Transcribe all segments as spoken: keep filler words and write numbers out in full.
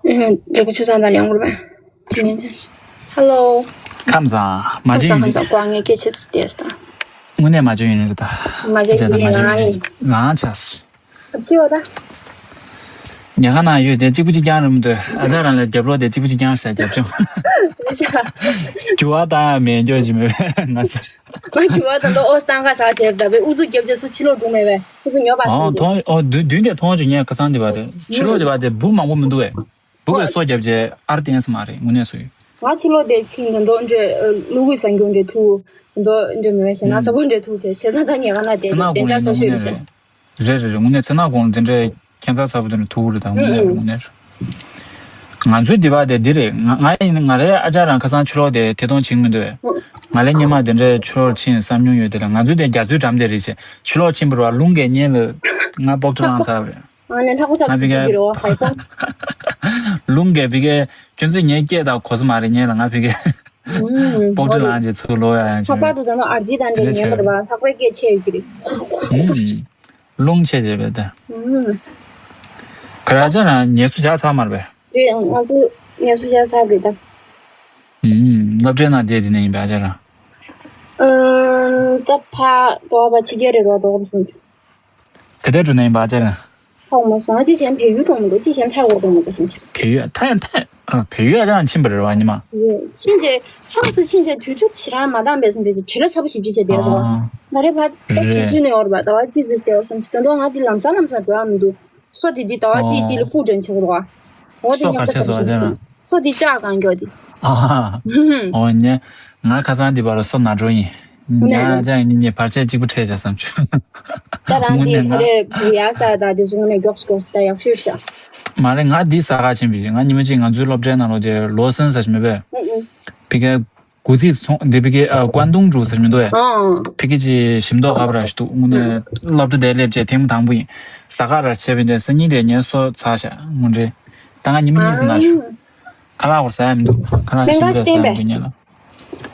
རེ་གོ་ཆུ་ཚང་དང་ལེན་དགོས་པས། དེ་ནས་ཧ་ལོ། ཁམས་བཟང་མ་ཁམས་བཟང་ཁམས་བྱུང་ཡིན། བཟང་ཀོ་ངས་སྐད་ཆ་ཙི་ཏེས་དང་། དངོས་གནས་མ་བྱུང་ཡིན་རེད་ད། མ་བྱས་ཁྱེད་ཀྱི་ད་མ་ཡིན་བྱུང་ང་ཡིན། ཡིན་རང་ཆགས་སོ། ཨ་ཅི་བ་ད། ཉལ་ཁང་ནང་ཡོད་དེ་གཅིག་པུ་གཅིག་རྐྱང་རེད་མི་འདུག་ཨ་ཅག་རང་ལ་རྒྱབ་ལོག་དེ་གཅིག་པུ་གཅིག་རྐྱང་ཞེས་རྒྱབ་བྱུང་། རེད་ཤག་རྒྱུ་བ་དང་མེད་འགྱོ་ཅི་མེད་ང་ཚོ། ང་རྒྱུ་བ་དང་ཏོ་ཨོ་སྟང་ཁ་ཆག་བྱས་ད་བའི་ཨུ་ཚུགས་རྒྱབ་རྗེས་སུ་ཕྱི་ལོག་འགྲོ་མེད་པས་ཨུ་ཚུགས་ཉོ་པ་ཨོ་སོང་ཙི། མཐོང་ཨོ་མདུན་མདུན་དེ་མཐོང་བྱུང་ངས་ཁ་སང་དེ་བ་དེ་ཕྱི་ལོག་དེ་བ་དེ་འབུ་མང་པོ་མི་འདུག་གས། འབུ་གས་སོ་རྒྱབ་རྗེས་ཨར་ཏེན་སི་མ་རེད་དངོས་གནས་སུ་ཡོད། ང་ཕྱི་ལོག་དེ་ཕྱིན་དེ་མདོ་འདྲེ་ལུ་གུའི་ས་འགྱོ་འདྲེ་ཐུག་མདོ་འདྲེ་མེད་པས་ཞེ་ན་ཚ་པོ་འདྲེ་ཐུག་བྱས་བྱས་ཙང་ད་ཉལ་ཁ་ན་དེ་ཚེ་ན་དེ་འཇག་ས་དགོང་ནས་ཤོད་ནས་ཤག་རེད་རེད་རེད། དངོས་གནས་ཚེ་ན་དགོང་དེ་འདྲའི་ཁྱད་མཚར་ཚ་པོ་དེ་འདྲ་ཐུག་རེད་ད་དངོས་གནས་རེད་དངོས་གནས་རེད། ང་ཚོའི་སྡེ་བ་དེ་འདི་རེད། ང་ང་ཡིན་ང་རའི་ཨ་ཅག་རང་ཁ་སང་ཕྱི་ལོགས་དེ་ཐད་གཏོང་བྱེད་མི་འདུག་ང་ལས་སྙེ་མ་དེ་འདྲའི་ཕྱི་ལོགས་ཕྱིན་བསམ་མྱོང་ཡོད་དེ་ལ་ང་ཚོའི་དེ་རྒྱ་མཚོའི་འགྲམ་དེ་རེད་ཅེས་ཕྱི་ལོགས་ཕྱིན་པར་བ་རླུང་གིས་སྙེ་ལ་ང་པོག་ཁྲི་ལངས་ཚར་བ་རེད། ང་ལས་ལྷག་པོ་ས་ང་ཚིག་ཕི་ཚིག་གི་གི་རེད་བ་ཧའི་ཀོང་། རླུང་གིས་ཕི་གའི་ཁྱོད་ཚོས་ངའི་སྐད་དང་གོ་ས་མ་རེད་སྙེ་ལ་ང་ཕི་གའི་པོག་ཁྲི་ལངས་ཅེས་ཚུར་ལོག་ཡ་ཡ་ལྷག་པར་དུ་ད་ནི་ཨར་ཇི་དང་འདྲ་ཉན་པ་རེད་བ་ལྷག་པའི་སྐད་ཆེ་ཡོད་ཀྱི་རེད། རླུང་ཆེ་བྱས་པས་ད། ཨུམ། ག་རེ་ཨ་ཅག་རང་ངལ་གསོ་བཞག་ཚར་མ་རེད་པས། རེད་ང་ཚོ་ངལ་གསོ་བཞག་ཚར་རེད་ད། ཨུམ། སློབ་གྲྭའི་ནང་བསྡད་དེ་ནས་ཡིན་པས་ཨ་ཅག་རང་། ཨུམ། ད་ཕ་དོ་བ་ཕྱི་རྒྱལ་རེད་རོགས་དོ་བ་སོང་ཆུ། དེ་ལྟར་འགྲོ་ནས་ཡིན་པས་ཨ་ཅག་རང་། ཧ་གོ་མ་སོང་ང་ཅི་བྱས་ན་བལ་ཡུལ་གཏོང་མི་དགོས་ཅི་བྱས་ན་ཐའི་ཝན་གཏོང་མི་དགོས་སོང་ཆུ། བལ་ཡུལ་ཐའི་ཐའི་ཨ་བལ་ཡུལ་ཨ་ཅག་རང་ཕྱིན་པ་རེད་བ་ཉི་མ། ཡོད་ཕྱིན་རྗེས་ཧང་སི་ཕྱིན་རྗེས་དུས་ཚོད་ཕྱི་རང་མ་འདང་པས་སོང་དུས་བྲེལ་བ་ཚ་པོ་ཞིག་ཅི་བྱས་བསྡད་རེད་བ། ཨ། མ་རེད་བ་ད་དུས་རེད། ཚོད་ནས་ཡོད་རེད་བ་ད་བ་ཙི་ཙི་བསྡད་བ་སོང་ཆུ་ད་དུང་ང་དེ་ལམ་སང་ལམ་སང་འགྲོ་ཡ་མི་འདུག་སོ་དེ་དེ་ཟླ་བ་གཅིག་གཅིག་ལ་ཨོ། ཧྥུ་ཀྲན་བྱེད་དགོས་རེད་བ། འོ་དེ་སོ་ཉོ་ག་ད་ཆ་ཆ་ཆ་ཆ་ཆ་ཆ། སོ་དེ་ལྕགས་གང་མགྱོགས་དེ། ཨ་ཧ། ཨོ་ཉེ། ང་ཁ་སང་དེ་བར་སོ་ན་འགྲོ་ཡིན། ང་ཅག་གཉིས་གཉིས་བར་ཆད་གཅིག་པུ་འཕྲད་བྱ་བསམ་བྱུང་། ད་རང་དེ་ག་རེ་བུ་ཡ་ས་ད་དེ་ཚོ་ངོ་ནས་མགྱོགས་མགྱོགས་ད་ཡག་ཤོས་ཤག་མ་རེད་ང་འདི་ས་ག་ཕྱིན་པ་ཡིན་ང་ཉི་མ་གཅིག་ང་ཚོའི་སློབ་གྲྭའི་ནང་ལོགས་དེ་ལོ་སན་ས་ཞིག་མེད་པས། ཕི་ཀའི་གུ་ཙི་ཚོང་འདི་ཕི་ཀའི་ཀོན་ཏུང་འགྲོ་ཟེར་མི་འདུག་ཨེ། ཕི་ཀའི་ཅི་ཞིམ་མདོག་ཁ་པར་ཞིག་འདུག་དངོས་གནས་སློབ་གྲྭ་དེ་སླེབས་བྱས་ཐེངས་མ་དང་པོ་ཡིན། ས་ག་ར་བྱས་པ་འདི་སང་ཉིན་དེ་ངས་སོ་ཚར་ཤག་དངོས་འབྲེལ། ད་ང་ཉི་མ་གཉིས་ཟིན་ན་ཞུ། ཁ་ལག་བོར་ཟ་ཡ་མི་འདུག་ཁ་ལག་ཞིམ་པོ་ཟ་ཡ་མི་འདུག་ཉེ་ལ།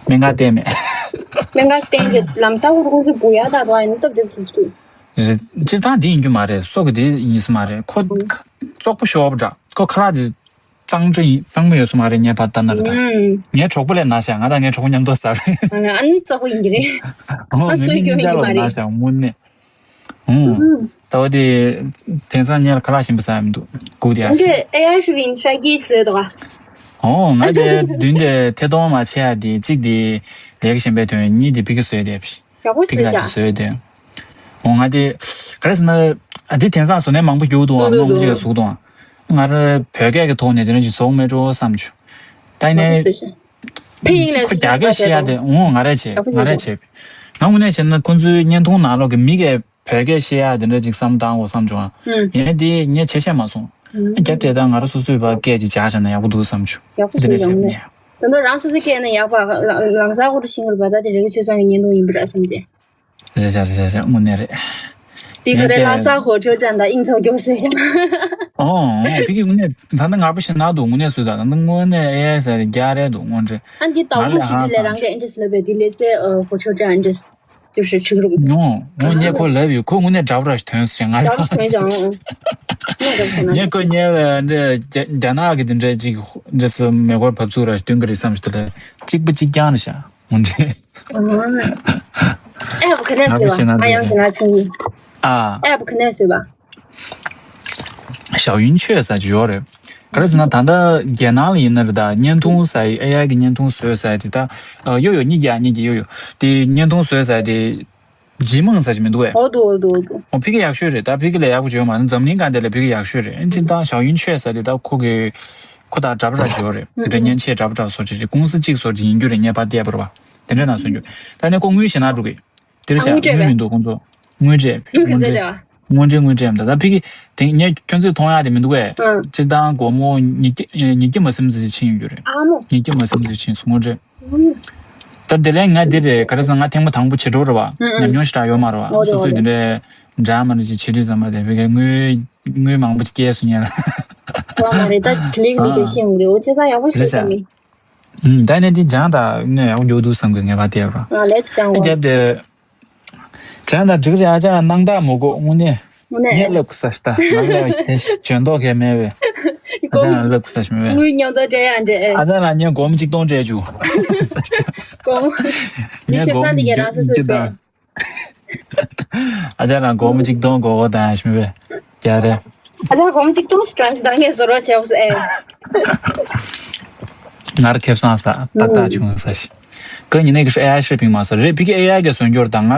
སྨན་ཁང་བསྟན་མེད། སྨན་ཁང་བསྟན་རྗེས་ལམ་སང་ཁོ་ཁོང་ཚོའི་བུ་ཡ་དག་པ་ཡིན་སྟབས་བདེ་ཐུབ་ཐུབ། རེད། སྤྱིར་བཏང་འདི་ཡིན་རྒྱུ་མ་རེད་སོ་གི་འདི་ཡིན་ས་མ་རེད་ཁོ། བཙོག་པོ་ཤོར་བ་འདྲ་ཁོ་ཁ་ལག་འདི། གཙང་སྦྲ་ཡིན་གཙང་མ་ཡོད་ས་མ་རེད་ངས་ཕར་ལྟ་ན་རེད་ད། ངའི་གྲོགས་པོ་ལས་ན་ཤག་ང་དང་ངའི་གྲོགས་པོ་མཉམ་དུ་ཟ་རེད། ཨ་ནི་བཙོག་པོ་ཡིན་གྱི་རེད། ཨོ་ང་སོའི་སྐྱོན་ཡིན་གྱི་མ་རེད། ན་ཤག་དངོས་གནས། ད་བ་དེ། དེང་སང་ངས་ཁ་ལག་ཞིམ་པོ་ཟ་ཡ་མི་འདུག་སྒུག་དེ་ཡ་ཞིག་ཨེ་ཡ་ཤུ་རིན་ཤ་གི་ཟོས་དོ། ཨོ་ང་དེ་བདུན་དེ་ཐད་གཏོང་མ་བྱས་ཡ་དེ་གཅིག་དེ་ལེགས་ཤིང་པའི་དོན་གཉིས་དེ་ཕི་གི་ཟོས་དེ་ཕི་ཡག་པོ་གི་ཟོས་ལ་ཤག་ཅིག་ཟོས་དེ། ཨོ་ང་དེ་ག་རེ་ཟེར་ན་ཨ་དེ་དེང་སང་ཟོ་ནས་མང་པོ་རྒྱུག་འདུག་ཨ་མང་པོ་ཅིག་ག་ཟུག་འདུག་ཨ་ང་ར་བོད་སྐད་ཀྱི་ཐོག་ནས་དེ་འདྲ་ཅིག་ཟོག་མེད་འགྲོ་བསམ་བྱུང་། ད་ཡིན་ནའི། ཕ་ཡིན་ལས་ཁོ་རྒྱ་སྐད་བཤད་ཡ་དེ་ཨོ་ང་ར་བྱས་ང་ར་བྱས། ང་དངོས་གནས་བྱས་ན་ཁོ་ཚོའི་བརྙན་ཐུང་ནང་ལོག་གི་མི་གས་བོད་སྐད་བཤད་ཡ་དེ་འདྲ་ཅིག་བསམ་བཏང་དགོས་བསམ་བྱུང་ཨ། ཡིན་ནའི་དེ་ངས་བྱས་བཤད་མ་སོང་། རྒྱབ་དེ་ད་ང་ར་སོ་སོའི་བ་སྐད་ཅིག་བྱ་བྱ་ན་ཡག་པོ་འདུག་བསམ་བྱུང་། ཡག་པོ་དེ་འདྲ་བྱས་ཡོང་ནས། ད་དུང་རང་སོ་སོའི་སྐད་ནས་ཡག་པ་ལམ་སང་ཁོ་རུ་ཤིང་རུ་བ་ད་དེ་རེ་བའི་ཆོས་སང་གི་བརྙན་ཐུང་ཡིན་པ་ར་བསམ་རྗེས། རེད་ཤག་རེད་ཤག་རེད་དངོས་གནས་རེད། དེ་ག་རེ་ལ་ས་ཧོ་ཁྲོ་ཅན་དང་ཨིང་ཚོ་མགྱོགས་སེ་ཤག་ཨོ་ཨོ་དེ་གི་དངོས་གནས་ད་ལྟ་ངར་པོ་ཞིག་ན་འདུག་དངོས་གནས་སུ་ད་ད་ལྟ་དངོས་གནས་ཨེ་ཨེ་ཟེར་རྒྱ་རེད་འདུག་དངོས་འབྲེལ། ཨ་འདི་ང་ལ་ཧང་སང་། དེ་ལས་རང་གི་ཨིན་ཏྲེས་ལབ་པའི་དེ་ལས་སེ་ཧོ་ཁྲོ་ཅན་ཨིན་ཏྲེས་ཅུ་ཧྲི་ཆུ་རུག་ཨོ་ཨོ་ངས་ཁོ་ལབ་ཡོད་ཁོ་དངོས་གནས་འདྲ་པོ་ར་ཞིག་ཐོན་སོང་ང་ར་ཧང་སང་། ངས་ཁོ་ཉལ་ལ་འདྲ་རྒྱ་ནག་གི་དེ་འདྲ་ཅིག་འདྲ་སེ་མེ་འཁོར་བབས་ཚུགས་ར་ཞིག་སྟོན་གི་རེད་བསམ་ཞིག་དེ་ལ་གཅིག་པ་གཅིག་རྐྱང་རེད་ཤག་དངོས་འབྲེལ། ཨེབ་ག་ནས་བཟོས་པ། ང་ཡང་ཞེ་ན་ཆུང་ཡིན། ཨ། ཨེབ་ག་ནས་བཟོས་པ། ཞའོ་ཡུན་ཆོས་ཟེར་གྱི་ཡོད་རེད། ག་རེ་ཟེར་ན་ད་ལྟ་རྒྱལ་ནང་ལ་ཡིན་ན་རེད་ད་བརྙན་ཐུང་ཟེར་ཨེ་ཨའི་གི་བརྙན་ཐུང་བཟོས་ཟེར་དེ་ད་ཡོ་ཡོ་གཉིས་ཀྱི་ཨ་གཉིས་ཀྱི་ཡོ་ཡོ་དེ་བརྙན་ཐུང་བཟོས་ཟེར་དེ་ཇི་མང་ཟེར་གྱི་མི་འདུག་ཨེ། འོ་འདུག་འོ་འདུག་འོ་འདུག་འོ་ཕི་གི་ཡག་ཤོས་རེད་ད་ཕི་གི་ལས་ཡག་པོ་བྱོས་མ་རེད་འཛམ་གླིང་སྒང་དེ་ལ་ཕི་གི་ཡག་ཤོས་རེད་ཨེ་ཅི་ད་ཞའོ་ཡུན་ཆོས་ཟེར་དེ་ད་ཁོ་གི་ཁོ་ད་འདྲ་པོ་འདྲ་བྱོས་རེད་དེ་འདྲ་བརྙན་ཆས་འདྲ་པོ་འདྲ་བཟོ་གྱི་རེད་ཀུང་སི་གཅིག་བཟོ་གྱི་ཡིན་རྒྱུ་རེད་ངས་ཕར་བལྟས་པ་རེད་བ་དེ་འདྲ་ན་བཟོ་རྒྱུ་ད་ནི་ཁོ་དངུལ་ཞེ་ན་འགྲོ་གི་དེར་བཞག་དངུལ་སྤྲད་དངུལ་པས། མི་འདུག་ཁོང་ཚོ། དངུལ་སྤྲད་དངུལ་སྤྲད་དངུལ་སྤྲད་དངུལ་སྤྲད་མི་འདུག་ད་ཕི་གི་དེ་ངས་ཁྱོད་ཚོས་མཐོང་ཡག་དེ་མི་འདུག་གས། ཨང་། སྤྱིར་བཏང་སྒོར་མོ་ཉིས་བརྒྱ་ཉིས་བརྒྱ་མ་ཟིན་ཙམ་ཅིག་ཕྱིན་ཡོད་རྒྱུ་རེད། ཨ་མོ། ཉིས་བརྒྱ་མ་ཟིན་ཙམ་ཅིག་ཕྱིན་སོང་དངུལ་སྤྲད། ཨང་། ད་དེ་ལས་ང་འདི་རེད་ག་རེ་ཟེར་ང་ཐེངས་མ་དང་པོ་བྱེད་འགྲོ་རེད་བ། ཨང་ཨང་། ཉམས་མྱོང་ཞེ་དྲག་ཡོད་མ་རེད་བ། ཨོ་རེད་སོ་སོས་ཨོ་དེ་རེད། འདྲའི་འདྲ་མ་འདྲ་ཅིག་བྱེད་དུས་ཙམ་པ་དེ་ཕི་གི་དངུལ་དངུལ་མང་པོ་ཅིག་སྐྱེལ་སོང་ཡ་ལ། ཨོ་མ་རེད་ད་ག་ལེགས་མི་ཚེ་ཤེས་འོང་རེད་ཨོ་ཚེ་ས་ཡག་པོ་ཞིག་རེད་བྱས་ཤག་མི། ད་ནས་འདི་སྦྱང་དང་ནས་ཡག་པོ་འགྱོ་འདུག་བསམ་གི་ངས་ཕར་བལྟས་རོགས། ང་ལས་ཅི་སྦྱང་དགོས། རྒྱབ་དེ། སྦྱང་དང་འགྲིག་རེད་ཨ་ཅག་སྣང་དག་མོ་གོ་དངོས་གནས། དངོས་གནས། ངས་ལབ་གི་ས་ཤི་ད་ང་ལ་ཁྱེད་ཞིག་འཇོན་མདོག་གས་མེད་པས། ཨ་ཅག་ལ་ལབ་ས་ཞིག་མེད་པས། དངུལ་མཉམ་དུ་སྤྲད་ཡང་འདྲ། ཨ་ཅག་ལ་ངས་སྒོར་མོ་གཅིག་སྟོང་སྤྲད་བཅུག་སྒོར་མོ། མི་ངས་ཁེ་སྒོར་བཟང་དེ་མོ་གས་རང་སོ་སོས་གཅིག་ཟས། སྟོང་། ཨ་ཅག་ལ་སྒོར་མོ་གཅིག་སྟོང་དགོས་དགོས་དང་ཞིག་མེད་པས། རྒྱ་རེད། ཨ་ཅག་སྒོར་མོ་གཅིག་སྟོང་ཞིག་གྲོན་ཞིག་དང་ངས་བཟོ་རོགས་བྱས་ཨེ། ངར་ཁེ་བཟང་ས་ཏག་ཏག་བྱུང་ས་ཞིག་ཀ་ཉི་ནས་ཀི་ཨེ་ཨའི་ཧྲི་པིང་མ་ས་རེད། ཕི་ཀི་ཨེ་ཨའི་གས་བཟོ་འགྱུར་དང་ང་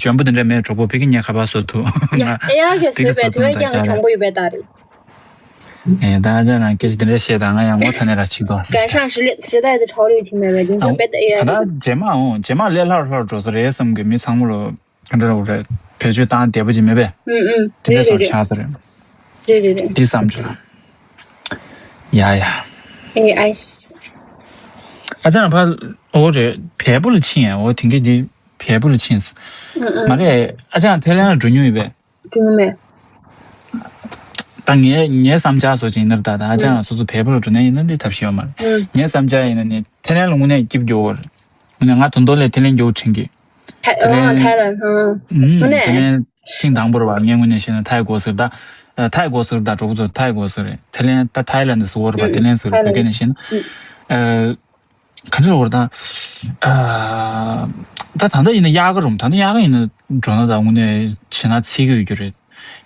འཇོན་པོ་དེ་འདྲ་མེད་གྲོགས་པོ། ཕི་ཀི་ངས་ཁ་པར་བཟོ་ཐུབ། ཡ་ཨེ་ཨའི་གས་བཟོས་པའི་དུས་ཀྱང་གྱོང་པོ་ཡོད་པའི་རྟགས་རེད། ཨེ་ད་ཅག་རང་སྐད་ཆ་དེ་འདྲ་བཤད་དང་ང་ཡང་ངོ་ཚ་ནས་ར་ཆིག་དོ་ཟེར། 赶上时代时代的潮流情没没，零三 bet ཨེ་ཨའི་ད་ལྟ་རྗེས་མ་འོང་རྗེས་མ་ལས་སླ་རུ་སླ་རུ་འགྲོ་ས་རེད་བསམ་གི། མི་ཚང་མ་ལ་བེད་སྤྱོད་བཏང་བདེ་པོ་ཅིག་མེད་པས། ཨུམ་ཨུམ། དེ་འདྲ་རེད་རེད་ཚོར་རེད། ཆགས་ས་རེད། རེད་རེད་རེད། འདི་བསམ་བྱུང་། ཡ་ཡ། ཨེ་ཨའི། ཨ་ཅག་རང་ཕ་ཨོ་རེད་བལ་པོ་ལ་ཕྱིན་ཡ། འོ་དེང་གི་འདི་བལ་པོ་ལ་ཕྱིན། ཨུམ་ཨུམ། མ་རེད། ཨ་ཅག་ཐའི་ལན་ལ་འགྲོ་མྱོང་ཡོད་པས། དྲི་མ་མེད། ད་ངའི་ངའི་བསམ་འཆར་བཟོ་ཅིག་ནར་ད་ད་ཨ་ཅག་ང་སོ་སོ་བལ་པོ་ལ་འགྲོ་ནས་ཡིན་ན་འདི་ཐབས་ཤེས་ཡོད་མ་རེད། ཨུ། ངའི་བསམ་འཆར་ཡིན་ན་ནི་ཐའི་ལན་ལ་དངོས་གནས་སྐྱིད་པོ་རེད། དངོས་གནས་ང་ད་དུང་ལས་ཐའི་ལན་མགྱོགས་དྲན་གི། ཐའི་ཨོ་ཐའི་ལན་ཨ། ཨུ། དངོས་ཐའི་གནས། ལན་ཐེངས་དང་པོ་རེད་བ། ངས་དངོས་གནས་བཤད་ན་ཐའི་གོ་ཟེར་ད། ཨ་ཐའི་གོ་ཟེར་ད་གྲོགས་པོ་ཚོ་ཐའི་གོ་ཟེར་རེད། ཐའི་ལན་ད་ཐའི་ལན་ཟེར་བ་རེད་བ། ཨུ། ཐའི་ལན་ཟེར་བོད་སྐད་ནས་བཤད་ན། ཨུ། ཨ། ག་འདྲ་ལབ་དགོས་རེད་ད། ཨ། ད་ད་ལྟ་ཡིན་ན་དབྱར་ཁ་རུ། ད་ལྟ་དབྱར་ཁ་ཡིན་ན་འགྲོ་ན་ད་དངོས་གནས་ཞེད་སྣང་ཚིག་གི་ཡོད་རྒྱུ་རེད།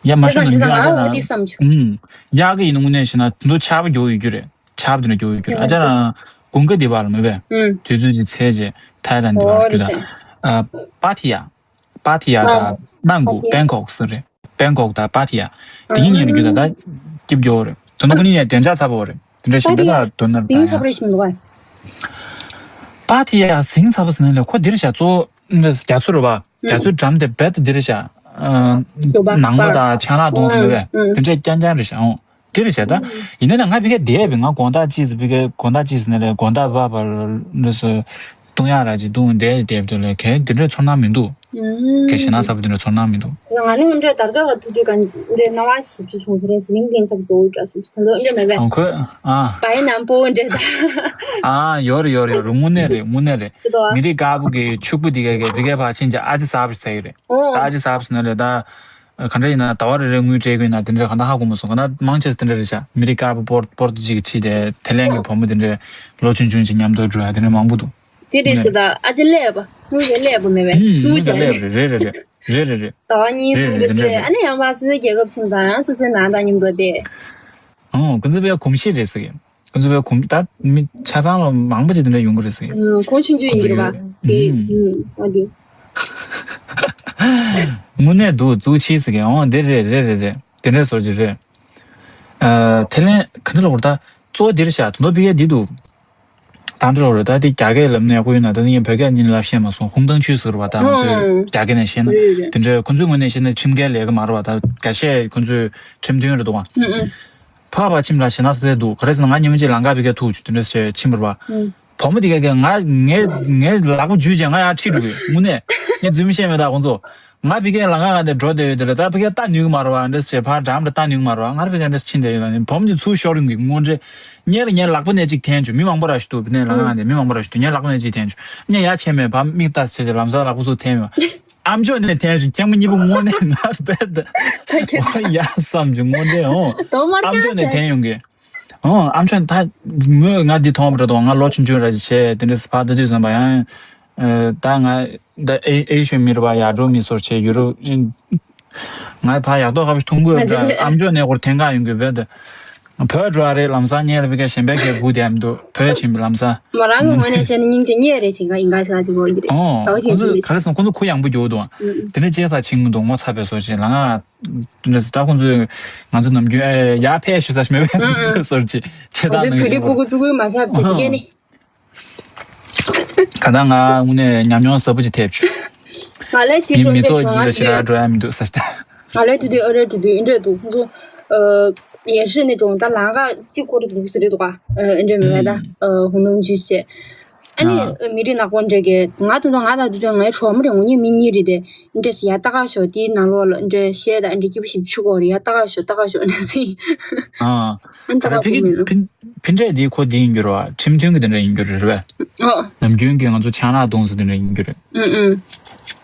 ཡ་མ་ཤོད་ན་དབྱར་ཁ་ཡིན་ན། ཨུམ། དབྱར་ཁ་ཡིན་ན་དངོས་གནས་ཞེད་སྣང་དུ་ཆར་པ་རྒྱུག་ཡོད་རྒྱུ་རེད། ཆར་པ་དེ་འདྲ་རྒྱུག་ཡོད་རྒྱུ་རེད། ཨ་ཅག་རང་དགུན་ཁ་འདི་བར་ལ་མེད་པས། ཨུམ། དུས་ཚོད་ཅིག་ཚེས་ཅིག་ཐའི་ལན་འདི་བར་རྒྱུག་ད། ཨ། པ་ཐི་ཡ། པ་ཐི་ཡ་དང་མན་གོ་པན་ཀོག་ཟེར་རེད། པན་ཀོག་དང་པ་ཐི་ཡ། དེ་གཉིས་ནས་རྒྱུ་ད་ལྟ་སྐྱིད་པོ་རེད། དོ་ནུབ་ཀུན་ནས་དྲན་འཇགས་ཚ་པོ་རེད། དེ་འདྲ་ཞིག་འདི་ལ་དོ་ནུབ་དང་ཡ། པ་ཐི་ཡ་ཟིང་ཚ་པོ་ཟེར་ན་ལས་ཁོ་འདིར་བཞག་གཙོ་བོ་རྒྱ་མཚོ་རེད་བ། རྒྱ་མཚོའི་འགྲམ་དེ་རྦད་དེ་འདིར་བཞག་ནང་པ་དང་ཆང་ལག་བཏུང་ཟེར་བས་དེ་འདྲས་རྐྱང་རྐྱང་རེད་བཞག་འོང་། འདིར་བཞག་ད། ཡིན་ན་ནི་ང་ཕ་གིར་བསྡད་པའི་ང་དགོང་དག་ཅིག་ཟེར་ཕ་གིར་དགོང་དག་ཅིག་ཟེར་ན་ལས་དགོང་དག་བབ་པར་འདི་སུ། བཏུང་ཡག་ར་ཅིག་བཏུང་བསྡད་བསྡད་པ་དེ་ལས་གལ་འདི་འདྲའི་ཚོར་སྣང་མི་འདུག་གལ་ཞེད་སྣང་ཚ་པོ་འདི་འདྲའི་ཚོར་སྣང་མི་འདུག་ང་ནི་འདྲ་དར་དཀར་བ་ཐུག་དུས་ག་འདྲའི་སྣང་བ་ཞིབ་ཅིག་བྱུང་། དེ་རིང་ཟི་ལིང་གིན་ཚབ་འགྲོ་འདྲ་སུ་ཞིག་དོན་དུ་འདྲ་མེད་པས། ཨང་ཁོས་ཨ། བའི་ནམ་པོ་འདྲ་ད། ཨ་ཡོད་རེད་ཡོད་རེད་ཡོད་རེད། དངོས་གནས་རེད་དངོས་གནས་རེད། མི་རིགས་དཀར་པོ་གི་ཕྱུག་པོ་འདི་ག་གི་བི་གའི་ཕར་ཕྱིན་ཅི་ཨ་ཅི་ཟ་བར་ཟ་ཡི་རེད། ད་ཨ་ཅི་ཟ་བར་ཟ་ན་རེད་ད། ག་འདྲ་ཡིན་ན་ཟླ་བ་རེ་རེ་དངུལ་སྤྲད་དགོས་ན་དེ་འདྲ་ག་འདྲ་ཧ་གོ་མ་སོང་། ག་ན་མང་ཆེ་དེ་འདྲ་རེད་ཤག་མི་རིགས་དཀར་པོ་པོར་པོར་ཏུ་ཅིག་ཁྲིད་དེ་ཐའི་ལན་གྱི་བུ་མོ་དེ་འདྲ་ལོ་ཆུང་ཆུང་ཅིག་མཉམ་དུ་འགྲོ་ཡ་དེ་འདྲ་མང་པོ་འདུག་དེ་རེད་ཟེར་ད། ཨ་ཅེ་ཀླད་པ་དངུལ་གྱི་ཀླད་པ་མེད་པས་ཨུམ། དངུལ་གྱི་ཀླད་པ་རེད་རེད་རེད་རེད་རེད་རེད། ཟླ་བ་གཉིས་གསུམ་དུ་རེད་རེད་ཟེར། རེད། ཨ་ནི་ཡང་བ་སོ་སོའི་རྒྱལ་ཁབ་ཕྱིན་དང་ཡང་སོ་སོའི་ནང་དང་མཉམ་དུ་བསྡད། ཨོ་ཁོ་ཚོ་བས་གོམས་གཤིས་རེད་ཟེར་གི། ཁོ་ཚོ་བས་གོམས་ད་མི་ཆ་ཚང་ལ་མང་པོ་ཅིག་དེ་འདྲ་ཡོང་གི་རེད་ཟེར་གི། ཨུམ། ཁོང་ཆུང་ཆུང་ཡིན་གྱི་རེད་པ། ཨུམ། ཨུམ། ཨ་དེ། དངོས་གནས་འདུག་གཙུག་ཆེ་ཟེར་གི། ཨོ་འདི་རེད་རེད་རེད་རེད། དེ་འདྲ་བཟོ་གི་རེད། ཨ། ཐའི་ལན་ག་འདྲ་ལབ་དགོས་རེད་ད། གཙོ་བོ་འདིར་བཞག་དོན་དག་ཕ་གིར་འདི་འདུག་ད་འདྲ་ལབ་དགོས་རེད་ད། འདི་རྒྱ་སྐད་ལབ་ན་ཡག་པོ་ཡོད་ན། ད་ནི་ངས་བོད་སྐད་གཉིས་ལབ་ཤེས་མ་སོང་། ཧུང་ཏང་ཆུས་ཟེར་བ་ད་ང་ཚོས་རྒྱ་སྐད་ནས་བཤད་ན། རེད་རེད། དེ་འདྲ་ཁོ་ཚོའི་ངོས་ནས་བཤད་ན་ཁྲིམས་འགལ་ལས་ཀ་མ་རེད་བ། ད་འགའ་ཤས་ཁོ་ཚོས་ཁྲིམས་མཐུན་རེད་འདུག་བ། ཕར་ཕར་ཁྱིམ་ལ་ཞེད་སྣང་ཚ་ཚ་འདུག་ག་རེ་ཟེར་ན་ང་ཉི་མ་གཅིག་ལམ་ཁ་ཕ་གིར་ཐུག་བྱུང་། དེ་འདྲ་བྱས་ཁྱིམ་པར་བ། བུ་མོ་དེ་གས་ཀྱིས་ང་ངའི་ངའི་ལག་པ་འཇུས་བྱས་ང་ཡར་ཁྲིད་འགྲོ་གི་ཡོད། དངོས་གནས་ངས་རྫུན་མ་བཤད་མེད་ད་ཁོང་ཚོ། ང་ཕ་གིར་ལམ་ཁ་སྒང་དེ་འགྲོ་བསྡད་ཡོད། དེ་ལ་ད་ཕ་གིར་ལྟ་ནུས་ཀྱི་མ་རེད་བ། འདྲ་བྱས་ཕར་འགྲམ་ལ་ལྟ་ནུས་ཀྱི་མ་རེད་བ། ང་ཕ་གིར་འདྲ་ཕྱིན་བསྡད་ཡོད་ལ་ནི་བུ་མོ་དེ་ཚུར་ཤོར་ཡོང་གི། དངོས་འབྲེལ་ངས་ལ་ངའི་ལག་པ་ནས་གཅིག་འཐེན་བྱུང་། མི་མང་པོ་ར་ཞིག་འདུག་ཕ་གིར་ལམ་ཁ་སྒང་དེ་མི་མང་པོ་ར་ཞིག་འདུག་ངའི་ལག་པ་ནས་གཅིག་འཐེན་བྱུང་། ངས་ཡར་ཆས་མེད་པར་མིག་ལྟ་བྱས་ཏེ་ལམ་སང་ལག་པ་ཚུར་འཐེན་ཡོང་། ཨ་མཆོག་ནས་འཐེན་བྱུང་། ཁྱེད་མོ་གཉིས་པོ་དངོས་གནས་ང་རྦད་དེ་ཡ་བསམ་བྱུང་། དངོས་འབྲེལ་ཨོ། ཨ་མཆོག་ནས་འཐེན་ཡོང་གི། ཨོ། ཨ་མཆོག་ད་མོས་ང་འདི་མཐོང་བ་རེད་དོ། ང་ལོ་ཆུང་ཆུང་ར་ཅིག་བྱས། དེ་འདྲས་ཕར་ལྟ་དུས་ཙམ་པ་ཡང་ད་ང་ད་ཨེ་ཨེ་ཤི་ཡ་མི་རེད་བ། ཡར་འགྲོ་མི་ཚོར་བྱས་ཡུ་རོབ། ང་ཕར་ཡག་ཐོག་ཁ་པར་ཐུང་གོས་ཨ་མཆོག་ནས་སྐོར་འཐེན་ག་ཡོང་གི་རྦད་དེ། བོད་འགྲོ་བ་རེད། ལམ་སང་ཉལ་ལ་བི་ཀ་གཞན་པའི་གས་སྒུག་བསྡད་མི་འདུག་བོད་ཕྱིན་པའི་ལམ་སང་། མོ་རང་གི་ངོས་ནས་བཤད་ན་སྙིང་རྗེ་བརྙས་རེད་ཅིག་ག་ཡིན་ག་ཞག་ཅིག་གོ་ཡིན་རེད། ཨོ། ཁོ་ཚོ་ག་རེ་སོང་། ཁོ་ཚོ་ཁུ་ཡངས་པོ་རྒྱུག་འདུག་དེ་ནས་ཅེ་ས་ཕྱིན་གི་འདུག་ངོ་ཚ་བའི་བཟོ་ཅིག་ལ་ང་། དེ་འདྲ་ཟེར་ད་ཁོ་ཚོས་ང་ཚོ་ནམ་རྒྱུན་ཨེ་ཡར་ཕེབས་ཞུ་ས་ཞིག་མེད་པའི་བཟོ་ཅིག་ཆེ་ཁོ་ད་ཚོས་ནང་བོད་རིགས་བཞིན་པོ། སྤུ་གུ་བཙུགས་ཀུན་མ་ཆགས་ཚེ་དེ་གས་ནི། ག་ད་ང་དངོས་གནས་ཉམས་མྱོང་ཟབ་པོ་ཅིག་ཐེབས་བྱུང་། ང་ལས་ཅིག་མི་ཤོར་མི་ཚོགས་ཀྱི་ལ་ཞེ་དྲག་འགྲོ་ཡ་མི་འདུག་ས་ཞིག་ད། ང་ལས་དུས་དུས་ཨ་རེ་དུས་དུས་འདྲ་འདུག་ཁོང་ཚོ། ཨ། ཡེ་ཧྲི་ནི་ཀྲོང་ད་ལང་ཀ་གཅིག་སྐོར་འདུག་ཟེར་རེད་འདུག་ག་ཨ། འདྲ་མི་མེད་ད། ཨ། ཧུང་ལུང་ཇུས་བཤད། ཨ་ནི་མི་རིགས་ནག་པོ་འདྲ་གི་ང་དུ་ད་ང་དང་དུ་ད་ངའི་གྲོགས་མོ་རེད། ངོ་ཉིད་མི་གཉིས་རེད་དེ། འདྲ་ཟེར་ཡ་ལྟ་ག་ཤོག་དེའི་ནང་ལོགས་ལ་འདྲ་བཤད་ད་འདྲ་སྐྱིད་པོ་ཞིག་ཆུ་གོ་རེད་ཡ། ལྟ་ག་ཤོག་ལྟ་ག་ཤོག་འདྲ་ཟེར། ཨ། ཨ་ནི་ད་ད་ལྟ་ཕི་གི་ཕི་ཕི་འདྲ་དེ་ཁོ་དེ་ཡིན་རྒྱུ་རེད་བ། ཁྲིམས་མཐུན་གི་དེ་འདྲ་ཡིན་རྒྱུ་རེད་བས། ཨོ། ནམ་རྒྱུན་གི་ང་ཚོ་ཆང་རག་བཏུང་ས་དེ་འདྲ་ཡིན་རྒྱུ་རེད། ཨུ་ཨུ།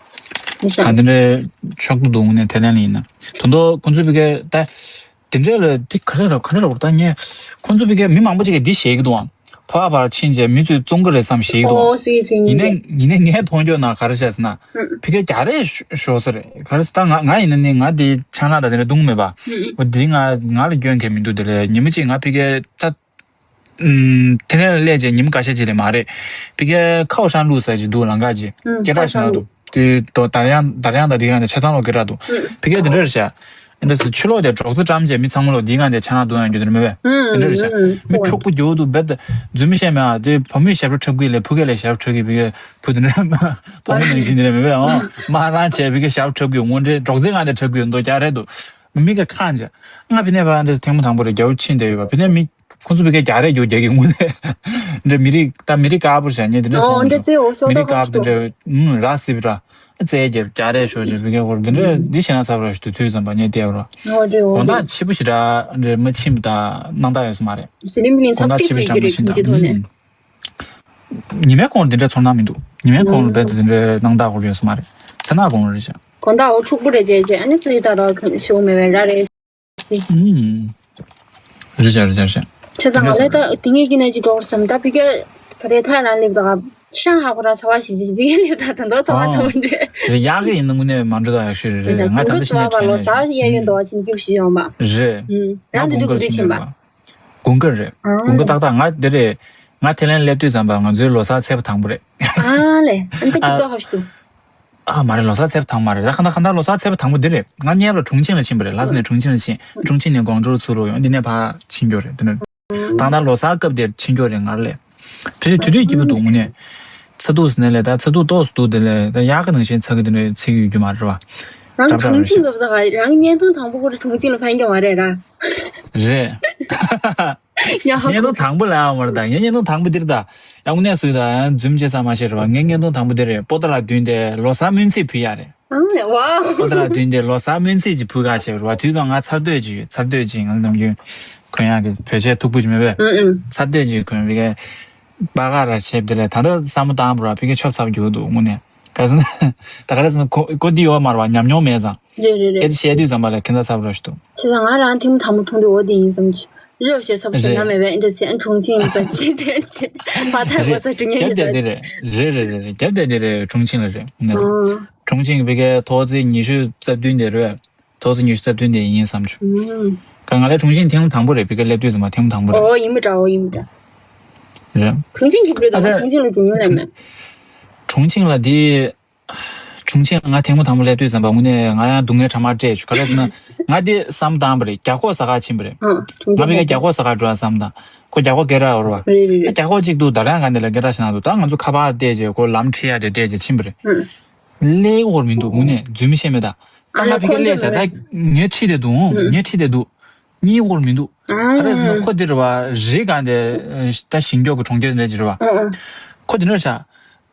མི་ཤ། ད་དེ་འདྲའི་ཕྱོགས་བསྡུ་འདུག་ནས་ཐའི་ལན་ལ་ཡིན་ན། དོན་དུ་ཁོང་ཚོས་ཕི་གི་ད། དེ་འདྲས་ལ་དེ་ག་རེ་ལ་ག་རེ་ལ་འོ་ད་ངས་ཁོང་ཚོ་ཕ་གིར་མི་མང་པོ་ཅིག་གིས་འདི་བཤད་ཀྱི་འདུག་ཨང་། ཕར་ཕར་ཕྱིན་བྱས་མི་ཚོས་བཙོང་གི་རེད་བསམ་བཤད་ཀྱི་འདུག་ཨང་། ཨོ་སི་སི་ཡིན་ནའི་ཡིན་ནའི་ངས་མཐོང་རྒྱུ་ན་ག་རེ་བཤད་ཟེར་ན། ཕ་གིར་རྒྱག་རེས་ཤོག་ཟེར་རེད། ག་རེ་ཟེར་ད་ང་ང་ཡིན་ན་ནི་ང་དེ་ཆང་རག་དང་དེ་འདྲ་བཏུང་མེད་པ། འོ་དེ་ང་ང་ལ་སྐྱོན་གང་མི་འདུག་དེ་ལས་ཉི་མ་གཅིག་ང་ཕ་གིར་ད། ཨུམ། དེ་ནས་སླེབས་རྗེས་ཉིན་མོ་ཁ་ཤས་ཅིག་ལས་མ་རེད། ཕ་གིར་ཁའོ་ཧྲན་ལུའུ་ཟེར་ཅིག་འདུག་ལམ་ཁ་ཅིག་ཨུམ། སྐད་གྲགས་ཤིག་ན་འདུག་དེ་དོ་དར་དབྱངས་དར་དབྱངས་དང་དེ་ག་ནས་ཆ་ཚང་ལོག་སྐད་གྲགས་འདུག་ཕ་གིར་དེ་འདྲ་རེད་ཤག་འདྲ་སུ་ཕྱི་ལོགས་དེ་སྒྲོག་ཙེ་བཀྲམ་བྱས་མི་ཚང་མ་ལོག་དེའི་སྒང་དེ་ཆང་རག་འཐུང་ཡག་རྒྱུ་དེ་འདྲ་མེད་པས། དེ་འདྲ་རེད་ཤག་མི་འཁྱོག་པོ་རྒྱུག་འདུག་རྦད་དེ་རྫུན་མ་བཤད་མེད་ཨ། དེ་བུ་མོས་ཞབས་བྲོ་འཁྲབ་གི་ལས་ཕ་གིར་ལས་ཞབས་བྲོ་འཁྲབ་གི་ཕ་གིར་བུ་དེ་འདྲ་བུ་མོ་ནང་བཞིན་དེ་འདྲ་མེད་པས་ཨང་། མ་རང་བྱས་ཕ་གིར་ཞབས་བྲོ་འཁྲབ་གི་དངོས་འབྲེལ་སྒྲོག་ཙེའི་སྒང་དེ་འཁྲབ་གི་འདུག་རྒྱག་རེད་འདུག་མི་ག་ཁང་ཅིག་ང་ཕི་ནས་ཕར་འདྲ་ཐེངས་མ་དང་པོ་རེད། རྒྱ་བོ་ཕྱིན་བསྡད་ཡོད་པ། ཕི་ནས་མི་ཁོང་ཚོ་ཕ་གིར་རྒྱག་རེས་རྒྱུག་རྒྱག་གི་དངོས་གནས་འདྲ་མི་རིགས་ད་མི་རིགས་དཀར་པོ་རེད་ཤག་ངས་དེ་འདྲ་ཨོ་མཐོང་འདྲ་མྱོང་། ཙེ་འོ་ཤོག་མི་རིགས་ད་དཀར་པོ་ཁ་དེ་འདྲ་ཨུམ་ར་སི་བི་ར་རྩེད་རྒྱབ་རྒྱག་རེས་ཤོག་ཅེས་ཕ་གིར་འོ་འདི་འདྲ་འདི་བྱས་ན་ཚར་བ་ར་ཞུ་དུས་ཙམ་པ་ངས་བལྟས་པ་ར། ཨོ་འདྲ་འོ་དགོང་འདྲ། དག་ཆེ་པོ་ཞེ་དྲག་འདྲ་མ་ཕྱིན་པ་ད་སྣང་དག་ཡོད་ས་མ་རེད། ཟི་ལིང་པི་ལིང་དགོང་དག་ཚབ་ཆེ་པོ་ཏིག་ཅིག་ཞེ་དྲག་གི་མ་རེད་ཕྱིན་ཁྱིམ་ད་གྱི་ཐོག་ནས། ཨུམ། ཉི་མའི་གོང་ལ་འདི་འདྲའི་ཚོར་སྣང་མི་འདུག་ཉི་མའི་གོང་ལ་རྦད་དེ་འདི་འདྲའི་སྣང་དག་ཧོལ་ཡོད་ས་མ་རེད། མཚན་ནག་གོང་ལ་རེད་ཤག་དགོང་དག་འོ་ཕྱུག་པོ་རེད་བྱས་བྱས་ཨ་ནི་ཙི་ད་དོ་ཤོག་མེད་པའི་ར་རེད་སི། ཨུམ། རེད་ཤག་རེད་ཤག་རེད་ཤག་བྱས་ཙང་ང་ལས་ད་དེ་ངས་ཀྱི་ནས་ཅི་འགྲོ་བསམ་ད་ཕི་ཀ་ག་རེ་ཐའི་ལན་སླེབས་ད་ཤང་ཧ་གོ་ར་ཚ་བ་ཞིབ་ཅིག་ཕི་ཀ་སླེབས་ད་ད་འདོ་ཚ་བ་ཚ་བ་འདྲེ། རེད་ཡག་གི་ཡིན་ན་དངོས་གནས་མ་འགྲོ་ད་ཡག་ཤོས་རེད། རེད་ང་ད་ལྟ་ཤི་ནས་ཁྲལ་ནས་ལོ་སར་གཡས་གཡོན་དོ་བ་ཕྱིན་སྐྱུག་ཞིག་ཡོང་པ། རེད། རང་དེ་དུས་ག་དུས་ཕྱིན་པ། དགུན་ཁ་རེད། དགུན་ཁ་ཏག་ཏག་ང་འདི་རེད། ང་ཐའི་ལན་སླེབས་དུས་ཙམ་པ་ང་ཚོའི་ལོ་གསར་ཚེས་པ་དང་པོ་རེད། ཨ་ལས་ཨ་འདི་ཀྱི་ཏོ་ཧ་ཤི་ཏུ། ཨ་མ་རེད་ལོ་གསར་ཚེས་པ་དང་མ་རེད་ད་ག་ད་ག་ད་ལོ་གསར་ཚེས་པ་དང་པོ་འདི་རེད། ང་ཉལ་ལ་ཁྲུང་ཆིང་ལ་ཕྱིན་པ་རེད། ལྷ་ས་ནས་ཁྲུང་ཆིང་ལ་ཕྱིན། ཁྲུང་ཆིང་ནས་ཀོང་ཀྲོའུ་ཚུར་ལོག་ཡོང་འདི་ནས་ཕར་ཕྱིན་རྒྱུ་རེད་འདི་ནས། ད་ད་ལོ་གསར་སྐབས་དེར་ཕྱིན་རྒྱུ་རེད་ངར་ལས། དེ་དུས་དུས་སྐྱིད་པོ་འདུག་དངོས་གནས། ཚ་གདུག་ཟེར་ནས་ལས་ད་ཚ་གདུག་ཏོག་ཙམ་འདུག་དེ་ལས་ད་ཡག་གི་ནང་བཞིན་ཚ་གི་དེ་འདྲའི་ཚིག་ཡོད་རྒྱུ་མ་རེད་བ། རང་ཁྲུང་ཆིང་སྐབས་ས་ག་རང་བརྙན་ཐུང་དང་པོ་ཁོ་ར་ཁྲུང་ཆིང་ལ་ཕན་གྱི་མ་རེད་ར། རེད། ཡ་ཧ་གོ། བརྙན་ཐུང་དང་པོ་ལ་ཡང་མ་རེད་ད་ངས་བརྙན་ཐུང་དང་པོ་འདིར་ད། ཡང་དངོས་གནས་སུ་ད་རྫུན་བྱེད་ས་མ་ཤེས་རེད་བ། ངས་བརྙན་ཐུང་དང་པོ་འདིར་པོ་ཏ་ལ་བསྡུས་ཏེ་ལོ་གསར་སྨོན་ཚིག་ཕུལ་ཡག་རེད། ཨང་ལས་ཝའོ། པོ་ཏ་ལ་བསྡུས་ཏེ་ལོ་གསར་སྨོན་ཚིག་ཅིག་ཕུལ་ག་བྱས་རེད་བ། དུས་ཚོད་ང་ཚར་སྡོད་ཅིག་ཡོད་ཚར་སྡོད་ཅིག་ང་ནམ་རྒྱུན་གོན་ཡག་གི་བོད་ཆས་མཐུག་པོ་ཅིག་མེད་པས། ཨུ་ཨུ། ཚར་སྡོད་ཅིག་གོན་བི་གའི། པ་ག་ར་བྱས་དེ་ལས་ད་ལྟ་བསམ་བློ་བཏང་བ་ར་བི་གའི་ཆོབ་ཚབ་རྒྱུ་འདུག་དངོས་གནས། ག་ཟེར་ན། ད་ག་རེ་ཟེར་ན་གོ་གོ་འདི་ཡོད་མ་རེད་བ་ཉམས་མྱོང་མེད་ཙང་། རེད་རེད་རེད། སྐད་ཆ་བཤད་དུས་ཙམ་པ་ལ་ཁྱད་མཚར་ཚ་པོ་ར་ཞིག་འདུག་བྱས་ཙང་ང་རང་ཐེངས་མ་དང་པོ་མཐོང་དུས་འོ་དེ་ཡིན་བསམ་གྱི། རེད་བྱས་ས་བ་ས་རེད། ན་མེད་པས་འདྲ་ཚེ་ཨ་ཁྲུང་ཆིང་ཡིན་ཙང་ཅི་དེ་ཚེ་མ་ཐག་གོ་ས་དྲི་ངན་རྒྱབ་ཡིན་བསྡད་ཙང་། དེ་རེད། རེད་རེད་རེད་རེད་རྒྱབ་བསྡད་དེ་རེད་ཁྲུང་ཆིང་ལ་རེད་ནི་རེད། ཨང་། ཁྲུང་ཆིང་བི་གའི་ཐོག་བརྩེགས་ཉི་ཤུ་རྩ་བདུན་དེ་རེད། ཐོག་བརྩེགས་ཉི་ཤུ་རྩ་བདུན་དེ་ཡིན་བསམ་བྱུང་། ཨང་། ག་ང་ལ་ཁྲུང་ཆིང་ཐེངས་མ་དང་པོ་རེད་བི་གའི་སླེབས་དུས་ཙམ་པ་ཐེངས་མ་དང་པོ་རེད། ཨོ་ཡིན་པ་འདྲ་ཨོ་ཡིན་པ་འདྲ། རེད། ཁྲུང་ཆིང་གི་བུ་ད་ཨ་ཙི། ཁྲུང་ཆིང་ལ་འགྲོ་མྱོང་ལས་མེད། ཁྲུང་ཆིང་ལ་དེ། ཁྲུང་ཆིང་ལ་ང་ཐེངས་མ་དང་པོ་སླེབས་དུས་ཙམ་པ་དངོས་གནས་ང་ཡང་སྡུག་བསྔལ་གྲང་མ་སྤྲད་བྱུང་ག་རེ་ཟེར་ན། ང་དེ་བསམ་བཏང་བ་རེད་རྒྱ་ཁོག་ཟ་ཁ་ཕྱིན་པ་རེད། ཨང་ཁྲུང་ང་ཆིང་ཕ་གིར་རྒྱ་ཁོག་ཟ་ཁ་འགྲོ་ཡ་བསམ་དང་། ཁོ་རྒྱ་ཁོག་སྐད་གྲགས་ཡོད་རེད་བ། རེད་རེད་རེད། རྒྱ་ཁོག་གཅིག་འདུག་ད་རང་ག་འདི་ལ་སྐད་གྲགས་ཞིག་ན་འདུག་ད་ང་ཚོ་ཁ་པར་བལྟས་རྗེས་ཁོ་ལམ་ཁྲིད་ཡ་དེ་བལྟས་རྗེས་ཕྱིན་པ་རེད། ཨང་། སླེབས་ཡོང་བ་མི་འདུག་དངོས་གནས་རྫུན་མ་བཤད་མེད་ད། ད་ང་ཕ་གིར་སླེབས་ཤག་ད་ངས་ཁྲིད་བསྡད་འདུག་ངས་ཁྲིད་བསྡད་འདུག་གཉིད་ཁུག་མི་འདུག་ག་རེ་ཟེར་ན་ཁོ་འདིར་བ་རི་སྒང་དེ་ད་ཞིང་འབྲོག་གི་གྲོང་ཁྱེར་འདྲ་ཅིག་རེད་བ། ཁོ་འདི་འདྲ་ཤག་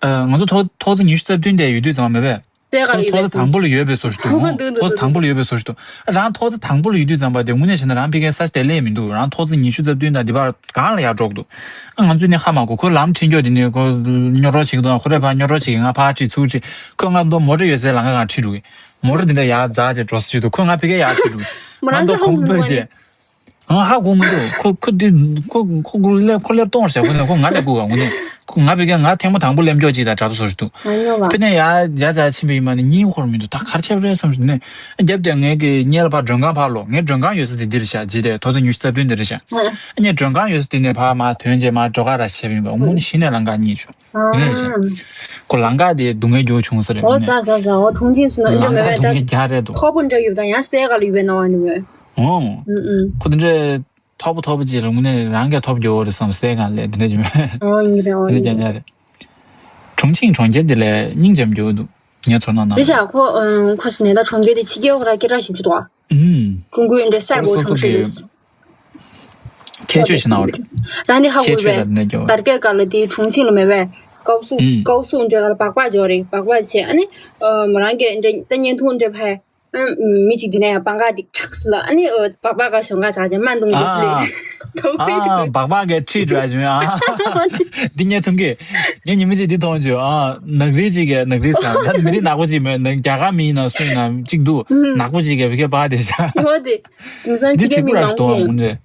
ང་ཚོ་ཐོག་ཐོག་བརྩེགས་ཉི་ཤུ་རྩ་བདུན་དེ་ཡོད་དུས་ཙམ་པ་མེད་པས། སོ་ཐོག་བརྩེགས་དང་པོ་ལ་ཡོད་པའི་བཟོ་ཞིག་འདུག་ཐོག་བརྩེགས་དང་པོ་ལ་ཡོད་པའི་བཟོ་ཞིག་འདུག་རང་ཐོག་བརྩེགས་དང་པོ་ལ་ཡོད་དུས་ཙམ་པ་དེ་དངོས་གནས་བྱས་ན་རང་ཕ་གིའི་ས་ཆ་དེ་སླེབས་མི་འདུག་རང་ཐོག་བརྩེགས་ཉི་ཤུ་རྩ་བདུན་དང་འདི་བར་སྒང་ལ་ཡར་འགྲོ་གི་འདུག་ང་ཚོས་ནི་ཧ་མ་གོ་ཁོ་ལམ་ཁྲིད་མགྱོགས་དེ་ནས་ཁོ་སྨྱོ་རོགས་བྱེད་ཀྱི་འདུག་ཁོ་རེ་ཕར་སྨྱོ་རོགས་བྱེད་ཀྱི་ང་ཕར་ཁྲིད་ཚུར་ཁྲིད་ཁོས་ང་ཚོ་མོ་ཊ་ཡོད་སའི་ལམ་ཁ་སྒང་ཁྲིད་འགྲོ་གི་མོ་ཊ་དེ་འདྲ་ཡར་འཛེགས་བྱས་འགྲོ་ས་ཞིག་འདུག་ཁོས་ང་ཕ་གིར་ཡར་ཁྲིད་འགྲོ་གི་མོ་ཊ་ཁོ་མོ་ཊ་བྱས། ཨང་ཧ་གོ་མི་འདུག་ཁོ་ཁོ་འདི་ཁོ་ཁོ་ཁོ་སླེབས་ཁོ་སླེབས་གཏོང་བར་བྱས་ཁོ་ནས་ཁོ་ང་ལས་སྒུག་ག་དངོས་གནས་ཁོ་ང་ཕ་གིར་ང་ཐེངས་མ་དང་པོ་སླེབས་མགྱོགས་ཅིག་དང་འདྲ་པོ་བཟོ་ཞིག་འདུག་ང་ཉོ་བ། ཕ་ནས་ཡ་ཡ་ཙ་ཕྱིན་པ་ཡིན་མ་ནི་གཉིད་ཁུག་མི་འདུག་ད་ག་རེ་བྱས་པ་རེད་བསམ་ཞིག་ནས་རྒྱབ་དེ་ངས་ཀྱི་སྔོན་ལ་ཕར་མགྲོན་ཁང་ཕར་ལོག་ངའི་མགྲོན་ཁང་ཡོད་ས་དེ་འདི་རེད་ཤག་ཇི་དེ་ཐོག་བརྩེགས་ཉི་ཤུ་རྩ་བདུན་འདི་རེད་ཤག་ངའི་མགྲོན་ཁང་ཡོད་ས་དེ་ནས་ཕར་མར་ཐོན་རྗེས་མར་འགྲོ་ག་ར་བྱས་པ་ཡིན་པ་དངོས་གནས་གཞི་ནས་ལམ་ཁ་གཉིད་བྱུང་། ཨ། རེད་ཤག་ཁོ་ལམ་ཁ་དེ་སྡུག་བསྔལ་རྒྱུ་བྱུང་ས་རེད་ཨོ་ངོ་ཟ་ནས། ཟ་ཟ་ཨོ་ཁྲུང་ཆིང་ཟེར་ན་འདྲ་ལམ་མེད་ཁ་པས་སྡུག་ད། བསྔལ་རྒྱག་རེད་འདུག་མཐོ་པོ་འདྲ་ཡོད་ད་ཡང་སའི་ཁ་ལ་ཡོད་པའི་སྣང་བ་འདྲ་མེད། ཨོ། ཨུ་ཨུ། ཁོ་དེ་འདྲས་མཐོ་པོ་མཐོ་པོ་ཅིག་ལ་དངོས་གནས་རང་གིས་ཐོབ་རྒྱུ་བོ་རེད་བསམ་སའི་སྒང་ལས་དེ་འདྲ་ཅིག་མེད། ཨོ་ཡིན་རེད་ཨོ་དེ་འདྲ་ཡིན་རྒྱག་རེད། ཡག་རེད། ཁྲུང་ཆིང་གྲོང་ཁྱེར་དེ་ལས་སྙིང་རྗེ་མོ་འདུག་ངས་ཚོར་སྣང་གནང་རེད་བྱས། ཁོ་ཁོ་ཟེར་ནས་ད་གྲོང་ཁྱེར་དེ་ཕྱི་རྒྱལ་ཁོ་ར་སྐད་གྲགས་ཞེ་པོ་ཅིག་འདུག་ཨ། ཨུམ། ཀྲུང་གོའི་འདྲ་གསར་པོ་སོ་སོ་ཆུང་ཆུང་གི་རེད། ཁྱད་ཆོས་ཤིག་ན་བར། རང་ནི་ཧ་གོ་ཁྱད་ཆོས་བས། ལ་ནས་རྒྱོ་བར། དར་སྐད་ཀ་ལ་དེའི་གྲོང་ཆིང་ལ་མེད་བས། ཀའོ་སུ་ཨུམ། ཀའོ་སུ་འདྲ་ག་ལ་སྦག་སྦག་འཇོག་རེད་སྦག་སྦག་བྱས་ཨ་ནི། ཨ་མོ་རང་གི་འདྲ་ད་བརྙན་ཐུང་འདྲ་ཕ། ཨ། མི་གཅིག་འདི་ནས་ཡང་པང་ཁ་འདི་ཁྲག་སི་ལ། ཨ་ནི་ཨོ་སྦག་སྦག་ག་ཞོན་ག་ཆག་ཅན་མ་འདུང་འདུག་སི་ལེ། ཨ། ཐོག་ཁོའི་ཨ། ཅིག་སྦག་སྦག་གི་ཁྲིད་འགྲོ་ཡ་ཅིག་མེད་ཨ། འདི་ངས་མཐོང་གི། ངས་ཉི་མ་གཅིག་འདི་མཐོང་བྱུང་ཨ། ནག་རིལ་གཅིག་གི་ནག་རིལ་ཟ། ད་མི་རིགས་ནག་པོ་གཅིག་མེད་ན། རྒྱ་གར་མི་ཡིན་ན་སུ་ཡིན་ན་གཅིག་འདུག་ནག་པོ་གཅིག་གི་བི་ཁེ་པ་དེ་ཤ། ཡོད་དེ། དེང་སང་འདི་ཕྱི་རྒྱལ་གཅིག་པུ་མི་ར་མང་ཞིག་མཐོང་ཅིག་ཡོང་རེད།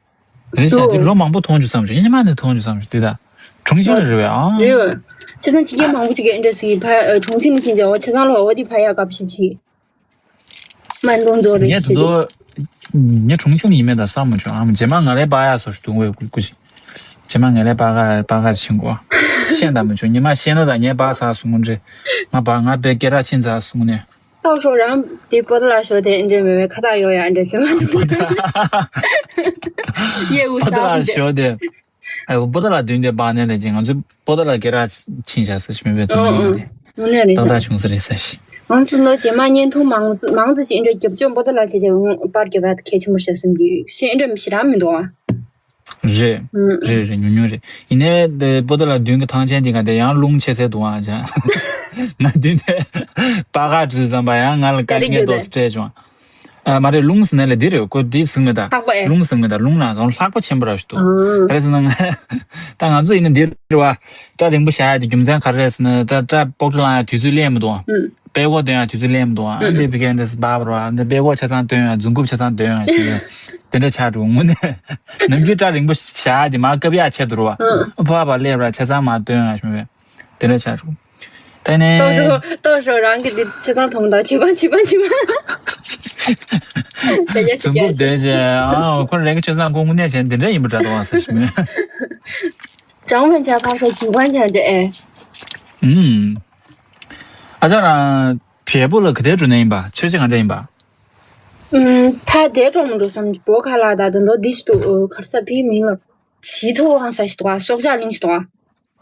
རེད་ཤག་འདི་ལོ་མང་པོ་མཐོང་རྒྱུ་བསམ་བྱུང་། ཉི་མ་ནས་མཐོང་རྒྱུ་བསམ་བྱུང་འདི་ད། གྲོང་ཁྱེར་ལ་རེད་བས་ཨང་། རེད་བས། ཆ་ཚང་ཕྱི་རྒྱལ་མང་པོ་ཅིག་གིས་འདྲ་ཟིག་ཕ་གྲོང་ཁྱེར་ནས་ཕྱིན་ཅིང་ཆ་ཚང་ལ་འོ་དེ་ཕ་ཡག་གབ་ཞིབ་ཞིག་མ་འདུང་ཚོ་རེད་ངས་ཟེར་དེ། ངས་གྲོང་ཁྱེར་ནས་ཡིན་མེད་ད་བསམ་མ་བྱུང་ཨང་། རྗེས་མ་ང་ལས་པ་ཡག་སོ་ཞིག་འདུག་བས་ཀུ་ཀུ་ཞིག་རྗེས་མ་ང་ལས་པ་ག་པ་ག་ཕྱིན་གོ་ཤེས་ད་མ་བྱུང་། ཉི་མ་ཤེས་ན་ད་ངས་པ་ཟ་སོང་འདྲ། ང་པ་ང་པའི་སྐད་གྲགས་ཕྱིན་ཟ་སོང་ནས། ཏོག་ཧྲོ་རང་དེ་པོ་ཏ་ལ་ཞོ་དེ་འདྲ་མེད་པའི་ཁ་ཐག་ཡོ་ཡ་འདྲ་ཞིག་མ་འདུག་ཡེ་འུ་ས་པོ་ཏ་ལ་ཞོ་དེ། ཨ་པོ་ཏ་ལ་བདུན་དེ་པ་ནས་ལས་ཅིང་ང་ཚོའི་པོ་ཏ་ལ་སྐད་གྲགས་ཕྱིན་བཞག་ས་ཞིག་མེད་པའི་ཚོད་ཡོང་དེ། དངོས་གནས་རེད་ཏག་ད། ཏག་བྱུང་ས་རེད་ས་ཞིག་ང་ཚོ་ལོ་རྗེས་མ་བརྙན་ཐུང་མང་ཙི་མང་ཙི་ཅིག་འདྲ་རྒྱབ་ལྗོངས་པོ་ཏ་ལ་བྱས་བྱས་པར་རྒྱབ་ཡ་གལ་ཆེན་པོ་ཤ་སེམས་ཀྱི་ཤེས་འདྲ་མི་ཤེས་རང་མི་འདུག་ཨ། རེད། ཨུམ། རེད་རེད། ཉུང་ཉུང་རེད། ཡིན་ནའི་དེ་པོ་ཏ་ལ་བདུན་གྱི་ཐང་ཆེན་དེ་ག་དེ་ཡང་རླུང་ཆེ་སའི་དུ་བ་ཅང་ང་བདུན་དེ་པ་ག་བྲིས་ཙམ་པ་ཡང་ང་ལ་དཀའ་ངལ་ཏོག་སྤྲད་བྱུང་། ཨ་མ་རེད། རླུང་ཟེར་ནས་ལས་འདི་རེད། ཁོ་འདི་ཟིང་མེད་ད། ལྷག་པ་ཨེ། རླུང་ཟིང་མེད་ད། རླུང་ནང་ལྷག་པ་ཆེན་པོ་ར་ཞིག་འདུག་ཨ། ག་རེ་ཟེར་ན་ང་ད་ང་ཚོ་ཡིན་ན་འདི་རེད་བ། སྐྲ་རིང་པོ་བཞག་ཡ་དེ་རྒྱུ་མཚན་ག་རེ་རེད་ཟེར་ན་ད་སྐྲ་པོག་ཏྲ་ལངས་ཡ་དུས་ཚོད་སླེབས་མི་འདུག་ཨ། ཨུམ། པད་ཀོ་འདོན་ཡ་དུས་ཚོད་སླེབས་མི་འདུག་ཨ། ཨ་འདི་བི་ཀན་རེས་སྦ་བར་བ་འདི་པད་ཀོ་ཆ་ཚང་འདོན་ཡ། རྫུན་རྐུབ་ཆ་ཚང་འདོན་ཡ་ཞིག་རེད། དེ་འདྲ་ཆགས་འགྲོ་དངོས་གནས། ནམ་རྒྱུན་སྐྲ་རིང་པོ་བཞག་ཡ་དེ་མར་བཀབ་ཡ་ཆེད་དུ་རུ་བ། ཨུམ། ཕ་བ་སླེབས་ར་ཆ་ཚང་མར་འདོན་ཡ་ཞིག་མེད་པས། དེ་འདྲ་ཆགས་འགྲོ། ད་ནས། ཏོག་ཧྲོ་ཏོག་ཧྲོ་རང་གི་འདི་ཆེ་ཚང་མཐོང་དང་ཆེ་གང་ཆེ་གང་ཆེ་གང་། ད་ཡ་ཞིག་རྫུན་རྐུབ་ཡ་ཞིག་འདོན་བྱས་ཨ་ཁོ་རང་གི་ཆ་ཚང་ཁོ་དངོས་གནས་བྱས་འདི་འདྲ་ཡིན་པ་འདྲ་འདུག་ཨ་ཟེར་ཞུ་ནས། ཀྲང་ཝན་ཆ་ཁ་ས་ཆེ་གང་ཆེ་འདྲ་ཨེ། ཨུམ། ཨ་ཅག་རང་བལ་པོ་ལ་ག་དེ་འགྲོ་ནས་ཡིན་པ། ཆོས་ཆེ་གང་འདྲ་ཡིན་པ། ཨུམ། ད་དེ་གྲོང་མི་འགྲོ་བསམ་བོ་ཁ་ལ་ད་དོན་དོ་འདི་ཞིག་ཏུ་གར་ས་ཕི་མིང་ལ་ཆི་ཐོ་ཝང་ས་ཞིག་ཏུ་ཨ་སྲོག་ཆགས་གླིང་ཞིག་ཏུ་ཨ།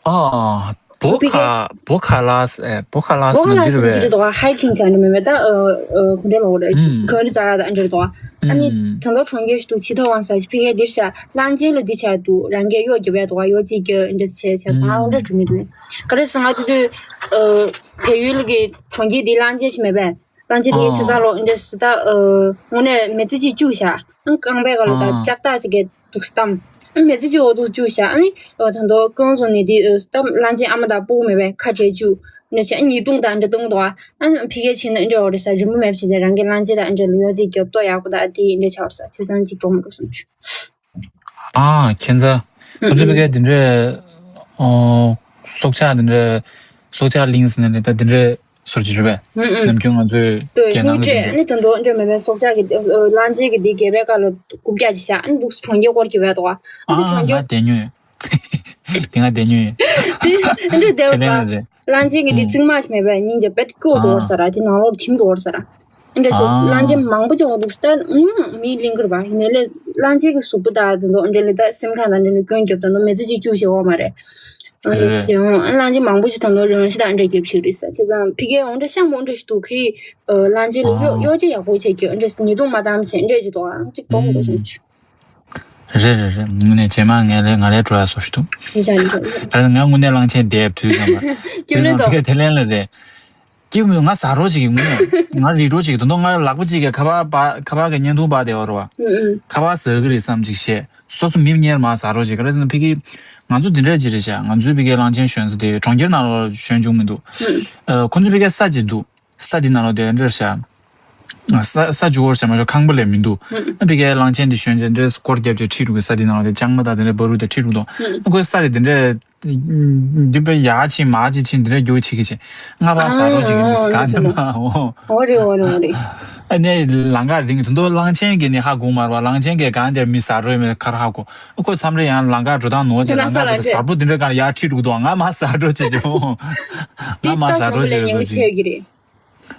ཨ། བོ་ཁ་བོ་ཁ་ལ་ཨེ་བོ་ཁ་ལ་བོ་ཁ་ལ་ཟེར་ན་འདི་རེད་བས། ཧའི་ཀིང་བྱས་ནས་མེད་མེད་ད་ཨ་ཨ་ག་འདྲ་ལོ་རེད། ཨུམ། ག་རེ་ཟ་ད་འདྲ་རེད་དོ། ཨ་ནི་ཨུམ། ད་ལྟ་གྲོང་ཁྱེར་ཞིག་ཏུ་ཆི་ཐོ་ཝང་ས་ཞིག་ཕི་གེ་འདིར་ཤ་གླང་ཆེན་ལ་འདི་ཆ་དུ་རང་གི་གཡོ་རྒྱབ་ཡ་དོ་གཡོ་ཅིག་གི་འདྲ་ཆེ་ཆེ་ཨུམ། ང་འདྲ་གྲུ་མི་འདུག་ག་རེ་ཟ་ང་དུ་དུ་ཨ་བལ་ཡུལ་གི་གྲོང་ཁྱེར་འདི་གླང་ཆེན་ཞིག་མེད་པས། གླང་ཆེན་དེ་ཆེ་ཚ་ལོ་འདྲ་སི་ད་ཨ་དངོས་གནས་མི་ཚེ་གཅིག་བཅུག་བཞག་ཨ་རྐང་པའི་ག་ལ་ད་ཨ། ལྕགས་ཐག་ཅིག་གི་འདུག་སྟམ། ཨ་མི་ཚེ་གཅིག་འོ་འདུག་བཅུག་བཞག་ཨ་ནི་ཨ་ད་དོ་རྐང་བཟུང་ནས་དེ་ཨ་ད་གླང་ཆེན་ཨ་མ་དང་སྤུ་གུ་མེད་པའི་ཁ་བྲལ་བཅུག་འདྲ་བྱས་ཨ་ཉེས་རྡུང་དང་འདྲ་རྡུང་འདུག་ཨ་ཨ་ནི་ཕི་གེ་ཕྱིན་ན་འདྲ་འོ་རེ་ས་རིན་པོ་མེད་བྱས་རང་གི་གླང་ཆེན་དང་འདྲ་ལུས་ཡོད་ཅིག་རྒྱབ་ཏོ་ཡག་པོ་དང་དེ་འདྲ་ཆ་བར་ས་ཆེ་ཚང་གཅིག་གྲོང་མི་འགྲོ་སོང་ཆུ། ཨ་ཁྱེད་ཚ། ཁོ་ཚོ་ཕི་གེ་དེ་འདྲ་ཨོ་སྲོག་ཆགས་དེ་འདྲ་སྲོག་ཆགས་གླིང་ཟེར་ནས་ད་དེ་འདྲ། སོར་གྱི་རེད་པས། ཨུ་ཨུ། ནམ་རྒྱུན་ང་ཚོས་ལྟོས་རྒྱལ་ནང་དངུལ་ལ་སྤྲད་ཨ་ནི་ད་དུང་འདྲ་མེད་པའི་སྲོག་ཆགས་ཀྱི་ཨ་གླང་ཆེན་གྱི་འདི་རྒྱལ་པོའི་བཀའ་ལ་རྐུབ་བཀྱག་ཅིག་བཞག་ཨ་ནི་འདུག་སེ་གྲོང་ཁྱེར་སྐོར་གྱི་བས་འདུག་ཨ། ཨ་ནི་ཨ་གྲོང་ང་ཁྱེར་བསྡད་མྱོང་ཡོད། དེ་ཨ་འདྲ་བསྡད་ཁས་པ། ལེན་ལ་རེད། གླང་ཆེན་གྱི་འདི་ཨུ། རྩིག་མ་ཞིག་མེད་པས་སྙིང་རྗེ་པད་ཀོ་འགྲོ་བར་ཨ། ས་ར་དེ་ནང་ལོགས་ཁྱིམ་འགྲོ་བར་ས་ར། ཨ་འདྲ་ཞིག་ཨ། གླང་ཆེན་མང་པོ་ཅིག་འོང་འདུག་སྟ་ཨུམ་མི་གླིང་གུར་བ་ཡིན་ནའི་གླང་ཆེན་གྱི་གཟུགས་པོ་དག་དེ་ཚོ་ཨ་འདྲ་ལ་ད་སེམས་ཁམས་དང་འདྲ་ལ་སྐྱོན་རྒྱབ་དང་ནོ་མི་ཚེ་གཅིག་བཅུག་ཞེས་འོག་མ་རེད། ཨ་རེད། ཞེས་འོང་ཨ་གླང་ཆེན་མང་པོ་ཞིག་དང་ནོ་རང་ཤི་དང་འདྲ་རྒྱབ་ཞིག་རེད་ས་བྱས་ཙང་ཕི་གའི་འོང་འདྲ་ཤ་མོ་འདྲ་ཞིག་འདུག་གི། གླང་ཆེན་ལ་གཡོ་ཨ། གཡོ་ཅིག་ཡག་པོ་བྱས་ཀྱི་འདྲ་ཉེས་རྡུང་མ་བཏང་བྱས་འདྲ་ཅིག་འདུག་ཨ་གཅིག་གྲོགས་མི་འདུག་ཞེས། རེད་རེད་རེད། དངོས་གནས་རྗེས་མ་ངས་ལས་ང་ལས་འགྲོ་ཡ་བཟོ་ཞིག་འདུག་ཡིན་ཤག་ཡིན་ཤག་ད་ང་དངོས་གནས་གླང་ཆེན་འདེབས་དུས་ཙམ་པ། སྐྱོན་མེད་དོ། ཕི་གའི་དེ་ལན་ལ་རེད། སྐྱིད་མོས་ང་ཟ་རོགས་བྱེད་ཀྱི་ངུ་ནས་ང་རིག་རོགས་བྱེད་ཀྱི་དོན་དུ་ང་ལག་པ་གཅིག་གིས་ཁ་པར་པ་ཁ་པར་གྱི་བརྙན་ཐུང་པ་དེ་བར་བ། ཨུ་ཨུ། ཁ་པར་ཟ་གི་རེད་བསམ་གཅིག་བཤད། སོ་སོ་མི་གཉེར་མ་ཟ་རོགས་བྱེད་ག་རེ་ཟེར་ན་ཕི་གི། ང་ཚོ་འདི་འདྲས་ཅིག་རེད་ཤག་ང་ཚོའི་ཕི་གའི་གླང་ཆེན་ཞོན་ས་དེ་གྲོང་ཁྱེར་ནང་ལ་ཞོན་བྱུང་མི་འདུག་ཨུ། ཨ་ཁོ་ཚོ་ཕི་གའི་ས་ཅིག་འདུག་ས་དེ་ནང་ལ་དེ་འདྲས་ཤག་ས་ས་འཇུ་བར་བྱ་མ་ཤོག་ཁང་པ་ལས་མི་འདུག་ཨུ། ཨ་ཕི་གའི་གླང་ཆེན་དེ་ཞོན་བྱས་འདྲས་སྐོར་རྒྱབ་བྱས་ཁྲིད་འགྲོ་གི་ས་དེ་ནང་ལ་དེ་ལྕང་མ་དང་དེ་འདྲས་བ་རུ་དེ་ཁྲིད་འགྲོ་འདུག་ཨུ། ཨ་ཁོའི་ས་དེ་དེ་འདྲས། འདི་པའི་ཡར་ཕྱིན་མར་ཅིག་ཕྱིན་འདི་འདྲ་རྒྱུག་ཆེ་གི་ཆེ། ང་པ་ཟ་རོགས་ཅིག་ཡིན་ཟེར་གང་ནས་མ་འོ། འོ་རེད་འོ་རེད་འོ་རེད། ཨ་ནེ་ལང་ཀ་རིང་དུ་འདུག་གླང་ཆེན་གྱི་ནི་ཧ་གོ་མ་རེད་པ། གླང་ཆེན་གྱི་གང་དེར་མི་ཟ་རོགས་མེད་ཁར་ཧ་གོ། ཁོ་མཚམས་རེ་ཡང་ལང་ཀ་འགྲོ་སྟངས་ནོར་ཅིག་ལང་ཀ་འགྲོ་ཟ་པོ་འདི་འདྲ་གང་ཡར་ཁྲིད་འགྲོ་འདུག་ང་མ་ཟ་རོགས་ཅིག་ཅིག་འོ། ང་མ་ཟ་རོགས་ཅིག་ཡོད་རོགས་ཅིག་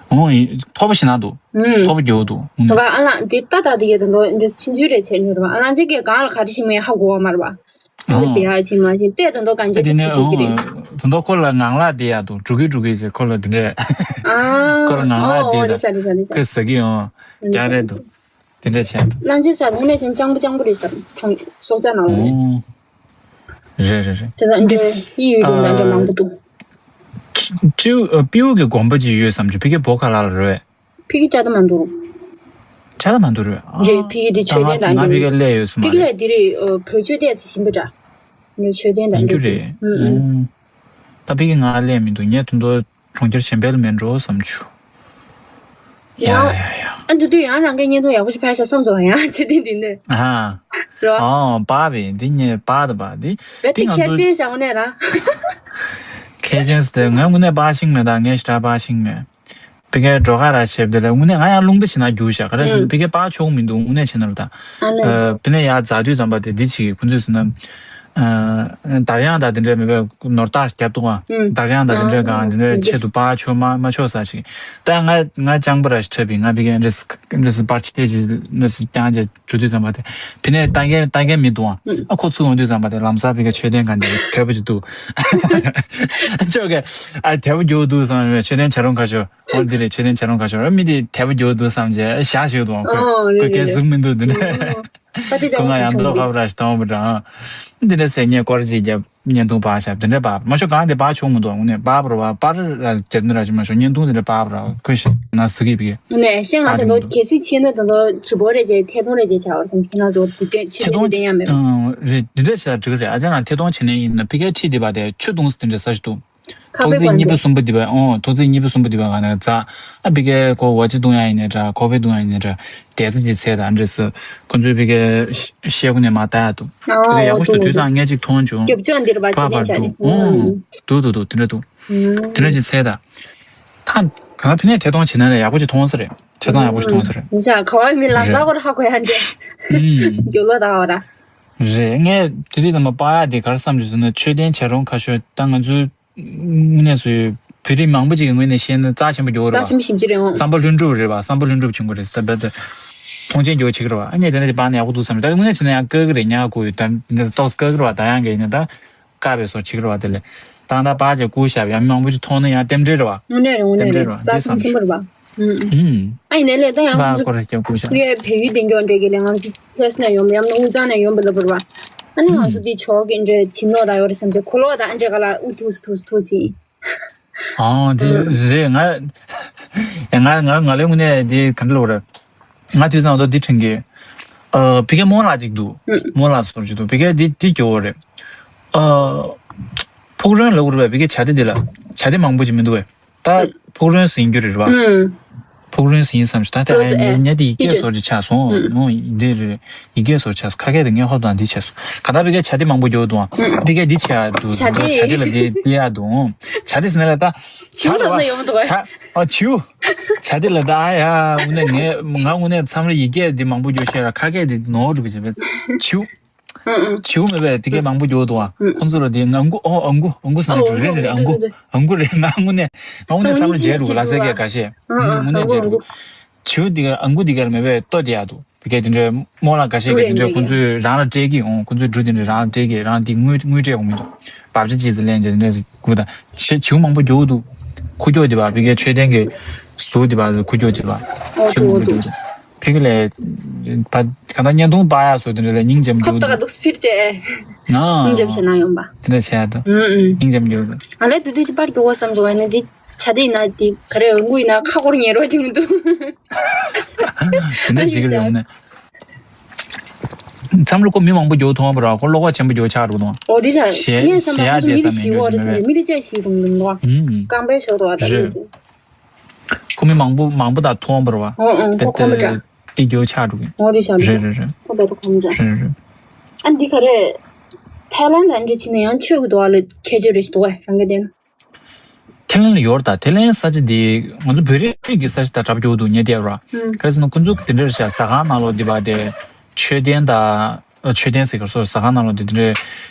འོ་ཐོབ་པ་ཞིག་ན་འདུག་ཐོབ་པ་རྒྱལ་བོ་འདུག་ཨ་ལ་འདི་ལྟ་ལྟ་འདི་གའི་དུ་འདུག་འདི་ཆུང་ཆུང་རེད་ཆེ་ནུ་རེད་པ། ཨ་ལ་འདི་གའི་གང་ལ་ག་རེ་ཞིག་མེད་ཧ་གོ་བ་མ་རེད་པ། ཨོ། ཟེར་ཡ་ཅིག་མ་ཅིག་ལྟས་དོན་དོ་གང་ཅི་ཨ་དེ་ནས་ཅི་ཞིག་གི་རེད། ཨོ། དོན་དོ་ཁོ་ལ་ངང་ལག་དེ་ཡ་དོ་འགྲོ་གི་འགྲོ་གི་ཟེར་ཁོ་ལ་དེ་འདྲས། ཨ། ཁོ་ལ་ངང་ལག་ཨོ་དེ་ཨོ་རེད་ས་རེད་ས་རེད་ས། ཁོས་ཟ་གི་ཡོང་། རྒྱག་རེད་འདུག་དེ་འདྲས་བྱས་འདུག་གླང་ཆེན་ས་དངོས་གནས་ཅན་སྤྱང་པོ་སྤྱང་པོ་རེད་ས། ཁྲོང་སྲོག་ཆགས་ནང་ལ་རེད། ཨོ། རེད་རེད་རེད། དེ་ད་འདི་ཡི་ཡུལ་ཅན་ད་འདྲ་མང་པོ་འདུག་ཅིའུ་པིའུ་གི་དགོན་པ་ཅིག་ཡོད་བསམ་རྒྱུ་ཕ་གི་བོ་ཁ་ལ་ལ་རེད། ཕ་གི་ཅ་ད་མ་འདུག་ཆ་ད་མ་འདུག་རེད། རེད། ཕ་གི་དེ་མཆོད་རྟེན་དང་ང་ཕ་གི་སླེབས་ཡོད་ས་མ་རེད། ཕ་གི་ལ་དེ་རེད། བོད་མཆོད་རྟེན་ཟེར་བཞིན་པ་འདྲ། ངའི་མཆོད་རྟེན་དང་ཡིན་རྒྱུ་འདྲ་རེད། ཨུ། ད་ཕ་གི་ང་སླེབས་མི་འདུག་ངས་དུ་མདོ་གྲོང་ཁྱེར་གཞན་པ་ལ་མེད་འགྲོ་བསམ་བྱུང་། ཡ་ཡ་ཡ། ཨ་འདུག་དུས་ཡང་རང་གི་བརྙན་ཐུང་ཡག་པོ་ཞིག་ཕར་བཞག་བསམ་སོང་། ཡང་མཆོད་རྟེན་འདི་ནས། ཨ་རོ། ཨོ་པ་བི་འདི་ཉེ་པ་ད་པ་འདི། བེ་འདི་ཏི་ང་ཁེར་ཚོ་ཅན་བཞག་ནས་ར། ཁེར་ཅན་སྟེ་ང་དངོས་གནས་པ་ཤིང་མེད། ད་ངས་ཞེ་དྲག་པ་ཤིང་མེད། ཕ་གིའི་འགྲོ་ཁ་ར་བྱེད་དེ་ལ་དངོས་གནས་ང་ཡང་རླུང་རྟ་ཞིག་ན་རྒྱུགས་བཞག་ག་རེ་ཟེར་ན་ཕ་གིའི་པགས་ཆོག་མི་འདུག་དངོས་གནས་བྱས་ན་ར། ད་ཨ་ནི། ཕ་ནས་ཡར་འཛེགས་དུས་ཙམ་པ་དེ་འདི་བྱེད་ཀྱི་ཁོ་ཚོས་ཟེར་ན། དར་དབྱངས་དང་དེ་འདྲའི་མེད་པའི་ནོར་རྟགས་རྒྱབ་འདུག་ཨ། དར་དབྱངས་དང་དེ་འདྲའི་གང་དེ་འདྲའི་ཆེད་དུ་པགས་ཆོག་མ་མ་ཆོག་ས་ཞིག་ད་ང་ང་སྤྱང་པོ་ར་ཞིག་འཁྲབ་པའི་ང་ཕ་གིའི་འདྲ་སི་འདྲ་སི་པར་ཆས་ཀྱི་འདྲ་སི་རྐྱང་རྐྱང་འགྲོ་དུས་ཙམ་པ་དེ་ཕ་ནས་ལྟ་མཁན་ལྟ་མཁན་མི་འདུག་ཨ། ཨ་ཁོ་ཚུར་འོང་དུས་ཙམ་པ་དེ་ལམ་སང་ཕ་གིའི་མཆོད་རྟེན་གང་དེ་དལ་པོ་ཅིག་འདུག་ཅོག་གི་ཨ་དལ་པོ་རྒྱུགས་འདུག་བསམ་པའི་མཆོད་རྟེན་བྱ་རུང་ཁ་ཤོར། འོ་འདི་རེད། མཆོད་རྟེན་བྱ་རུང་ཁ་ཤོར་ར། མི་དེ་དལ་པོ་རྒྱུགས་འདུག་བསམ་བྱས་ཞག་ཞིག་འདུག་ཁོས་ཨོ་རེད་ཁོས་རེད་སྐད་ཟུར་མི་འདུག་འདི་ནས། ཨོ། ད་དེ་ཁོ་ང་ཡང་འདོགས་ཁ་བ་ར་ཞིག་གཏོང་བ་འདྲ། འདི་འདྲ་ཟེར་ངས་སྐོར་ཅིག་བརྒྱབ་བརྙན་ཐུང་པར་བཞག་དེ་འདྲ་པར་མ་ཤོག་གང་དེ་པར་ཆོག་མི་འདུག་དངོས་གནས་པར་བ་པར་ར་རྒྱབ་ནི་ར་ཞིག་མ་ཤོག་བརྙན་ཐུང་དེ་འདྲ་པར་ར་ཁོས་ཤི་ན་ཟི་གི་པི་གི། ནས་ཤེས་ང་དེ་ཚོ་གལ་སྲིད་ཆེ་ན་དེ་ཚོ་ཇུ་བོ་རེ་རྗེས་ཐད་གཏོང་རེ་རྗེས་བྱ་བར་སེམས་ཁྱེད་རང་ཚོ་དེ་དེ་ཆེ་ཐད་གཏོང་དེ་དེ་ཡང་མེད་པ། རེད་འདི་འདྲ་བྱས་ལ་འགྲིག་གི་རེད། ཨ་ཅག་རང་ཐད་གཏོང་བྱེད་ནི་ཡིན་ན་ཕ་གིའི་ཁྲིད་འདི་པ་དེ་ཆུ་བཏུང་སི་དེ་འདྲ་ས་ཞིག་འདུག་ཁ་ཐོག་བརྩེགས་གཉིས་པ་གསུམ་པ་འདི་པ་ཨོ་ཐོག་བརྩེགས་གཉིས་པ་གསུམ་པ་འདི་པ་ག་ནས་རྩ་ཨ་ཕ་གིའི་ཀོ་ཝ་ཅི་བཏུང་ཡ་ཡིན་ནའི་འདྲ་ཀོ་ཕི་བཏུང་ཡ་ཡིན་ནའི་འདྲ་དེ་ཚོ་ཅི་ཚད་དང་འདྲ་སུ་ཁོ་ཚོའི་ཕ་གིའི་ཤེལ་སྒོ་ནས་མ་ལྟ་ཡ་འདུག་ཕ་གིའི་ཡག་པོ་ཞིག་འདུག་དུས་སང་ངས་ཅིག་མཐོང་བྱུང་རྒྱབ་ལྗོངས་འདིར་བ་ཕ་ཕར་འདུག་ཨོ་འདུག་འདུག་འདུག་དེ་འདྲ་འདུག་དེ་འདྲ་ཅི་ཚད་དང་ཐང་གང་ཕི་ནས་ཐད་གཏོང་བྱེད་ན་ལས་ཡག་པོ་ཅིག་མཐོང་ས་རེད། ཆ་ཚང་ཡག་པོ་ཞིག་མཐོང་ས་རེད། ཡིན་ཤག་ག་བ་མི་ལ་ཟ་བར་ཧ་གོ་ཡ་འདྲ་རྒྱུ་ལོ་ད་བ་ར། རེད། ངས་དེ་དུས་ཙམ་པ་པ་ཡག་དེ་ག་རེ་བསམ་བྱུང་ཟེར་ན་མཆོད་རྟེན་བྱ་རུང་ཁ་ཤོར་ད་ང་ཚོའི་དངོས་གནས་སུ་བོད་རིགས་མང་པོ་ཅིག་གི་ངོས་ནས་བཤད་ན་རྩ་ཆེན་པོ་རྒྱོ་རེད་བ། རྩ་ཆེན་པོ་ཞིབ་ཅིག་རེད་འོང་། བསམ་པ་ལྷུན་གྲུབ་རེད་བ། བསམ་པ་ལྷུན་གྲུབ་བྱུང་གི་རེད་ཟེར་བས་ད་མཐོང་ཆེན་རྒྱོ་བྱེད་ཀྱི་རེད་བ། ཨ་ནི་དེ་འདྲ་ཅིག་པ་ནས་ཡག་པོ་འདུག་བསམ་རེད། ད་དངོས་གནས་བྱས་ན་ཡང་བཀག་གི་རེད། ཉག་གུ་ཡོད་ད་འདི་ཏོག་ཙམ་བཀག་གི་རེད་བ། ད་ཡང་གི་ཡིན་ན་ད་བཀག་པའི་བཟོ་བྱེད་ཀྱི་རེད་བ། དེ་ལས་ད་ད་པ་ཅིག་བསྐུར་ཞབས་ཡང་མང་པོ་ཅིག་མཐོང་ན་ཡང་རྟེན་འབྲེལ་རེད་བ། དངོས་གནས་རེད། དངོས་གནས་རྟེན་འབྲེལ་རེད་རེད་བ། རྩ་འདི་ཆེན་བསམ་ཆེན་པོ་རེད་བ། ཨུམ། ཨ་ཡིན་ནའི་ལས་ད་ཡང་ཁོང་ཚོ་ཁོ་རེ་སྐྱབས་སྐུ་ཞབས། ཕ་གིའི་བོད་ཡིག་འདོན་སྐྱོར་འདྲ་གི་ལས་ང་ཚོ་ལྷ་ས་ནས་ཡོང་པ་ཡང་ན་དབུས་གཙང་ནས་ཡོང་པ་ལ་བུར་བ། ཨ་ནི་ང་ཚོ་འདི་ཇོ་གི་འདྲ་བྱིན་ལོག་ད་ཡོད་རེད་བསམ་གྱི་གོ་ལོག་ད་ཨ་འདྲ་ག་ལ་ཨུ་ཐུག་སི་ཐུག་སི་ཐུག་ཅིག་ཨོ་འདི་རེད། ང་ང་ང་ང་ལས་དངོས་གནས་འདི་ག་འདྲ་ལབ་རེད། ང་དུས་ཚང་དུ་འདི་དྲན་གི་ཨ་ཕ་གིའི་རྨོ་ལགས་ཅིག་འདུག་རྨོ་ལགས་ཟེར་ཅིག་འདུག་ཕ་གིའི་འདི་འདི་སྐྱོ་བོ་རེད། ཨ་ཕུག་རོན་ལབ་དགོས་རེད་པས། ཕ་གིའི་བྱ་དེ་འདི་ལ་བྱ་དེ་མང་པོ་ཅིག་མི་འདུག་པས། ད་ཕུག་རོན་ཟེར་རྒྱུ་རེད་པ། ཕུག་རོན་ཟེར་བསམ་ཞིག་ད་དེ་ཨ་ཡ་ཉ་དེ་ཡི་གེ་བཟོ་ཅིག་ཆགས་སོང་། ཨོ་འདི་རེད། ཡི་གེ་བཟོ་ཆགས་སོང་། ཁ་སྐད་དེ་ངས་ཧོབ་དང་འདི་ཆགས་སོང་། ག་ད་ཕ་གིའི་བྱ་དེ་མང་པོ་འགྱོ་འདུག་ཨ་ཕ་གིའི་འདི་ཆགས་འདུག་བྱ་དེ་བྱ་དེ་ལ་འདི་འདི་ཡ་འདུག་བྱ་དེ་ཟེར་ན་ལ་ད་བྱ་རེད་པ། ཨ་བྱིའུ། བྱ་དེ་ལ་ད་ཨ་ཡ་དངོས་གནས་ངས་ང་དངོས་གནས་མཚམས་རེ་ཡི་གེ་འདི་མང་པོ་འགྱོ་ཤེས་ར་ཁ་སྐད་འདི་ནོར་འགྲོ་གི་བྱེད་པས་བྱིའུ། ཨུ་ཨུ། བྱིའུ་མེད་པས་དེ་གས་མང་པོ་འགྱོ་འདུག་ཨ། ཁོང་ཚོ་ལ་དེ་ང་མགུ་ཨོ་ཨ་མགུ་ཨ་མགུ་ཟེར་ན་འགྲིག་རེད་རེད། ཨ་མགུ་ཨ་མགུ་རེད། ང་དངོས་གནས་ང་དངོས་གནས་བསམ་བློ་བརྗེད་འགྲོ་གི་ལ་སེ་གས་འགའ་ཤས་ཨུ་ཨུ་དངོས་གནས་བརྗེད་འགྲོ་གི། བྱིའུ་དེ་གས་ཨ་མགུ་དེ་གས་ལ་མེད་པས་ལྟོ་དེ་ཡག་འདུག་དེ་གས་དེ་འདྲའི་རྨོ་ལགས་འགའ་ཤས་ཀྱིས་དེ་འདྲའི་ཁོང་ཚོས་རང་ལ་སྤྲད་ཀྱི་ཨོ་ཁོང་ཚོས་འབྲུ་དེ་འདྲ་རང་ལ་སྤྲད་ཀྱི་རང་དེ་དངུལ་དངུལ་སྤྲད་འོང་མི་འདུག་བབ་ཅི་ཅི་ཟེར་ལེན་བྱས་དེ་འདྲས་ཟེར་དགོས་ད་བྱིའུ་མང་པོ་འགྱོ་འདུག་ཁུ་ཁྱོག་དེ་བ་ཕ་གིའི་མཆོད་རྟེན་གྱི་ཟུར་དེ་བ་ཁུ་ཁྱོག་དེ་བ་ཨོ་ཁྱོད་མང་པོ་འགྱོ་འདུག་ཕ་གི་ལས་ད་ག་ད་བརྙན་ཐུང་པ་ཡག་སོ་དེ་འདྲ་ལས་སྙིང་རྗེ་མོ་ཁབ་ཏག་འདུག་སྤིར་བྱས། ང་སྙིང་རྗེ་མོ་བྱས་ན་ཡོང་པ། དེ་འདྲ་བྱས་ད། ཨུ་ཨུ། སྙིང་རྗེ་མོ་འགྱོ་ད། ང་ལས་དུས་དུས་ཅི་པར་གྱོ་བ་བསམ་བྱུང་བ་ཡིན་ན་འདི་བྱ་དེ་ཡིན་ན་འདི་ག་རེ་འོང་གུ་ཡིན་ན་ཁ་སྐོར་ཉེ་རོགས་ཅིག་མི་འདུག་དེ་འདྲ་ཞིག་རེད་ཡོང་ནས། མཚམས་རེ་ཁོ་མི་མང་པོ་འགྱོ་མཐོང་བ་ར་ཁོ་བློ་ཁོག་ཆེན་པོ་འགྱོ་ཆགས་འགྲོ་དང་། ཨོ་དེ་བྱ་ངས་བསམ་པ་ཁོ་ཚོ་མི་རེ་ཞིག་འོ་རེད་བསམ་པས་མི་རེ་བཅས་ཤིག་རུང་རུང་བ། རྐང་པའི་ཞོར་དུ་བ་ད་རེད། ཁོ་མི་མང་པོ་མང་པོ་དང་མཐོང་བ་ར་བ། ཨོ་ཨོ་ཁོ་ཁོ་མི་འདྲ། དེ་འགྱོ་ཆགས་འགྲོ་གི། ཨོ་རེད་བྱ་རེད་རེད་རེད། ཁོ་བས་ད་ཁོ་མི་འདྲ། རེད་རེད། ཨ་འདི་ག་རེད། ཐའི་ལན་ད་འདྲ་ཕྱིན་ན་ཡང་ཆོས་ཀྱི་དུ་བ་ལ་ཁྱད་ཆོས་རེ་ཞིག་འདུག་བས་རང་གི་དེ་ན། ཐའི་ལན་ལ་ཡོད་རེད་ད། ཐའི་ལན་ས་ཆ་འདི་ང་ཚོ་བོད་རིགས་ཀྱི་ས་ཆ་དང་འདྲ་པོ་འགྱོ་འདུག་ཉེ་དེ་ར། ཨུམ། ག་རེ་ཟེར་ན་ཁོ་ཚོ་དེ་འདྲ་རེད་ཤག་ཟ་ཁང་ནང་ལོགས་འདི་བ་དེ་མཆོད་རྟེན་དང་། མཆོད་རྟེན་ཟེར་ག་སོ་ཟ་ཁང་ནང་ལོགས་འདི་དེ་འདྲའི་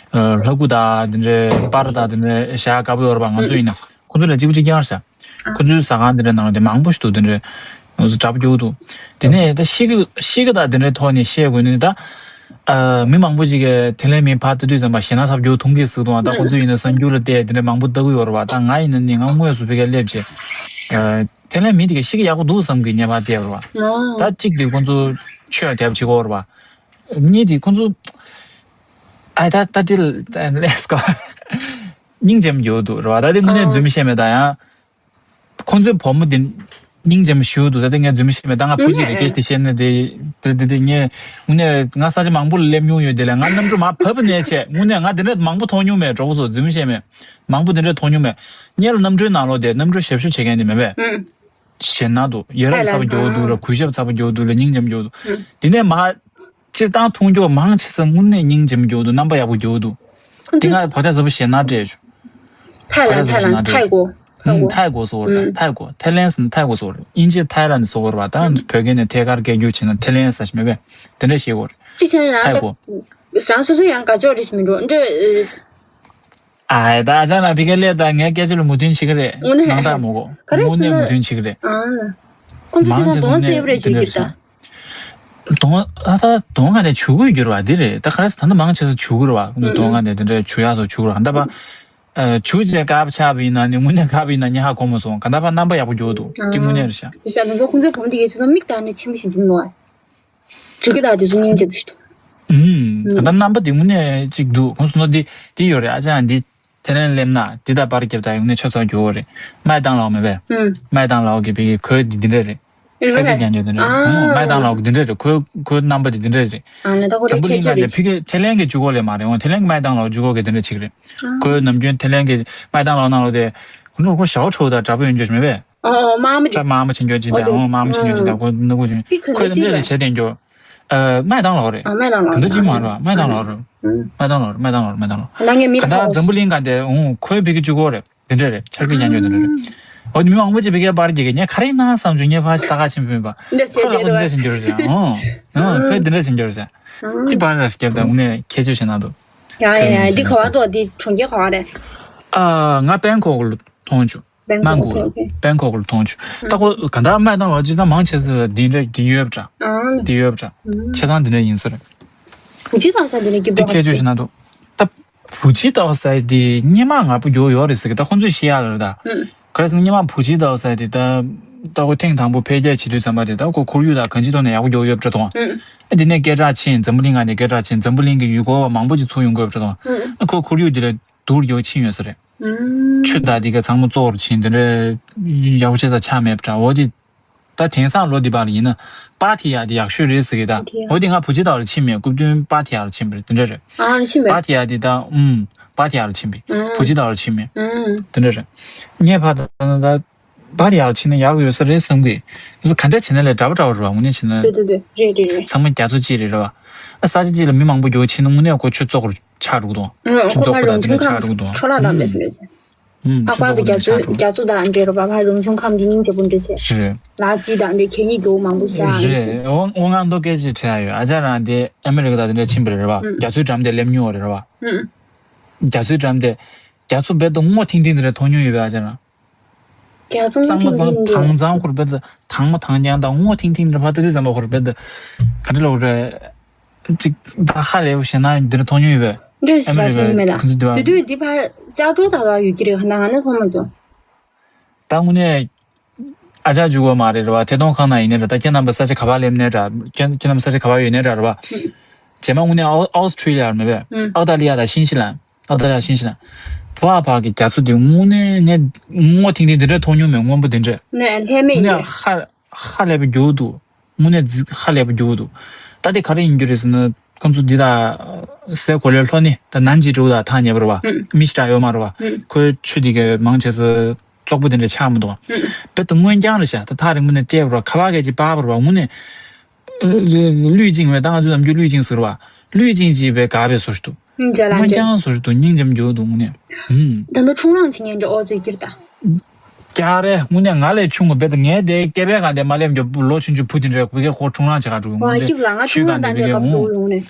ལྷ་སྐུ་དང་དེ་འདྲའི་པར་དང་དེ་འདྲའི་བཞག་དཀའ་པོ་ཡོད་རེད་པ། ང་ཚོ་ཡིན་ན་ཁོ་ཚོ་ལ་གཅིག་པུ་གཅིག་རྐྱང་རེད་ཤག་ཁོ་ཚོའི་ཟ་ཁང་དེ་འདྲའི་ནང་ལོགས་དེ་མང་པོ་ཞིག་འདུག་དེ་འདྲའི་ང་ཚོ་འདྲ་པོ་འགྱོ་འདུག་དེ་ནས་ད་ཤི་གི་ཤི་གི་དང་དེ་འདྲའི་ཐོག་ནས་བཤད་དགོས་ནི་ད། ཨ། མི་མང་པོ་ཅིག་གིས་དེ་ལས་མི་ཕར་ལྟ་དུས་ཙམ་པ་ཞེད་སྣང་ཚ་པོ་འགྱོ་ཐུབ་ཀྱི་ཟེར་དུས་ད་ཁོ་ཚོ་ཡིན་ན་གསར་འགྱུར་ལ་བལྟས་དེ་འདྲ་མང་པོ་ལྟ་གི་ཡོད་རེད་པ། ད་ང་ཡིན་ན་ནི་ང་དངོས་སུ་ཕ་གིར་སླེབས་བྱས། ཨ། དེ་ལས་མི་དེ་ག་ཤི་གི་ཡག་པོ་འདུག་བསམ་གི་ཉེས་པ་བལྟས་རེད་པ། ད་གཅིག་དེ་ཁོ་ཚོ་ཆོས་དེབ་བྱེད་ཀྱི་ཡོད་རེད་པ། གཉིས་དེ་ཁོ་ཚོ་ཨ་ད་ད་དེ་ལས་ཀ་སྙིང་རྗེ་མོ་འགྱོ་འདུག་རེད་པ། ད་དེ་དངོས་གནས་རྫུན་མི་བཤད་མེད་ད་ཡང་། ཁོ་ཚོའི་བུ་མོ་དེ། སྙིང་རྗེ་མོ་ཞུ་འདུག་ད་ལྟ་ངས་རྫུན་མ་བཤད་མེད། ད་ང་བུ་གཅིག་རེད། སྐད་ཆ་དེ་བཤད་ན་དེ་དེ་དེ་དེ་ངས་དངོས་གནས་ང་ས་ཆ་མང་པོ་ལ་སླེབས་མྱོང་ཡོད། དེ་ལས་ང་གནམ་གྲུ་མར་བབས་པ་ནས་བྱས་དངོས་གནས་ང་དེ་འདྲ་མང་པོ་མཐོང་མྱོང་མེད། གྲོགས་པོ་ཚོ་རྫུན་མ་བཤད་མེད། མང་པོ་དེ་འདྲ་མཐོང་མྱོང་མེད། སྔོན་ལ་གནམ་གྲུའི་ནང་ལོགས་དེ་གནམ་གྲུ་ཞབས་ཞུ་བྱེད་མཁན་དེ་མེད་པས། ཞེད་སྣང་འདུག་ཡ་རབས་ཚ་པོ་མགྱོགས་འདུག་ལ། གུས་ཞབས་ཚ་པོ་མགྱོགས་འདུག་ལ། སྙིང་རྗེ་མོ་མགྱོགས་འདུག་དེ་ནས་མར་སྤྱིར་བཏང་མཐོང་རྒྱུ་མང་ཆེ་ས་དངོས་གནས་སྙིང་རྗེ་མོ་མགྱོགས་འདུག་རྣམ་པ་ཡག་པོ་མགྱོགས་འདུག་ཁོང་དེ་ཚོས་སྔ་བག་ཆགས་ཟབ་པོ་ཞེད་སྣང་སྤྲད་བྱུང་། ཐའི་ལན། ཐའི་ལན། ཐའི་གོ། ཐའི་ཨུམ། གོ། ཐའི་གོ་སོགས་རེད་ད། ཨུམ། ཐའི་གོ། ཐའི་ལན་ཟེར་ན་ཐའི་གོ་སོགས་རེད། དབྱིན་ཇི་ཐའི་ལན་སོགས་རེད་པ། ད་ཨུམ། བོད་སྐད་ནས་ཐད་ཀར་སྐད་སྒྱུར་བྱས་ན་ཐའི་ལན་ཟེར་ཞིག་མེད་པས། དེ་འདྲ་ཞིག་གོ་རེད། གཅིག་བྱས་ན་རང་ཐའི་གོ། ད་རང་སོ་སོ་ཡང་དགའ་ཕྱོགས་རེ་ཞིག་མི་འགྲོ་འདྲ། ཨ་ད་ཨ་ཅག་ན་ཕི་ཀ་ལེ་ད་ངའི་སྐད་ཆ་ལ་མོས་མཐུན་བྱེད་ཀྱི་རེད། དངོས་གནས། ནང་ལྟར་མོ་གོ། ག་རེ་དངོས་གནས་ཟེར་ན། མོས་མཐུན་བྱེད་ཀྱི་རེད། ཨ། ཁོང་ཚོ་མང་ཆེ་ས་ཆེ་ས་དོང་དེ་སེབ་རེ་འདྲ་ཞུ་རྒྱུ་ཞིག་ད། དོང་ཨ་ད་དོང་ག་ནས་བྱུག་གི་ཡོད་རེད་བ། འདི་རེད་ད། ག་རེ་ཟེར་ད་ད་མང་ཆེ་ས་བྱུག་གི་རེད་བ། ཁོང་ཚོ་དོང་ག་ནས་དེ་འདྲ་བྱུག་ཡག་སོགས་བྱུག་གི་རེད། ག་ད་པ་བྱུག་བྱས་དཀར་པོ་ཆགས་པ་ཡིན་ན་ནི་དངོས་གནས་དཀར་པོ་ཡིན་ན་ངས་ཧ་གོ་མ་སོང་། ག་ད་པ་རྣམ་པ་ཡག་པོ་འགྱོ་འདུག་དེ་དངོས་གནས་རེད་ཤག་ཡིན་ཤག་ད་དུང་ཁོང་ཚོའི་བུ་མོ་དེ་གས་ཚོ་མིག་ལྟ་ནས་ཆེན་པོ་ཞིག་འདུག་ནོ། བྱུག་གི་ད་དེ་ཚོ་སྙིང་རྗེ་པོ་ཞིག་འདུག་ཨུམ། ད་ལྟ་རྣམ་པ་དེ་དངོས་གནས་གཅིག་འདུག་ཁོང་ཚོ་ནོ་དེ་དེ་ཡོད་རེད། ཨ་ཅག་འདི་ཐའི་ལན་སླེབས་ན་འདི་དང་པར་རྒྱབ་ད་ཡོང་ནས་ཆབ་ཚང་རྒྱུ་བོ་རེད། མའི་ཏང་ལའོ་མེད་པས། ཨུམ། མའི་ཏང་ལའོ་གི་བི་གི་ཁོའི་འདི་འདི་འདྲ་རེད། ཨེ་ཆབ་སྲིད་རེད། རྒྱག་རྒྱུ་འདི་འདྲ་རེད། ཨ། ཨུམ། མའི་ཏང་ལའོ་གི་འདི་འདྲ་རེད། ཁོའི་ཁོའི་རྣམ་པ་འདི་འདི་འདྲ་རེད། ཨ་ན་ད་ཁོ་རེ་འཛམ་བུ་ཁྱད་གླིང་ཆོས་ག་ནས་རེད། ཕི་གི་ཐའི་ལན་གི་ཇུ་གོ་ལས་མ་རེད། འོང་ཐའི་ལན་གི་མའི་ཏང་ལའོ་ཇུ་གོ་གི་འདི་འདྲ་ཅིག་རེད། ཨ། ཁོའི་ནམ་རྒྱུན་ཐའི་ལན་གི་མའི་ཏང་ལའོ་ནང་ལོགས་དེ་ཁོ་ནོར་ཁོ་ཞའོ་ཁྲོ་དང་འདྲ་པོ་ཡོང་རྒྱུ་མེད་པས། ཨོ་ཨོ་མ་མ་ཅིག་ཅག་མ་མ་ཆེན་རྒྱུ་ཅིག་དང་། ཨོ་མ་མ་ཆེན་རྒྱུ་ཅིག་དང་། ཁོ་ནུ་གུ་ཅིག་ཕི་གི་ཁོས་འདི་འདྲ་ཅིག་བྱས་བསྡད་རྒྱུ། ཨ། མའི་ཏང་ལའོ་རེད། ཨ་མའི་ཏང་ལའོ་ག་འདྲ་ཅིག་མ་རེད་བ། མའི་ཏང་ལའོ་རེད། ཨ། མའི་ཏང་ལའོ་རེད། མའི་ཏང་ལའོ་རེད། མའི་ཏང་ལའོ། ད་ངས་མི་ག་ད་ཁ་འཛམ་བུ་གླིང་ག་དེ་འོང་ཁོའི་བི་གི་ཇུ་གོ་རེད། དེ་འདྲ་རེད། ཆར་པའི་ཉན་འགྱོ་དེ་འདྲ་རེད། འོ་དེ་མི་མང་པོ་ཅིག་བི་གའི་པར་རྒྱག་གི་ངས་ག་རེ་ཡིན་ན་བསམ་བྱུང་། ངས་ཕར་ཞིག་ལྟ་ག་ཕྱིན་ཕུད་པ། འདྲ་ཟེར་ཁོས་ལ་དེ་ཁོ་འདི་འདྲ་ཟེར་འགྱུར་ཟེར། ཨོ། ཨོ་ཁོས་འདི་འདྲ་ཟེར་འགྱུར་ཟེར། ཅི་པར་ར་ཞིག་བརྒྱབ་དང་དངོས་གནས་ཁྱད་ཆོས་ཞིག་ན་འདུག་ཡ་ཡ་ཡ། འདི་ག་བ་འདུག་འདི་གྲོང་ཁྱེར་ག་བ་རེད། ཨ། ང་པན་ཀོག་ལ་མཐོང་བྱུང་། པན་མང་ཀོག་གོ་ལ། ཨོ་ཁེ་ཨོ་ཁེ། པན་ཀོག་ལ་མཐོང་བྱུང་། ད་ཁོ་ག་ད་མའི་ཏང་ལའོ་ཅི་ད་མང་ཆེ་ས་ལ་འདི་འདྲ་འདི་ཡོད་པ་འདྲ། ཨ། འདི་ཡོད་པ་འདྲ། ཆེ་ཐང་འདི་འདྲ་ཡིན་ས་རེད། བུ་ཅི་ད་ས་འདི་ནས་སྐྱིད་འདི་པོ་ཁྱད་ཆོས་ཞིག་ན་འདུག་ད་བུ་ཅི་ཏའོ་ཟེར་དེ་སྔོན་མ་ང་པོ་མགྱོགས་ཡོད་རེད་ཟེར་གི། ད་ཁོང་ཚོས་ཤེས་ཡག་ལ་རེད་ད། ཨུམ། ག་རེ་ཟེར་ན་སྔོན་མ་བུ་ཅི་ཏའོ་ཟེར་དེ་ད་ད་ཁོ་ཐེངས་དང་པོ་འཕེལ་རྒྱས་བྱེད་དུས་ཙམ་པ་དེ་ད་ཁོ་ཁོར་ཡུག་དང་གང་ཅི་ཐོག་ནས་ཡག་པོ་མགྱོགས་ཡོད་པ་འདྲ་མཐོང་། ཨུམ། ཨ་དེ་ནས་སྐད་གྲགས་ཕྱིན། འཛམ་བུ་གླིང་ང་ནས་སྐད་གྲགས་ཕྱིན། འཛམ་བུ་གླིང་གི་ཡུལ་སྐོར་བ་མང་པོ་ཅིག་ཚུར་ཡོང་གི་ཡོད་པ་འདྲ་མཐོང་། ཨུམ། ཨ་ཁོ་ཁོར་ཡུག་དེ་ལ་སྡུག་རུ་ཕྱིན་ཡོད་ས་རེད། ཨུམ། ཆུ་དང་དེ་ག་ཚང་མ་བཙོག་རུ་ཕྱིན། དེ་འདྲ་ཡག་པོ་བྱས་ས་ཆགས་མེད་པ་འདྲ། འོ་དེ། ད་དེང་སང་ལོ་འདི་བར་ཡིན་ན་པ་ཐི་ཡ་དེ་ཡག་ཤོས་རེད་ཟེར་གི་ད། པ་ཐི་ཡ། འོ་དེ་ང་བུ་ཅི་ཏའོ་ལ་ཕྱིན་མེད། སྐབས་བསྟུན་པ་ཐི་ཡ་ལ་ཕྱིན་པ་རེད། དེ་འདྲ་རེད། ཨ་ཕྱིན་པས། པ་ཐི་ཡ་དེ་ད་ཨུམ། པ་ཐི་ཡ་ལ་ཕྱིན་པས། ཨུམ། བུ་ཅི་ཏའོ་ལ་ཕྱིན་མེད། ཨུམ། དེ་འདྲ་རེད། ངས་ཕ་ད་ད་པ་ཐི་ཡ་ལ་ཕྱིན་ན་ཡག་ཡོད་ས་རེད་བསམ་གི། ང་ཚོ་ག་འདྲ་བྱས་ན་ལས་འདྲ་པོ་འདྲ་པོ་རེད་བ། དངོས་གནས་བྱས་ན། དེ་དེ་དེ་རེད་རེད་རེད། ཚང་མ་རྒྱ་མཚོ་གཅིག་རེད་རེད་བ། ཨ་ས་ཆ་གཅིག་ལ་མི་མང་པོ་མགྱོགས་ཕྱིན་ན་དངོས་གནས་ཁོ་ཆུ་བཙོག་རུ་ཆགས་འགྲོ་གི་འདུག་ཨ་ཆུ་ཁོ་བཙོག་པ་པ་རུ་རུང་དེ་འདྲ་ཆུང་ཆགས་ཁམས་འགྲོ་གི་འདུག་འཕྲོ་བརླག་བཏང་ཨུམ། པས་ཟེར་རེད། ཨུམ། ཨ་ཁོ་ཨ་ད་རྒྱ་མཚོ་རྒྱ་མཚོ་དང་འདྲེས་རོ་བ་ཕ་རུང་ཆུང་ཁམས་ཀྱི་སྙིང་རྗེ་པོ་འདྲ་བྱས། རེད། ལག་རྩིས་དང་འདྲེས་གད་སྙིགས་འགྱོ་མང་པོ་བཞག་རེད། རེད། འོ་འོ་ང་མདོ་སྐད་ཅིག་དྲི་ཡ་ཡོད། ཨ་ཅག་རང་དེ་ཨ་མི་རི་ཀ་དང་དེ་འདྲ་ཕྱིན་པ་རེད་ར་བ། ཨུམ། རྒྱ་མཚོའི་འགྲམ་དེ་སླེབས་མྱོང་བ་རེད་ར་བ། ཨུམ། རྒྱ་མཚོའི་འགྲམ་དེ། རྒྱ་མཚོ་རྦད་དེ་སྔོ་ཐིང་ཐིང་དེ་འདྲ་མཐོང་མྱོང་ཡོད་པས་ཨ་ཅག་རང་། རྒྱ་མཚོ་སྔོ་ཐིང་ཐིང་དེ། གཙང་མ་གཙང་དྭངས་གཙང་ཁོར་རྦད་དེ་དྭངས་མ་དྭངས་རྐྱང་དང་སྔོ་ཐིང་ཐིང་དེ་འདྲ་ཕར་ལྟ་དུས་ཙམ་པ་ཁོར་རྦད་དེ་ག་འདྲ་ལབ་དགོས་རེད། ཅིག་ད་ཧ་ལས་པོ་ཞེད་སྣང་འདི་འདྲ་མཐོང་མྱོང་ཡོད་པས། འདྲ་ཞིག་ལ་ཨ་མི་རི་ཀའི་ཐོན་མེད་ད། ཁོང་ཚོ་འདི་བ། དེ་དུས་འདི་ཕར་ལྕགས་སྒྲོག་ད་ག་ཡོད་ཀྱི་རེད། ང་ནི་མཐོང་མ་བྱུང་། ད་དངོས་གནས་ཨ་ཅག་འཇུག་གོ་མ་རེད་ར་བ། ཐད་གཏོང་ཁང་ནང་ཡིན་ནའི་ར། ད་ཁྱེད་རྣམ་པ་ས་ཆ་ག་པར་སླེབས་ནའི་ར། ཁྱེད་ཁྱེད་རྣམ་པ་ས་ཆ་ག་པར་ཡོད་ནའི་ར་ར་བ། ཨུམ། རྗེས་མ་དངོས་གནས་ཨའོ་ཨའོ་སི་ཊེ་ལི་ཡ་ར་མེད་པས། ཨུམ། ཨའོ་སི་ཊེ་ལི་ཡ་དང་ཤིན་ཅི་ལན། ཨའོ་སི་ཊེ་ལི་ཡ་ཤིན་ཅི་ལན། བ་ཕ་གི་རྒྱ་མཚོ་དེ་དངོས་གནས་ངས་སྔོ་ཐིང་ཐིང་དེ་འདྲ་མཐོང་མྱོང་མེད། སྔོན་པོ་དེ་འདྲ། ནས་ལྷད་མེད་ཡིན་ནས་རེད། ཧ་ཧ་ལས་པ་མགྱོགས་འདུག་དངོས་གནས་ཧ་ལས་པ་མགྱོགས་འདུག་ད་དེ་ག་རེ་ཡིན་རྒྱུ་རེད་ཟེར་ན། ཁོང་ཚོ་འདི་དང་སའི་གོ་ལའི་ལྷོ་ནི་ད་ནན་ཇི་འདྲ་བོ་དང་ཐག་ཉེ་བ་རེད་བ། ཨུམ། མི་ཞེ་དྲག་ཡོད་མ་རེད་བ། ཨུམ། ཁོའི་ཆུ་དེ་གའི་མང་ཆེ་ས་བཙོག་པོ་དེ་འདྲ་ཆགས་མི་འདུག་ཨུམ། དཔེ་ད་སྔོན་རྐྱང་རེད་ཤག་ད་ཐག་རིང་པོ་ནས་བལྟས་པ་རེད་བ། ཁ་བ་གས་ཅིག་པགས་པ་རེད་བ། དངོས་གནས་ལུས་ཅིང་བས་ད་ང་ཚོ་ནམ་རྒྱུན་ལུས་ཅིང་ཟེར་བ། ལུས་ཅིང་ཅིག་བས་དགའ་བས་སོ་ཞིག་འདུག་སྔོན་རྐྱང་སོ་ཞིག་འདུག་སྙིང་རྗེ་མོ་མགྱོགས་འདུག་དངོས་གནས། ཧུམ། ད་ནི་ཁྲུང་རང་བྱེད་མཁན་འདྲ་ཨོ་ཙི་ཀིར་ད། ཀྱ་རེ་དངོས་གནས་ང་ལས་ཆུང་གི་བས་ད་ངས་དེ་སྐེད་པའི་སྒང་དེ་མ་སླེབས་མགྱོགས་ལོ་ཆུང་ཆུང་བུ་དེ་འདྲ་བུ་གའི་ཁོ་ཁྲུང་རང་བྱེད་ག་འགྲོ་གི་ཝ་དངོས་གནས་ཀྱིབ་ལ་ང་ཆུའི་ཁྲུང་རང་སྒང་ད་དེ་འདྲ་བས་ག་འོང་། འགྲོ་ཡོང་ནས།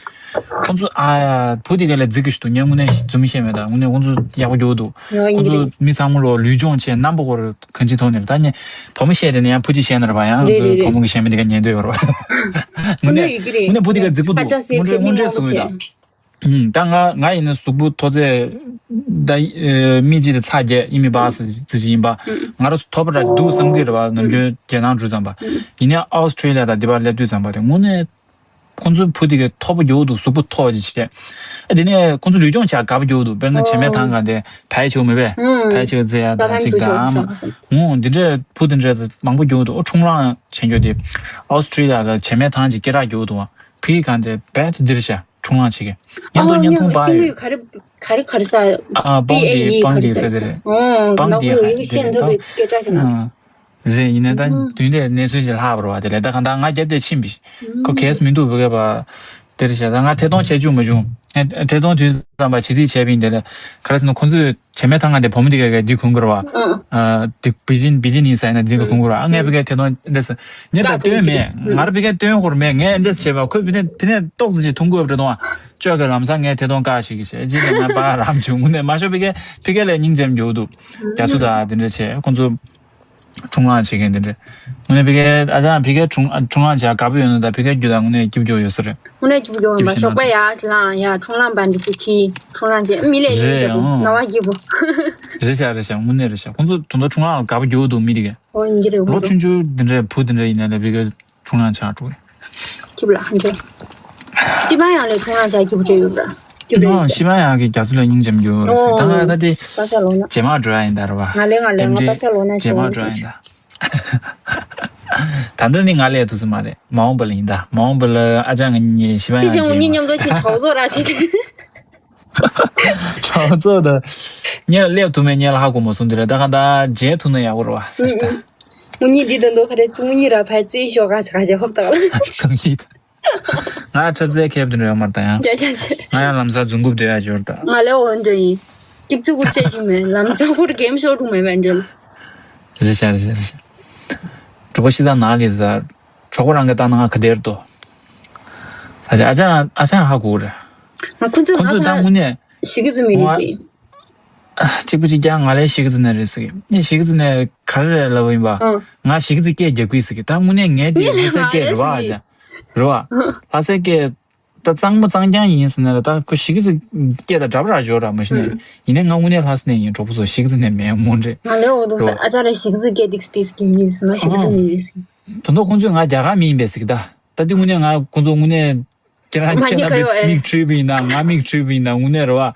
ཁོང་ཚོ་ཨ་བུ་དེ་ག་ལས་རྫིག་གི་ཞིག་འདུག་ངས་དངོས་གནས་རྫུན་མ་བཤད་མེད་ད། དངོས་གནས་ཁོང་ཚོ་ཡག་པོ་མགྱོགས་འདུག་ཡོང་ཡིན་ཁོང་གྱི་ཚོ་རེད། མི་ཚང་མ་ལོ་ལུས་སྦྱོང་བྱས་རྣམ་པ་ཁོ་ར་གང་ཅི་ཐོག་ནས་རེད། ད་ངས་བུ་མོ་བཤད་དེ་ནས་ཡང་བུ་གཅིག་བཤད་ན་རེད་པ། ཡང་རེད་རེད་ཚོ་རེད། བུ་མོ་གི་བཤད་མི་དེ་ག་ཉན་འདོད་ཡོད་རེད་པ། དངོས་གནས་ཡོད་ཀྱི་རེད། དངོས་གནས་བུ་དེ་ག་རྫིག་པོ་འདུག་ཁ་ཆ་སེབ་དངོས་འབྲེལ་སེབ་དངོས་འབྲེལ་མི་ཟེར་གི་ཡོད་ད། ཨུམ། ད་ང་ང་ཡིན་ན་གཟུགས་པོ་མཐོ་ཚད་ད་ཨེ་མི་གཅིག་དང་ཚེག་བརྒྱད་ཡིན་མི་པ་ཟེར་ཟེར་ཞིག་ཡིན་པ། ང་རང་ཚོ་མཐོ་པོ་ར་འདུག་བསམ་གི་རེད་པ། ནམ་རྒྱུན་རྒྱལ་ནང་འགྲོ་ཙམ་པ། ཡིན་ནའི་ཨོ་སི་ཊེ་ལི་ཡ་དང་འདི་པར་སླེབས་དུས་ཙམ་པ་དེ་དངོས་གནས་ ཁོང་ཚོའི་བུ་དེ་གའི་མཐོ་པོ་རྒྱུག་འདུག་གཟུགས་པོ་མཐོ་བ་ཅིག་བྱས། ཨ་དེ་ནས་ཁོང་ཚོ་ལུས་སྦྱོང་བྱ་དགའ་པོ་རྒྱུག་འདུག་དཔེར་ན་བྱེ་མའི་ཐང་ག་དེ་བལ་ཆེ་བོ་མེད་པས། བལ་ཆེ་བོ་རྫས་ཡ་དང་ཅིག་གམ། འོ་འདི་འདྲའི་བུ་དེ་འདྲའི་མང་པོ་རྒྱུག་འདུག་ཨོ་འཁྲུངས་ལངས་བྱེད་རྒྱུ་དེ་ཨོ་སི་ཀྲི་ལི་ཡ་ལ་བྱེ་མའི་ཐང་ཅིག་སྐད་གྲགས་རྒྱུག་འདུག་བ་ཕི་གང་དེ་བལ་དེ་འདིར་བྱ་འཁྲུངས་ལངས་བྱེད་ཀྱི་ཉན་ཐོ་ཨོ་ཉན་ཐོ་ཉོ་པ་ཤིང་ཡོད། ལུས་ག་རེ་ག་རེ་ག་རེ་ས། ཨ་པང་དེ་པང་དེ་ས་དེ་རེད། པང་དེ་ཧ་དེ་རེད། རེད། ཡིན་ནའི་ད་མདུན་དེ་གནས་ཚུལ་ཞིག་ལྷག་པ་རེད་བ། དེ་ལས་ད་གང་ལྟར་ང་རྒྱབ་དེ་ཕྱིན་པ་ཁོ་གས་མི་འདུག་བུ་གས་པ། དེར་བྱས་ད་ང་ཐད་གཏོང་བྱས་བཅུག་མ་བྱུང་། ཐད་གཏོང་དུས་ཙམ་པ་བྱེད་རྩིས་བྱས་པ་ཡིན། དེ་ལས་ག་རེ་ཟེར་ན་ཁོ་ཚོས་བྱེ་མའི་ཐང་ག་དེ་བུ་མོ་དེ་ག་ག་འདི་གོན་དགོས་རེད་བ། དེ་བི་ཇིན་བི་ཇིན་ཡིན་ས་ཡིན་ན་འདི་ག་གོན་དགོས་རེད་བ། ཨ་ངས་བི་གས་ཐད་གཏོང་འདྲེས་ངས་ད་སྟོན་མེད། ང་ར་བི་གས་སྟོན་ཧོར་མེད། ངས་འདྲེས་བྱས་པ་ཁོས་བི་ནས་བི་ནས་ཏོག་ཙམ་ཅིག་ཐུང་དགོས་རེད་དང་བ། ཅོག་གི་ལམ་སང་ངས་ཐད་གཏོང་བཀག་ཞིག་བྱས་རྗེས་ནས་ང་པ་རམ་བྱུང་། དངོས་གནས་མ་ཤོ་བི་གས་བི་གས་ལས་སྙིང་རྗེ་མོ་རྒྱུག་འདུག་རྒྱ་མཚོ་དང་དེ་འདྲ་བྱས་ཁོང་ཚོ། འཁྲུངས་ལངས་བྱེད་མཁན་དེ་འདྲ། དངོས་གནས་ཕ་གིའི་ཨ་ཅག་ཕ་གིའི་འཁྲུངས་འཁྲུངས་ལངས་བྱ་དགའ་པོ་ཡོད་ན་ད་ཕ་གིའི་རྒྱུ་དང་དངོས་གནས་སྐྱིད་པོ་ཡོད་ས་རེད། དངོས་གནས་སྐྱིད་པོ་ཡོད་པ་ཞོགས་པ་ཡ་སི་ལང་ཡ་འཁྲུངས་ལངས་པ་འདི་ཚོ་གིས་འཁྲུངས་ལངས་བྱེད་མི་ལས་ཡིན་རེད་ཅེས་པོ་ཨང་། ནང་བ་སྐྱིད་པོ། རེད་ཤག་རེད་ཤག་དངོས་གནས་རེད་ཤག་ཁོང་ཚོ་དུ་ད་འཁྲུངས་ལངས་ལ་དགའ་པོ་རྒྱུ་འདུག་མི་དེ་གས། ཨོ་ཡིན་གྱི་རེད་ཁོང་ལོ་ཚོ། ཆུང་ཆུང་འདི་འདྲའི་བུ་འདི་འདྲ་ཡིན་ན་ལས་ཕ་གིའི་འཁྲུངས་ལངས་ཆགས་འགྲོ་གི། སྐྱིད་པོ་ལ་ཧ་འདྲེ། ཏི་པ་ཡང་ལས་འཁྲུངས་ལངས་བྱ་སྐྱིད་པོ་བྱས་ཡོད་ར། སྐྱིད་པོ་ཨང་། ཡོད་ཤི་པ་ཡང་གི་རྒྱ་མཚོ་ལ་སྙིང་རྗེ་མོ་རྒྱུ་ཟེར། ད་ང་ད་དེ་པ་ས་ལོ་ན། རྗེས་མ་འགྲོ་ཡ་ཡིན་ད་ར་བ། ང་ལས་ང་ལས་ང་པ་ས་ལོ་ན་རྗེས་མ་འགྲོ་ཡ་ཡིན་ད། ད་འདི་ནི་ང་ལས་ཐུག་ས་མ་རེད། མ་འོངས་པ་ལ་ཡིན་ད། མ་འོངས་པ་ལ་ཨ་ཅག་ང་གཉིས་ཤི་པ་ཡང་རྗེས་མ། ངེད་མཉམ་དུ་ཞིག་གྲོགས་ཚོགས་ར་ཞིག་གྲོགས་ཚོགས་ད། ངས་སླེབས་ཐུབ་མེད་ངས་ལ་ཧ་གོ་མ་སོང་། འདི་རེད་ད་ག་ད་རྗེས་ཐུག་ན་ཡག་པོ་རེད་བ་ཟེར་ད། ངུ་གཉིས་འདི་དོན་དོ་ཁ་རེ་ཙུ་ངུ་གཉིས་ར་ཕའི་ཙི་ཤོག་ག་ཆ་ག་ཞེ་ཧོབ་ད་ལ། ཚང་ཡིད། ང་འཁྲབ་རྩལ་མཁས་པ་དེ་འདྲ་ཡོད་མ་རེད་ད་ཡང་། རྒྱ་རྒྱ་ཆེ། ང་ཡང་ལམ་སང་རྫུན་རྐུབ་སྡོད་ཡ་འབྱོར་ད། ང་ལས་འོ་འདྲ་ཡིན། སྐྱིད་ཚུ་ཀུར་བཤད་ཞིག་མེད་ལམ་སང་ཧུར་གེམ་ཤོར་འགྲོ་མེད་པ་འདྲ། རེད་ཤག་རེད་ཤག་རེད་ཤག་གྲོགས་པོ་ཤི་ད་ན་ལི་ཟ། གྲོགས་པོ་རང་གི་ལྟ་ན་ང་ག་དེར་དོ། ཨ་ཅག་ཨ་ཅག་ཨ་ཅག་ཧ་གོ་རེད། ང་ཁོ་ཚོས་ཁོ་ང་ཚོས་ད་ཕར་དངོས་གནས། ཞིག་གི་ཙི་མི་རེད་ཟེར། གཅིག་པུ་གཅིག་རྐྱང་ང་ལས་ཤི་གི་ཙི་ནས་རེད་ཟེར་གི། ངས་ཤི་གི་ཙི་ནས་ག་རེ་རེད་ལབ་པ་ཡིན་པ། ཨང་། ང་ཤི་གི་ཙི་སྐད་རྒྱག་གི་ཟེར་གི། ད་དངོས་གནས་ངའི་དེ་ངས་ལྷ་སའི་སྐད་རེད་བ། ཨ་ཅག་རེད་བ། ལྷ་སའི་སྐད་ད་གཙང་མ་གཙང་རྐྱང་ཡིན་ཟེར་ན་ར་ད་ཁོ་ཤི་གི་ཙི་སྐད་དང་འདྲ་པོ་ར་འཇོག་ར་མ་ཤི་ནས། ཡིན་ནའི་ང་དངོས་གནས་ལྷ་ས་ནས་ཡིན། གྲོགས་པོ་ཚོ་ཤི་གི་ཙི་ནས་མེད་མོ་འདྲེ། ང་ལས་འོ་འདུག་ཟེར་ཨ་ཅག་རེད་ཤི་གི་ཙི་སྐད་ཏིག་ཏིག་གི་ཡིན་ཟེར་ན་ཤི་གི་ཙི་ནས་ཡིན་ཟེར། དོན་དག་ཁོང་ཚོས་ང་རྒྱ་གར་མི་ཡིན་པས་ཟེར་གི་ད། ད་དེ་དངོས་གནས་ང་ཁོང་ཚོ་དངོས་གནས། ཁྱེད་རང་མ་ཁྱེད་རང་ཉེས་ཁ་ཡོད་ཨེ། མིག་འཁྲུལ་བ་ཡིན་ན་ང་མིག་འཁྲུལ་བ་ཡིན་ན་དངོས་གནས་རེད་བ།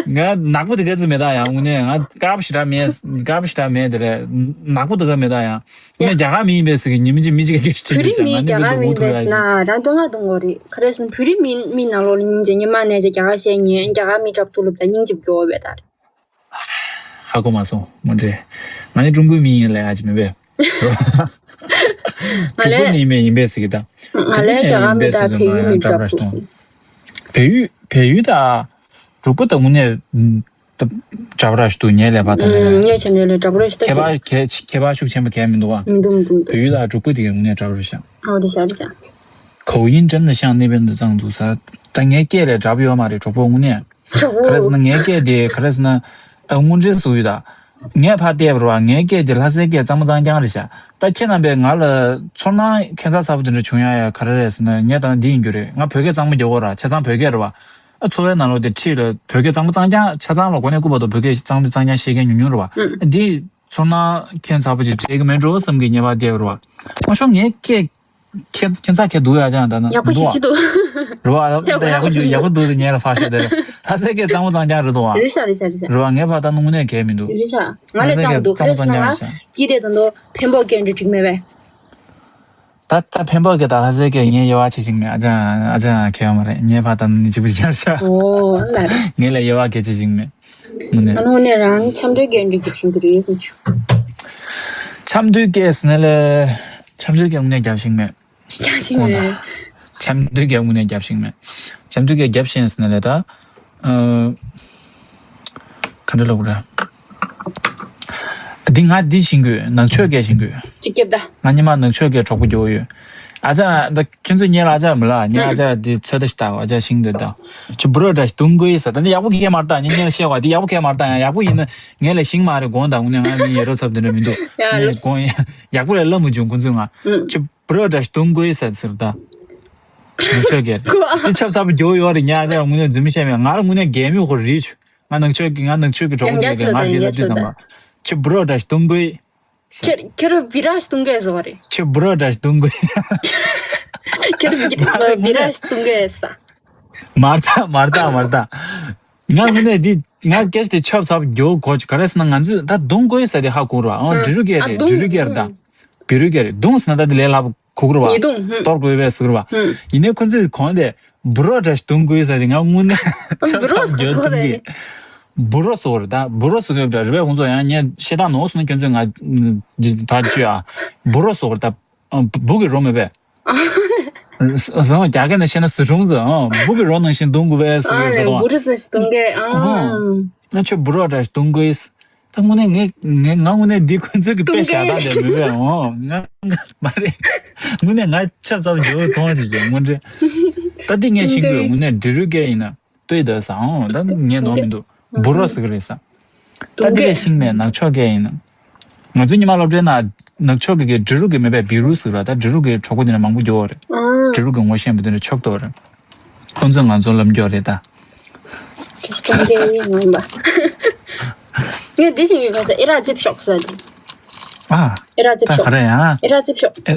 ང་ནག་པོ་དེ་ག་ཚོད་མེད་ད་ཡང་དངོས་གནས་ང་དཀར་པོ་ཞེ་དྲག་མེད། དཀར་པོ་ཞེ་དྲག་མེད་དེ་རེད། ནག་པོ་དེ་ག་མེད་ད་ཡང་། དངོས་གནས་རྒྱ་གར་མི་ཡིན་པས་ཟེར་གི་ཉི་མ་གཅིག་མི་གཅིག་གིས་སྐད་ཆ་བུ་རི་དྲིས་མི་ཤག་ང་རྒྱ་གར་མི་ཡིན་པས་ཟེར་ན་རང་དོན་ང་གཏོང་དགོས་རེད། ག་རེ་ཟེར་ན་བུ་རི་མི་མི་ནང་ལོགས་ལ་སྙིང་རྗེ། ཉི་མ་ནས་ཀྱི་རྒྱ་གར་བཤད་ཉན་རྒྱ་གར་མི་འཁྲབ་ཐུབ་ལབ་ད་སྙིང་རྗེ་སྐྱོ་བས་ད་རེད། ཧ་གོ་མ་སོང་མོ་འདྲེ། ང་ནི་ཀྲུང་གོའི་མི་ཡིན་ལབ་ཡ་ཅིག་མེད་པས། ང་ཀྲུང་གོའི་ལས་མི་ཡིན་པས་ཡིན་པས་ཟེར་གི་ད། ང་ཀྲུང་གོའི་ལས་རྒྱ་གར་མི་ཡིན་པས་ད་ཟེར་བལ་ཡུལ་མི་འདྲ་པོ་ཟེར། བལ་ཡུལ་བལ་ཡུལ་ད་འབྲུག་པ་ད་དངོས་གནས་འདྲ་པོ་ར་ཞིག་འདུག་ངའི་ལས་པ་ད་ནས། ངས་བྱས་ནས་ལས་འདྲ་པོ་ར་ཞིག་ད་ཁྱད་པར་ཁྱད་ཁྱད་པར་ཤུགས་ཆེན་པོ་གས་མི་འདུག་བ། མི་འདུག་མི་འདུག་མི་འདུག་བལ་ཡུལ་ད་འབྲུག་པ་དེ་གས་དངོས་གནས་འདྲ་པོ་ར་ཤག་ཨོ་རེད་ཤག་རེད་ཤག 口音真的像那边的藏族 ས། ད་ངའི་སྐད་ལས་འདྲ་པོ་ཡོད་མ་རེད་གྲོགས་པོ་དངོས་གནས། གྲོགས་པོ། ག་རེ་ཟེར་ན་ངའི་སྐད་དེ་ག་རེ་ཟེར་ན། ཨ་དངོས་འབྲེལ་བཟོ་ཡོད་ད། ངས་ཕར་བལྟས་པ་རེད་བ། ངའི་སྐད་དེ་ལྷ་སའི་སྐད་གཙང་མ་གཙང་རྐྱང་རེད་ཤག་ད་ཁྱེད་རྣམ་པས་ང་ལ་ཚོར་སྣང་ཁྱད་མཚར་ཚ་པོ་དེ་འདྲ་བྱུང་ཡ་ཡ་ག་རེ་རེད་ཟེར་ན་ངས་ད་འདི་ཡིན་རྒྱུ་རེད། ང་བོད་སྐད་གཙང་མ་རྒྱག་གོ་ར་ཆ་ཚང་བོད་སྐད་རེད་བ། ཨ་འཚོ་བའི་ནང་ལོགས་དེ་ཁྲིད་ལ་བོད་སྐད་གཙང་མ་གཙང་རྐྱང་ཆ་ཚང་ལ་གོ་གནས་བཀུར་བ་དང་བོད་སྐད་གཙང་མ་གཙང་རྐྱང་བཤད་མཁན་ཉུང་ཉུང་རེད་བ། ཨ་འདི་ཚོར་སྣང་ཁྱད་མཚར་པོ་ཅིག་འདྲེས་གི་མེད་འགྲོ་བསམ་གི་ངས་ཕར་བལྟས་པ་རེད་བ། ང་ཤོག་ངའི་སྐད། ཁྱེད་ཁྱེད་ཚ་ཁྱེད་འདུག་ཡ་ཅང་ད་ན་ཡག་པོ་ཞིག་ཅི་འདུག་རུ་བ་ད་ཡག་པོ་འདུག་ཡག་པོ་འདུག་ད་ཉལ་ལ་ཕ་ཤོད་དེ་ལྷ་སའི་སྐད་གཙང་མ་གཙང་རྐྱང་རེད་འདུག་བ། རེད་ཤག་རེད་ཤག་རེད་ཤག་རུ་བ་ངའི་ཕ་ད་ནུ་ནས་གས་མི་འདུག་རེད་ཤག་ང་ལས་གཙང་མ་འདུག་ལྷ་སའི་སྐད་གཙང་མ་གཙང་རྐྱང་རེད་ཤག་སྐྱིད་དེ་དོན་དུ་འཕན་པོ་སྐད་འདྲ་འགྲིག་མེད་པས། ད་ད་འཕན་པོ་སྐད་ད་ལྷ་སའི་སྐད་ངས་དབྱེ་བ་ཕྱེ་ཞིག་མེད་ཨ་ཅང་ཨ་ཅང་གས་ཡོད་མ་རེད་ངའི་ཕ་ད་ནི་གཅིག་པུ་ཡར་ཤག་ཨོ་ལ་རེད། ངས་ལ་དབྱེ་བ་གས་ཕྱེ་ཞིག་མེད། ངོ་ནས། ཨ་ནི་དངོས་གནས་རང་འཆམ་མཐུན་སྐད་འགྲིག་གི་བཞིན་དུ་རེད་སོང་ཆུ། འཆམ་མཐུན་སྐད་ཟེར་ན་ལས། འཆམ་མཐུན་སྐད་དངོས་གནས་རྒྱབ་ཤིང་མེད། རྒྱབ་ཤིང་མེད། འཆམ་མཐུན་སྐད་དངོས་གནས་རྒྱབ་ཤིང་མེད། འཆམ་མཐུན་སྐད་རྒྱབ་ཤིང་ཟེར་ན་ལས་ད། ཨ། ག་འདྲ་ལབ་དགོས་རེད། འདི་ང་འདི་ཤིང་དགོས་ནག་ཆོས་སྐད་ཤིང་དགོས། ཅིག་རྒྱབ་ད། ང་ཉི་མ་ནག་ཆོས་སྐད་གྲོགས་པོ་རྒྱོ་ཡོད། ཨ་ཅག་ད་ཁྱོད་ཚོས་ཉལ་ཨ་ཅག་མི་ལ་ཉལ་ཨ་ཅག་འདི་ཚོད་ལྟ་ཞིག་ལྟ་ཨ་ཅག་ཤིང་འདི་ད། ཆུ་བུ་རོ་འདྲ་ཞིག་དུང་གོ་ཡི་ས་ད་འདི་ཡག་པོ་གི་མར་ལྟ་ཉལ་ཉལ་བཤད་བ་འདི་ཡག་པོ་གི་མར་ལྟ་ཡང་ཡག་པོ་ཡིན་ན་ངས་ལ་ཤིང་མ་རེད་དགོངས་དང་དངོས་གནས་ང་མི་ཡེ་རོ་ཚབ་འདི་འདྲ་མི་འདུག་ཡ་ངས་ལོས། དགོངས་ཡ་ཡག་པོ་ལས་ལབ་མི་བྱུང་ཁོ་ཚོས་ང་། ཨུ། ཆུ་བུ་རོ་འདྲ་ཞིག་དུང་གོ་ཡི་ས་ཟེར་ད། ནག་ཆོས་སྐད་རེད། འདི་ཆབ་ཚ་པོ་རྒྱོ་ཡོད་རེད་ཉལ་ཨ་ཅག་དངོས་གནས་རྫུན་མི་བཤད་མེད་ང་ལ་དངོས་གནས་རྒན་མོ་ཁོ་རེད་ཆུ། ང་ནག་ཆོས་ཀྱི་གྲོགས་པོ་ཡང་དེ་ག་ང་དེ་ལ་དུས་ཙམ་པ་ཆུ་བུ་རོ་འདྲ་ཞིག་དུང་གོ་ཡི། ཁྱེད་ཁྱེད་རང་བི་ར་ཞིག་གཏོང་གས་བཟོ་བ་རེད། ཁྱེད་བུ་ར་འདྲ་ཞིག་གཏོང་དགོས། ཁྱོད་མི་ར་སྟོན་གས་ས། མར་ད་མར་ད་མར་ད། ང་དངོས་གནས་འདི་ང་སྐད་ཆ་དེ་ཆབ་ཚབ་རྒྱོ་གོ་ཅི་ག་རེ་ཟེར་ན། ང་ཚོས་ད་རྡུང་དགོས་ས་དེ་ཧ་གོ་ར། ཨང་། འབྲི་རུ་སྐད་རེད། འབྲི་རུ་སྐད་རེད་ད། འབྲི་རུ་སྐད་རེད། རྡུང་ཟེར་ན་ད་དེ་ལས་སླ་པོ་གོ་གི་ར་བ། ཉེས་རྡུང་། གཏོར་དགོས་པས་ཟེར་གི་ར་བ། ཡིན་ནའི་ཁོ་ཚོས་གོང་དེ་འབུ་རོ་འདྲ་ཞིག་རྡུང་དགོས་ས་དེ་ང་དངོས་གནས་ཆབ་ཚབ་རྒྱོ་རྡུང་གི། འབུ་རོ་ཟེར་གི་རེད་ད། འབུ་རོ་ཟེར་གི་རེད་པ། རེད་པས། ཁོང་ཚོ་ཡང་ངས་ཤེས་ད་ནོར་སོང་ན་ཁྱོད་ཚོས་ང་ཕར་བཅོས་ཨ། འབུ་རོ་ཟེར་གི་རེད་ད། ཨ། འབུ་གི་རོ་མེད་པས། ཨ། ཟ་ཟ་རྒྱ་སྐད་ནང་བཤད་ན་ཟི་ཁྲོང་ཟེར། ཨ། འབུ་གི་རོ་ནང་བཞིན་རྡུང་དགོས་པས་ཟེར་གི་རེད་པ། འབུ་རོ་ཟེར་ཞིག་རྡུང་གས། ཨ། ཨ། ང་ཁྱོད་འབུ་རོ་འདྲ་ཞིག་རྡུང་དགོས། ད་དངོས་གནས་ངས་ངས་ང་དངོས་གནས་འདི་ཁོ་ཚོས་གི་དཔེ་བཞག་སྟངས་དེ་མེད་པས། ཨོ། ང་ང་མ་རེད། དངོས་གནས་ང་ཆབ་ཚབ་འགྱོ་གི་མཐོང་ཅིག་བྱས་དངོས་འབྲེལ། ད་འདི་ངས་ཤེས་གི་ཡོད། དངོས་གནས་འབྲི་རུ་སྐད་ཡིན་ན་ལྟོས་དང་ཟེར། ཨོ། ད་ངས་ནོར་མི་འདུག་འབུ་རོ་ཟེར་གི་རེད་ཟེར། ད་འདི་ལས་ཤེས་མེད། ནག་ཕྱོགས་སྐད་ཡིན་ན། ང་ཚོའི་ཉི་མ་སློབ་གྲྭའི་ནང་ནག་ཕྱོགས་སྐད་ཀྱི་འབྲི་རུ་སྐད་མེད་པས། བི་རུ་ཟེར་ར། ད་འབྲི་རུ་སྐད་གྲོགས་པོ་འདི་ནས་མང་པོ་འགྱོ་བ་རེད། འབྲི་རུ་སྐད་ངོ་ཤེས་པ་འདི་འདྲ་ཕྱོགས་གཏོགས་རེད། ཁོང་ཚོས་ང་ཚོ་ལབ་རྒྱུ་རེད་ད། ཁྱི་སྟོང་སྐད་ཡིན་ནམ་པ། ངས་འདི་བཞིན་ཡོད་ག་ས། ཨེ་རག་ཅིབ་ཤོག་ཟེར་དེ། ཨ། ཨེ་རག་ཅིབ་ཤོག་ད་ག་རེ་ཡང་། ཨེ་རག་ཅིབ་ཤོག་ཨེ་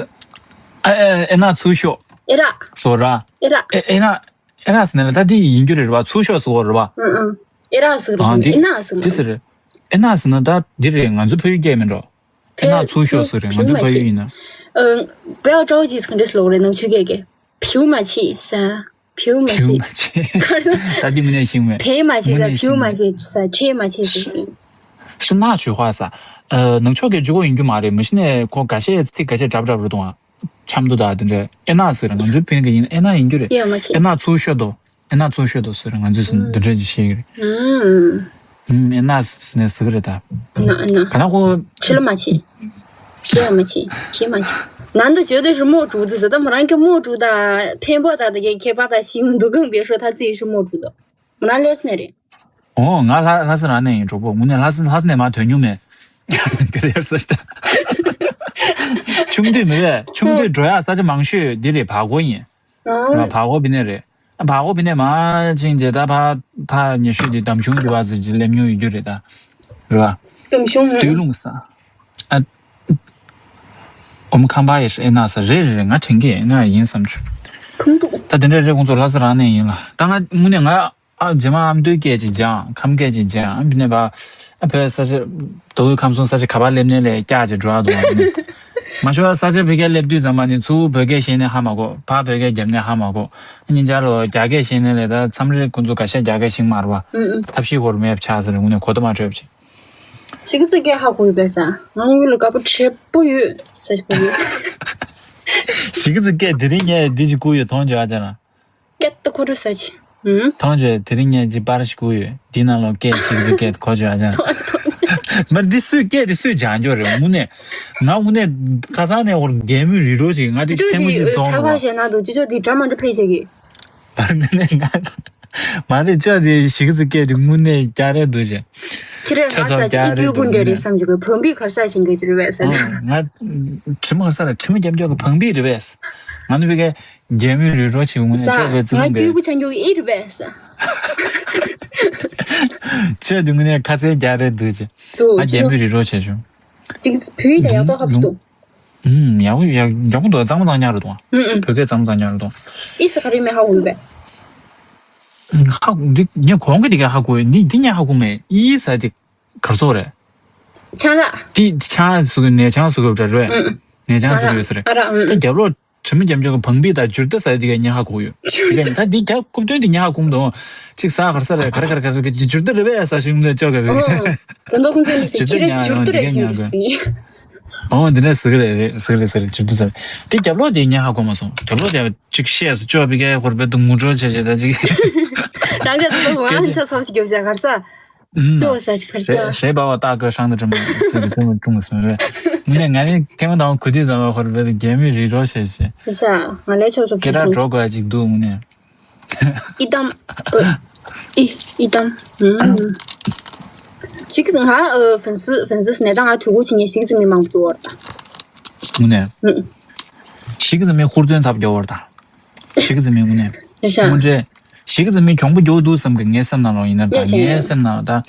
ཨ་ཨེ་ཨེ་ན་ཚུར་ཤོག་ཨེ་རག་སོ་ར། ཨེ་རག་ཨེ་ཨེ་ན་ཨེ་ན་ཟེར་ན་ལ་ད་འདི་ཡིན་རྒྱུ་རེད་ར་བ། ཚུར་ཤོག་ཟེར་བ་རེད་བ། ཨང་ཨང་། ཨེ་རག་ཟེར་ར། ཨ་འདི་ཨེ་ན་ཟེར་ན། འདི་ཟེར་རེད། ཨེ་ན་ཟེར་ན་ད་འདི་རེད། ང་ཚོ་ཕ་ཡུལ་སྐད་མིན་འགྲོ། ཨེ་ན་ཚུར་ཤོག་ཟེར་རེད། ང་ཚོ་ཕ་ཡུལ་ཡིན་ན། ཨ། 不要着急 ཟེར་ག་འདྲ་ཟེར་ལོག་རེད་ནང་ཆོས་སྐད་ཀྱི། བེའུ་མ་བྱེད་ཟེར། བེའུ་མ་བྱེད། བེའུ་མ་བྱེད། ད་འདི་དངོས་གནས་ཤེས་མེད། བེའུ་མ་བྱེད་ཟེར། དངོས་གནས་བེའུ་མ་ཤེས་མེད། བྱེད་ཟེར། ཆེ་མ་བྱེད་ཟེར་ཞིང་། ཤི་ན་ཆོས་ཧྭ་ཟེར། ཨ། ནང་ཆོས་སྐད་ཇུས་གོ་ཡིན་རྒྱུ་མ་རེད། མི་ཤི་ནས་ཁོ་འགའ་ཤས་ཚིག་འགའ་ཤས་འདྲ་པོ་འདྲ་པོ་རེད་འདུག་ཨ། ཆབ་མདོ་དང་དེ་འདྲས། ཨེ་ན་ཟེར་ར། ང་ཚོའི་ཕ་ཡུལ་གྱི་ཡིན་ན་ཨེ་ན་ཡིན་རྒྱུ་རེད། ཡོད་མ་བྱེད། ཨེ་ན་ཚུར་ཤོག་དོ། ཨེ་ན་ཚུར་ཤོག་དོ་ཟེར་ར། ང་ཚོས་ཟིན་འདི་འདྲས་ཀྱི་ཤེས་ཀྱི་རེད། ཨུམ། ཨུམ། ཨེ་ན་ཟེར་ནས་ཟེར་གི་རེད་ད། ཨེ་ན་ཨེ་ན། ག་ན་ཁོ། ཁྱི་ལ་མ་བྱེད། ཁྱི་ལ་མ་བྱེད། ཁྱི་མ་བྱེད། 难道绝对是没有竹子 ཟེར། ད་མོ་རང་གི་没有竹 དང་ཕན་པོ་དང་དེ་གའི་ཁྱད་པར་དང་ཤེས་ཀྱི་མི་འདུག་གམ། 别说他自己是没有竹的། མོ་རང་ལས་ནས་རེད། ཨོ། ང་ལྷ་ལྷ་ས་རང་ནས་ཡིན། གྲོགས་པོ་དངོས་གནས་ལྷ་ས་ལྷ་ས་ནས་མར་ཐོན་མྱོང་མེད། ག་རེ་ཡར་ས་ཞིག་ད། ཆུང་དུས་མི་རེད། ཆུང་དུས་འགྲོ་ཡག་ས་ཆ་མང་ཤོས་འདི་རེད། བར་སྐོར་ཡིན། ང་བར་སྐོར་བི་ནས་རེད། བར་སྐོར་བི་ནས་མར་ཕྱིན་རྗེས་ད་ཕ་ཕ་ཉེ་ཤོས་དེ་འདམ་གཞུང་དེ་བ་ཟེར་གྱི་སླེབས་མྱོང་ཡོད་རྒྱུ་རེད་ད། རེད་བ། འདམ་གཞུང་། སྟོད་ལུང་ས། ཨ། ཨོམ་ཁམ་པ་ཡེ་ཤ་ཨེ་ན་ས་རེད་རེད་རེད། ང་དྲན་གི་ཨེ་ན་ཡིན་བསམ་བྱུང་། ཁུངས་འདུག་ད་དེ་འདྲ་རེད། ཁོང་ཚོ་ལྷ་ས་རང་ནས་ཡིན་ལ། ད་ང་དངོས་གནས་ང་། ཨ། རྗེས་མ་ཨ་མདོའི་སྐད་ཅིག་སྦྱངས། ཁམས་སྐད་ཅིག་སྦྱངས། ཨ་བི་ནས་བ། ཨ་བོད་ས་ཆ། མདོ་དབུས་ཁམས་གསུམ་ས་ཆ་ག་པར་སླེབས་ནས་ལས་སྐྱག་ཅིག་འགྲོ་ཡག་འདུག་ཨ་ནི། མ་ཤོར་ས་ཆ་བོད་སྐད་སླེབས་དུས་ཙམ་པ་ནི་ཚུར་བོད་སྐད་བཤད་ནས་ཧ་མ་གོ། ཕར་བོད་སྐད་རྒྱབ་ནས་ཧ་མ་གོ། ཨ་ཉིན་ཆར་ལོ་རྒྱ་སྐད་བཤད་ནས་ལས་ད་མཚམས་རེ་ཁོ་ཚོ་ག་ཤེད་རྒྱ་སྐད་ཤེས་མ་རེད་བ། ཨུ་ཨུ། ཐབས་ཤེས་ཁོར་མེད་པ་ཆགས་ཟེར་རེད། དངོས་གནས་གོ་ད་མ་འཕྲོད་པ་ཅིག་གཞིས་རྩེ་སྐད་ཧ་གོ་ཡོད་པས་ས། ང་དངུལ་ལ་དགའ་པོ་བྲེད་པོ་ཡོད་ས་ཞིག་པོ་ཡོད། གཞིས་རྩེ་སྐད་དེ་རིང་ངས་འདི་ཅིག་བསྐུར་ཡོད། མཐོང་བྱུང་ཨ་ཅག་རང་། སྐད་ད་ཁོ་རུ་ས་ཆི། ཨུམ། མཐོང་བྱས་དེ་རིང་ངས་ཅིག་པར་ཞིག་བསྐུར་ཡོད། འདི་ནང་ལོགས་སྐད་གཞིས་རྩེ་སྐད་གོ་བྱུང་ཨ་ཅག་རང་། མར་འདི་སུས་སྐད་འདི་སུས་སྦྱང་རྒྱུ་རེད། དངོས་གནས། ང་དངོས་གནས་ཁ་སང་ནས་འོར་རྒྱལ་མོའི་རི་རོ་ཞིག་ང་དེ་ཅོ་ཐེངས་མ་དེ་གཅིག་མཐོང་ཚ་བ་བ། ཞེ་ན་འདུག་ཅོ་ཅོ་དེ་འདྲ་མ་འདྲ་ཕེབས་བྱེད་ཀྱི། བར་ནས་ང་། མ་རེད། ཅོ་དེ་གཞིས་རྩེ་སྐད་དེ་དངོས་གནས་རྒྱ་རེད་འདུག་ཅེ། ཁྱེད་རང་ཁྱོད་ཚོ་ལྷ་ས་ཅིག་རྒྱ་ཨི་རེད་ཀྱུ་འདུག་པུ་འདྲ་དངོས་རེད་གནས། བསམ་གྱི་གོ་བོན་པོའི་གར་ས་ཞིག་འགའ་ཅི་རེད་བས་ས། ཨང་། ང་དྲི་མ་ག་ས་ར་དྲི་མ་རྒྱབ་འཇོག་གི་བང་པི་རེད་བས། ང་ནི་བི་གའི་རྒྱལ་མོའི་རི་རོ་ཆེ་དངོས་གནས་ས། ཆོས་པའི་བརྩེ་ང་དུང་གི་ཀྱུ་པུ་ཆང་རྒྱུ་གི་ཨི་རེད་བས་ས། ཆོས་དེ་དངོས་གནས་ཁ་ཚའི་རྒྱ་རེད་འདུག་ཅེ། འདུག་ང་རྒྱལ་མོའི་རི་རོ་ཆེ་བྱུང་། དེ་བུའི་ལ་ཡག་པོ་ཧ་པོ་འདུག་ཨུམ། ཡག་པོ་ཡག་ཡག་པོ་འདུག་གཙང་མ་གཙང་ཉག་རེད་འདུག་ཨུམ་ཨུམ། བོད་སྐད་གཙང་མ་གཙང་ཉག་རེད་འདུག་ཨི་ས་ཁ་རི་མེ་ཧ་འུ་བས། ཧ་འདི་ངས་གོང་གི་དེ་ག་ཧ་གོ་ཡོད། འདི་འདི་ངས་ཧ་གོ་མེད། ཨི་ས་དེ། གར་སོག་རེད། ཆང་རག་དེ་ཆང་ཟུག་ནས་ཆང་ཟུག་ཡོད་འདྲ་རེད། ཨུ། ནས་ཆང་ཟུག་ཡོད་ས་རེད། ཨ་རག་ཨུ། ད་རྒྱབ་ལོགས་དྲི་མ་རྒྱབ་འཇོག་གི་བང་པི་དང་ཇུར་ཏ་ཟེར་དེ་ག་ཉན་ཧ་གོ་ཡོད། ཇུར་ཏ། དེ་ག་ད་འདི་རྒྱབ་རྐུབ་སྟོན་དེ་ཉན་ཧ་གོ་མི་འདུག་ཅིག་ཟ་གར་ས་རེད། ག་རེ་ག་རེ་ག་རེ་ག་ཇུར་ཏ་རེད་པས་ཟ་ཞིག་མི་འདུག་ཅོག་ག་བེ། ཨོ། དོན་དག་ཁོང་ཚོ་ནི་ཇུར་ཏ་ཁྱེད་རང་ཉན་ཇུར་ཏ་རེད་ཞིག་འདུག་ཟིན། ཨོ་འདི་འདྲ་ཟེར་གི་རེད། རེད་ཟེར་གི་རེད་ཟེར་རེད། ཇུར་ཏ་ཟེར། དེ་རྒྱབ་ལོགས་དེ་ཉན་ཧ་གོ་མ་སོང་། རྒྱབ་ལོགས་དེ་ཅིག་བཤད་སོ་ཅོག་བེ་ག་ཧོར་བེ་དུ་ངུ་འགྲོ་བྱས་བྱས་ད་ཅིག་རང་ག་དུ་ལོ་ང་ཆ་ཚབ་ཞིག་རྒྱབ་བྱས་གར་ས། ཨུམ། ལྟོས་ས་ཅིག་ཁར་ས། རེད་རེད་པ་བ། ཏག་གི་ཧྲང་དུ་ཀྲུང་ཀྲུང་ཀྲུང་ཀྲུང་ཟེར་བས། ངས་ང་ནི་ཐེངས་མ་དང་གུ་དུས་ཙམ་པ་ཧོར་བེ་དུ་རྒྱལ་མོའི་རི་རོ་བྱས་བྱས། ཡ་ཤ་ང་ལས་ཆོག་ཆོག་སྐད་གྲགས་འགྲོ་དགོས་ཅིག་འདུག་དངོས་གནས། 一档，呃，一一档，嗯，གཞིས་རྩེ་ང་ཨ་粉丝粉丝 ནས་ད་ང་དུས་འཁོར་ཕྱིན་ངས་གཞིས་རྩེ་མི་མང་པོ་བར་དང་། དངོས་གནས། ཨུ། གཞིས་རྩེ་མི་ཧུར་བརྩོན་ཚབས་རྒྱོབ་བར་དང་། གཞིས་རྩེ་མི་དངོས་གནས། རེད་ཤག་དངོས་འབྲེལ། གཞིས་རྩེ་མི་གྱོང་པོ་རྒྱོབ་འདུག་བསམ་གི་ངའི་སེམས་ནང་ལོགས་ཡིན་ན་ད་ངའི་སེམས་ནང་ལོགས་ད།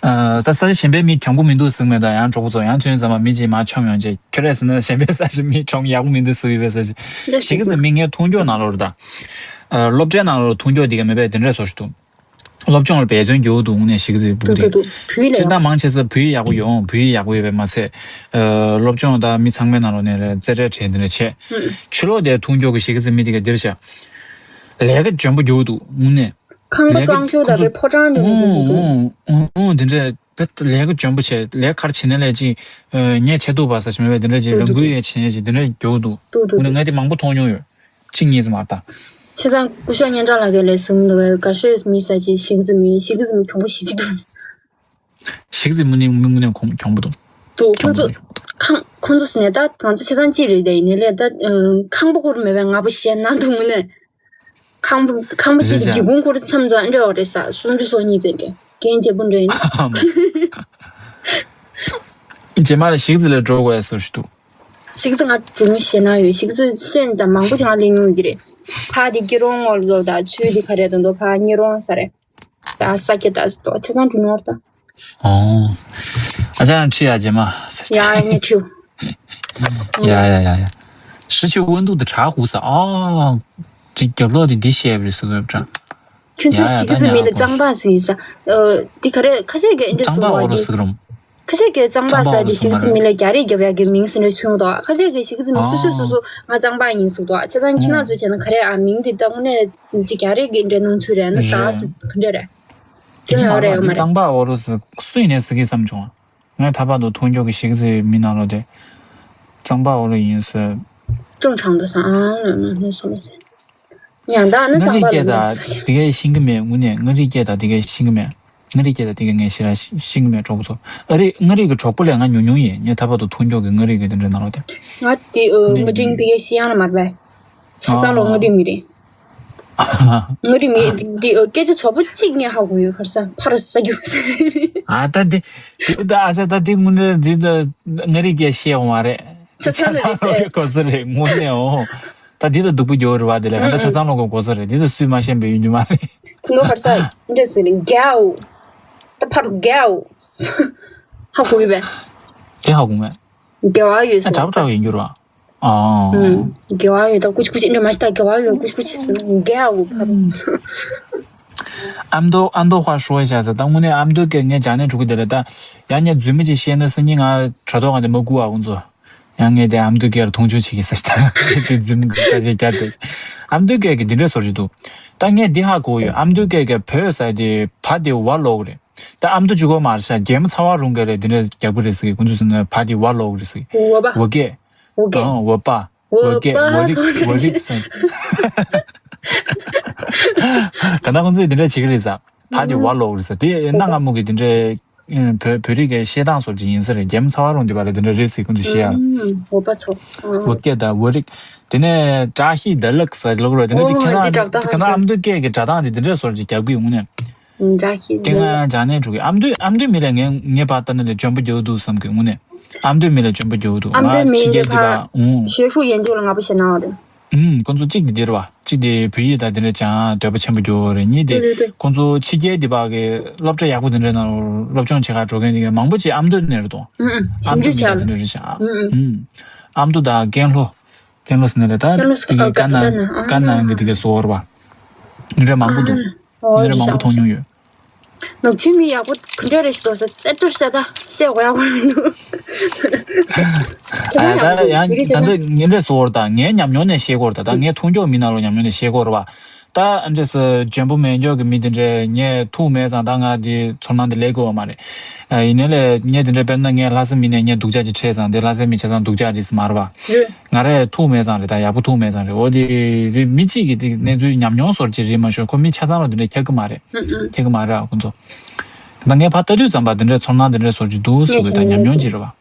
ཨ། ད་ས་ཆ་གཞན་པའི་མི་གྱོང་པོ་མི་འདུག་ཟེར་མེད་ད། ཡང་གྲོགས་པོ་ཚོ་ཡང་ཐོན་ཙམ་པ་མི་གཅིག་མར་མཆོང་ཡོང་བྱས། ཁྱོད་རས་ཟེར་ན་གཞན་པའི་ས་ཆ་མི་གྱོང་ཡག་པོ་མི་འདུག་ཟེར་ཡོད་པའི་ས་ཆ། ཞེ་གི་ཟེར་མི་ངའི་མཐོང་ཕྱོགས་ནང་ལོགས་རེད་ད། ཨ། སློབ་གྲྭའི་ནང་ལོགས་མཐོང་ཕྱོགས་འདི་ག་མེད་པས་དེ་འདྲས་བཟོ་ཞིག་འདུག་སློབ་སྦྱོང་ལ་འབད་བརྩོན་རྒྱག་གི་འདུག་དངོས་གནས་ཞེ་གི་ཟེར་བུ་འདི། འདུག་འདུག་བོད་ཡིག་ལ་སྤྱིར་བཏང་མང་ཆེ་ས་བོད་ཡིག་ཡག་པོ་ཡོད། བོད་ཡིག་ཡག་པོ་ཡོད་པས་མ་ཚད། ཨ། སློབ་སྦྱོང་ད་མི་ཚང་མའི་ནང་ལོགས་ནས་རྩེ་གྲས་བྲལ་འདི་འདྲ་བྱས། ཕྱི་ལོགས་དེ་མཐོང་ཕྱོགས་ཀྱི་ཞེ་གི་ཟེར་མི་དེ་ག་འདིར་བཞག་ལས་ཀ་འཇོན་པོ་རྒྱུག་འདུག་དངོས་གནས། ཁང་པ་ལས་ཀ་གཙང་ཤོག་ཁོ་ཚོ་དང་པའི་ཕོ་བྲང་འདི་ངོས་འཛིན་གྱི་འདུག་ཨུང་ཨུང་ཨུང་། དེ་འདྲས་བེད་ལས་ཀ་འཇོན་པོ་བྱས། ལས་ཀ་ག་རེ་བྱེད་ན་ལས་ཅིག་ངས་བྱེད་ཐུབ་པ་ཟེར་ཞིག་མེད་པས་དེ་འདྲས་ཅིག་འདུག་རང་འདུག་འགུལ་ཡས་བྱེད་ཡས་ཅིག་དེ་འདྲས་རྒྱུག་འདུག་འདུག་འདུག་དངོས་གནས་འདུག་ང་དེ་མང་པོ་མཐོང་མྱོང་ཡོད། གཅིག་གཉིས་ཙམ་མ་གཏོགས། བྱས་ཙང་སྐུ་ཞབས་སྙན་གྲགས་ལགས་ཀྱིས་ལས་ཟིན་འདུག་ག་ཤེད་མི་ས་ཅིག་ཞེ་གི་ཟེར་མི་ཞེ་གི་ཟེར་མི་གྱོང་པོ་ཞེ་གི་འདུག་ཞེ་གི་ཟེར་མི་ནི་མི་དངོས་གནས་ཁོང་གྱོང་པོ་འདུག་འདུག་ཁོང་ཚོ་ཁང་ཁོང་ཚོ་ཟེར་ནས་ད་ང་ཚོ་བྱས་ཙང་གཅིག་རེད། དེ་ཡིན་ནའི་ལས་ད་ཁང་པ་ཁོ་རང་མེད་པའི་ང་པོ་ཞེད་སྣང་འདུག་དངོས་གནས། ཁང་པ་ཁང་པ་གཅིག་གི་སྒེའུ་ཁུང་ཁོ་རང་མཚམས་མཚམས་འདྲ་བ་རེད་ས། སུམ་ཅུ་སོ་གཉིས་ཙམ་རེད། རྒན་བརྗེ་པོ་འདྲ་ཡིན། རྗེས་མ་ལ་ཞིག་ཙི་ལ་འགྲོ་དགོས་ཡ་སོ་ཞིག་འདུག་ཞིག་ཙི་ང་འགྲོ་མི་ཤེས་ན་ཡོད། ཞིག་ཙི་ཤེས་ད་མང་པོ་ཞིག་ང་ལས་མྱོང་གི་རེད། ཕ་དེ་སྐྱིད་རོང་ངོ་ལོ་ད་ཚུལ་དེ་ག་རེད་དོ་འདུག་ཕ་གཉིད་རོང་ས་རེད། ད་ས་སྐྱ་ད་ཏོ་ཆ་ཚང་འགྲོ་ནོར་ད། ཨོ། ཨ་ཅག་ཁྲིད་ཡ་རྗེས་མ། ཡ་ཡ་ངས་ཁྲིད། ཡ་ཡ་ཡ་ཡ། ཧྲི་ཆུ་དབོན་དུ་དུ་གྲག་ཧུ་ས་ཨ། ཅིག་རྒྱབ་ལོག་དེ་འདི་བཤད་པ་རེད་ཟེར་གི་རེད་དྲ། ཁྱོད་ཚོ་ཞིག་ཙི་མི་ལ་གཙང་པ་ཟེར་ས། ཨ། འདི་ག་རེ་ཁ་ཤས་ཀྱིས་འདི་གཙང་པ་འོ་རོ་ཟེར་གི་རམ། ཁ་ཤས་ཀྱིས་གཙང་པ་ཟེར་དེ་ཞིག་ཙི་མི་ལ་རྒྱ་རིགས་རྒྱབ་ཡག་གི་མིང་ཟེར་ནས་གསུངས་འདུག་ཁ་ཤས་ཀྱིས་ཞིག་ཙི་མི་སུ་སུ་སུ་སུ་ང་གཙང་པ་ཡིན་ཟེར་འདུག་བྱས་ཙང་ཁྱེད་རང་ཚོས་བྱས་ན་ག་རེ་ཨ་མིང་འདི་ལྟ་དངོས་གནས་ཅིག་རྒྱ་རིགས་ཀྱི་འདྲ་སྣང་ཚུལ་རེད་ན་ད་ཅིག་ག་འདྲ་རེད། དེ་མ་རེད་ཡོད་མ་རེད། གཙང་པ་འོ་རོ་ཟེར་སུ་ཡིན་ནས་ཟེར་གི་བསམ་བྱུང་། ངས་ཐ་པ་དུ་མཐོང་ཕྱོགས་ཀྱི་ཞིག་ཙི་མི་ནང་ལོ་དེ་གཙང་པ་འོ་རོ་ཡིན་ཟེར། ཅུང་ཆང་དུ་སང་ཨང་ལ་ན་ནུ་སོ་མ་ཟེར། ཡང་ད་ནི་མངའ་རིས་སྐད་དང་དེ་གའི་ཤིང་གི་མེད། དངོས་གནས་མངའ་རིས་སྐད་དང་དེ་གའི་ཤིང་གི་མེད། མངའ་རིས་སྐད་དང་དེ་གའི་ངས་ཤེས་ར་ཤིང་གི་མེད་གྲོགས་པོ་ཚོ། ཨ་རི་མངའ་རིས་ཀྱི་གྲོགས་པོ་ལས་ང་ཉུང་ཉུང་ཡིན། ངས་ཐ་པ་དུ་མཐོང་ཕྱོགས་ཀྱི་མངའ་རིས་ཀྱི་དེ་འདྲའི་ནང་ལོགས་དེ། ང་དེ་ཨོ་མངའ་རིས་པི་གའི་ཤི་ཡང་ལ་མར་བས། ཆ་ཚང་ལོ་མངའ་རིས་མི་རེད། མངའ་རིས་མི་དེ་ཨོ་སྐད་ཆ་ཚོགས་པ་གཅིག་ངས་ཧ་གོ་ཡོད་ཁར་ས་ཕར་ས་རྒྱུ། ཨ་ད་དེ་དེ་ད་ཨ་ཅག་ད་དེ་དངོས་གནས་དེ་ད་མངའ་རིས་སྐད་ཤེས་ཡོང་བ་རེད། ཆ་ཚང་ལ་རེད་ཟེར། གོ་ས་རེད་དངོས་གནས་འོ། ད་འདི་ད་སྡུག་པོ་རྒྱོ་རེད་བ། དེ་ལས་ང་ད་ཆ་ཚང་ལོ་གོ་གོ་ས་རེད། འདི་ད་སུས་མ་ཤེས་པའི་ཡོང་རྒྱུ་མ་རེད། དེ་ནོ་ཧར་ས་འདྲ་ཟེར་ནས་རྒྱའོ། ད་ཕར་རྒྱའོ། ཧ་གོ་ཡོད་པས། དེ་ཧ་གོ་མེད། རྒྱ་བ་ཡོད་ཨ་ཟེར། དྲག་པོ་དྲག་པོ་ཡིན་རྒྱུ་རེད་བ། ཨ། ཨུམ། རྒྱ་བ་ཡོད་ད་ཀུ་ཅི་ཀུ་ཅི་འདྲ་མ་ཤི་ད་རྒྱ་བ་ཡོད་ཀུ་ཅི་ཀུ་ཅི་ཟེར་ནས་རྒྱའོ་ཕར། ཨ་མདོ་ཨ་མདོ་ཧ་ཧྲོ་ཤ་ཟེར། ད་དངོས་གནས་ཨ་མདོ་སྐད་ངས་སྦྱང་ནས་འགྲོ་གི་དེ་ལས་ད་ཡང་ངས་རྫུན་མ་ཅིག་བཤད་ན་སང་ཉིན་ང་དྲ་ཐོག་ག་དེ་མ་སྒུག་ཨ་ཁོང་ཚོ། ཡང་ངས་དེ་ཨ་མདོ་སྐད་ལ་མཐོང་ཆུང་བྱེད་ཀྱི་ས་ཞིག་ད་དེ་རྫུན་མ་ཁ་ཤས་བརྒྱབ་དེ། ཨ་མདོ་སྐད་ཀྱི་འདི་འདྲའི་སོར་ཞིག་འདུག་ད་ངས་འདི་ཧ་གོ་ཡོད། ཨ་མདོ་སྐད་ཀྱི་བོད་ཟེར་དེ་བ་དེ་བ་ལོག་རེད། ད་ཨ་མདོ་གཅིག་པོ་མ་རེད་ཤག་རྒྱལ་མོ་ཚ་བ་རུང་ག་རེད་འདི་འདྲའི་རྒྱག་གི་རེད་ཟེར་གི་ཁོང་ཚོས་ཟེར་ན་བ་དེ་བ་ལོག་རེད་ཟེར་གི་འོ་བ། འོ་སྐད། འོ་སྐད། ཨང་འོ་པ། འོ་འོ་སྐད་པ་འོ་རིག་ཚོ་འོ་རིག་ཟེར། ག་ད་ཁོང་ཚོས་འདི་འདྲ་བྱེད་ཀྱི་རེད་ཟེར། ཕ་དེ་བ་ལོག་རེད་ཟེར། དེ་གནའ་སྔ་མོ་གི་འདི་འདྲའི་བོད་བོད་རིགས་ཀྱི་བཤད་སྟངས་སོགས་ཀྱི་ཡིན་ས་རེད། རྒྱལ་མོ་ཚ་བ་རུང་འདི་བ་ལ་འདི་འདྲ་རེད་ཟེར་ཁོང་ཚོས་བཤད་ཡ། འོ་པ་ཚོ། འོ་སྐད་དང་འོ་རིག་དེ་ནས་བཀྲ་ཤིས་བདེ་ལེགས་ཟེར་ལོག་རེད། དེ་འདྲ་ཅིག་ཁྱེད་རང་འདི་ཨ་མདོ་སྐད་ཀྱི་སྒྲ་གདངས་འདི་འདི་འདྲའི་སོགས་ཀྱི་རྒྱག་གི་ཡོང་ནས། འདྲ་ཞིག་དེ་ང་ཡང་སྦྱང་ནས་འགྲོ་གི། ཨ་མདོའི་ཨ་མདོའི་མི་ལ་ངས་ངས་ཕར་ལྟ་ན་ལས་འཇོན་པོ་རྒྱག་འདུག་བསམ་གི་དངོས་གནས། ཨ་མདོའི་མི་ལ་འཇོན་པོ་རྒྱག་འདུག་ཨ་མདོའི་མི་ཕྱི་རྒྱལ་འདི་འདི་ཕར་ཕར་ཨུང་།学术研究ལ་ང་པོ་ཞེ་ནའོ་རེད། ཨུང་། ཁོང་ཚོ་གཅིག་འདི་འདིར་བ། གཅིག་འདི་བོད་ཡིག་དང་འདི་འདྲ་སྦྱང་འདོད་པ་ཆེན་པོ་རྒྱག་རེད། གཉིས་དེ། ཁོང་ཚོ་ཕྱི་རྒྱལ་འདི་ཕར་གི་སློབ་གྲྭ་ཡག་པོ་འདི་འདྲའི་ནང་སློབ་སྦྱོང་བྱེད་གར་འགྲོ་མཁན་འདི་ག་མང་པོ་ཅིག་ཨ་མདོའི་ནས་རེད་དོ། ཨ་མདོའི་མི་ལ་འདི་འདྲ་རེད་ཤག་ཨུང་། ཨ་མདོ་དང་ཀན་ལྷོ། ཀན་ལྷོ་ཟེར་ན་རེད་ད། ཀན་ལྷོ་ཟེར་དེ་གི་ཀ་ན་ཀ་ན་གི་དེ་གི་སོ་བར་བ། འདི་འདྲ་མང་པོ་འདུག་འདི་འདྲ་མང་པོ་མཐོང་མྱོང་ཡོད། ནག་ཆུའི་མི་ཡག་པོ་ག་འདྲ་རེད་ཞིག་འདུག་ཟེར་ཙེ་ཏུར་ཟེར་ད་བཤད་དགོས་ཡག་པོ་མི་འདུག་ཨ་ད་ཡང་ད་འདི་འདྲའི་སོ་བར་ད་ངའི་ཉམས་མྱོང་ནས་བཤད་དགོས་རེད་ད། ད་ངའི་མཐོང་ཕྱོགས་མི་ནང་ལོགས་ཉམས་མྱོང་ནས་བཤད་དགོས་རེད་བ། ད་ཨ་འདྲས་སུ་འཇོན་པོ་མེད་མཁན་གྱི་མི་དེ་འདྲས་ངས་ཐུག་མེད་ཙང་ད་ང་དེ་ཚོར་སྣང་དེ་ལས་དགོས་པ་མ་རེད། ཡིན་ནའི་ལས་ངས་དེ་འདྲས་དཔེར་ན་ངས་ལྷ་ས་མི་ནས་ངས་སྡུག་ཅག་ཅིག་འཕྲད་ཙང་དེ་ལྷ་སའི་མི་ཆ་ཚང་སྡུག་ཅག་རེད་ཟེར་མ་རེད་པ། ང་རས་ཐུག་མེད་ཙང་རེད། ད་ཡག་པོ་ཐུག་མེད་ཙང་རེད། འོ་དེ་དེ་མི་གཅིག་གི་དེ་གནས་ཚུལ་ཉམས་མྱོང་སོར་ཅིག་རེད་མ་ཤོད་ཁོ་མི་ཆ་ཚང་ལ་དེ་འདྲས་ཁྱབ་གི་མ་རེད། ཁྱབ་གི་མ་རེད་ཨ་ཁོ་ཚོ། ད་ངས་ཕར་ལྟ་དུས་ཙམ་པ་དེ་འདྲས་ཚོར་སྣང་དེ་འདྲས་སོར་ཅིག་འདུག་ཟེར་བའི་ད་ཉམས་མྱོང་ཅིག་རེད་པ།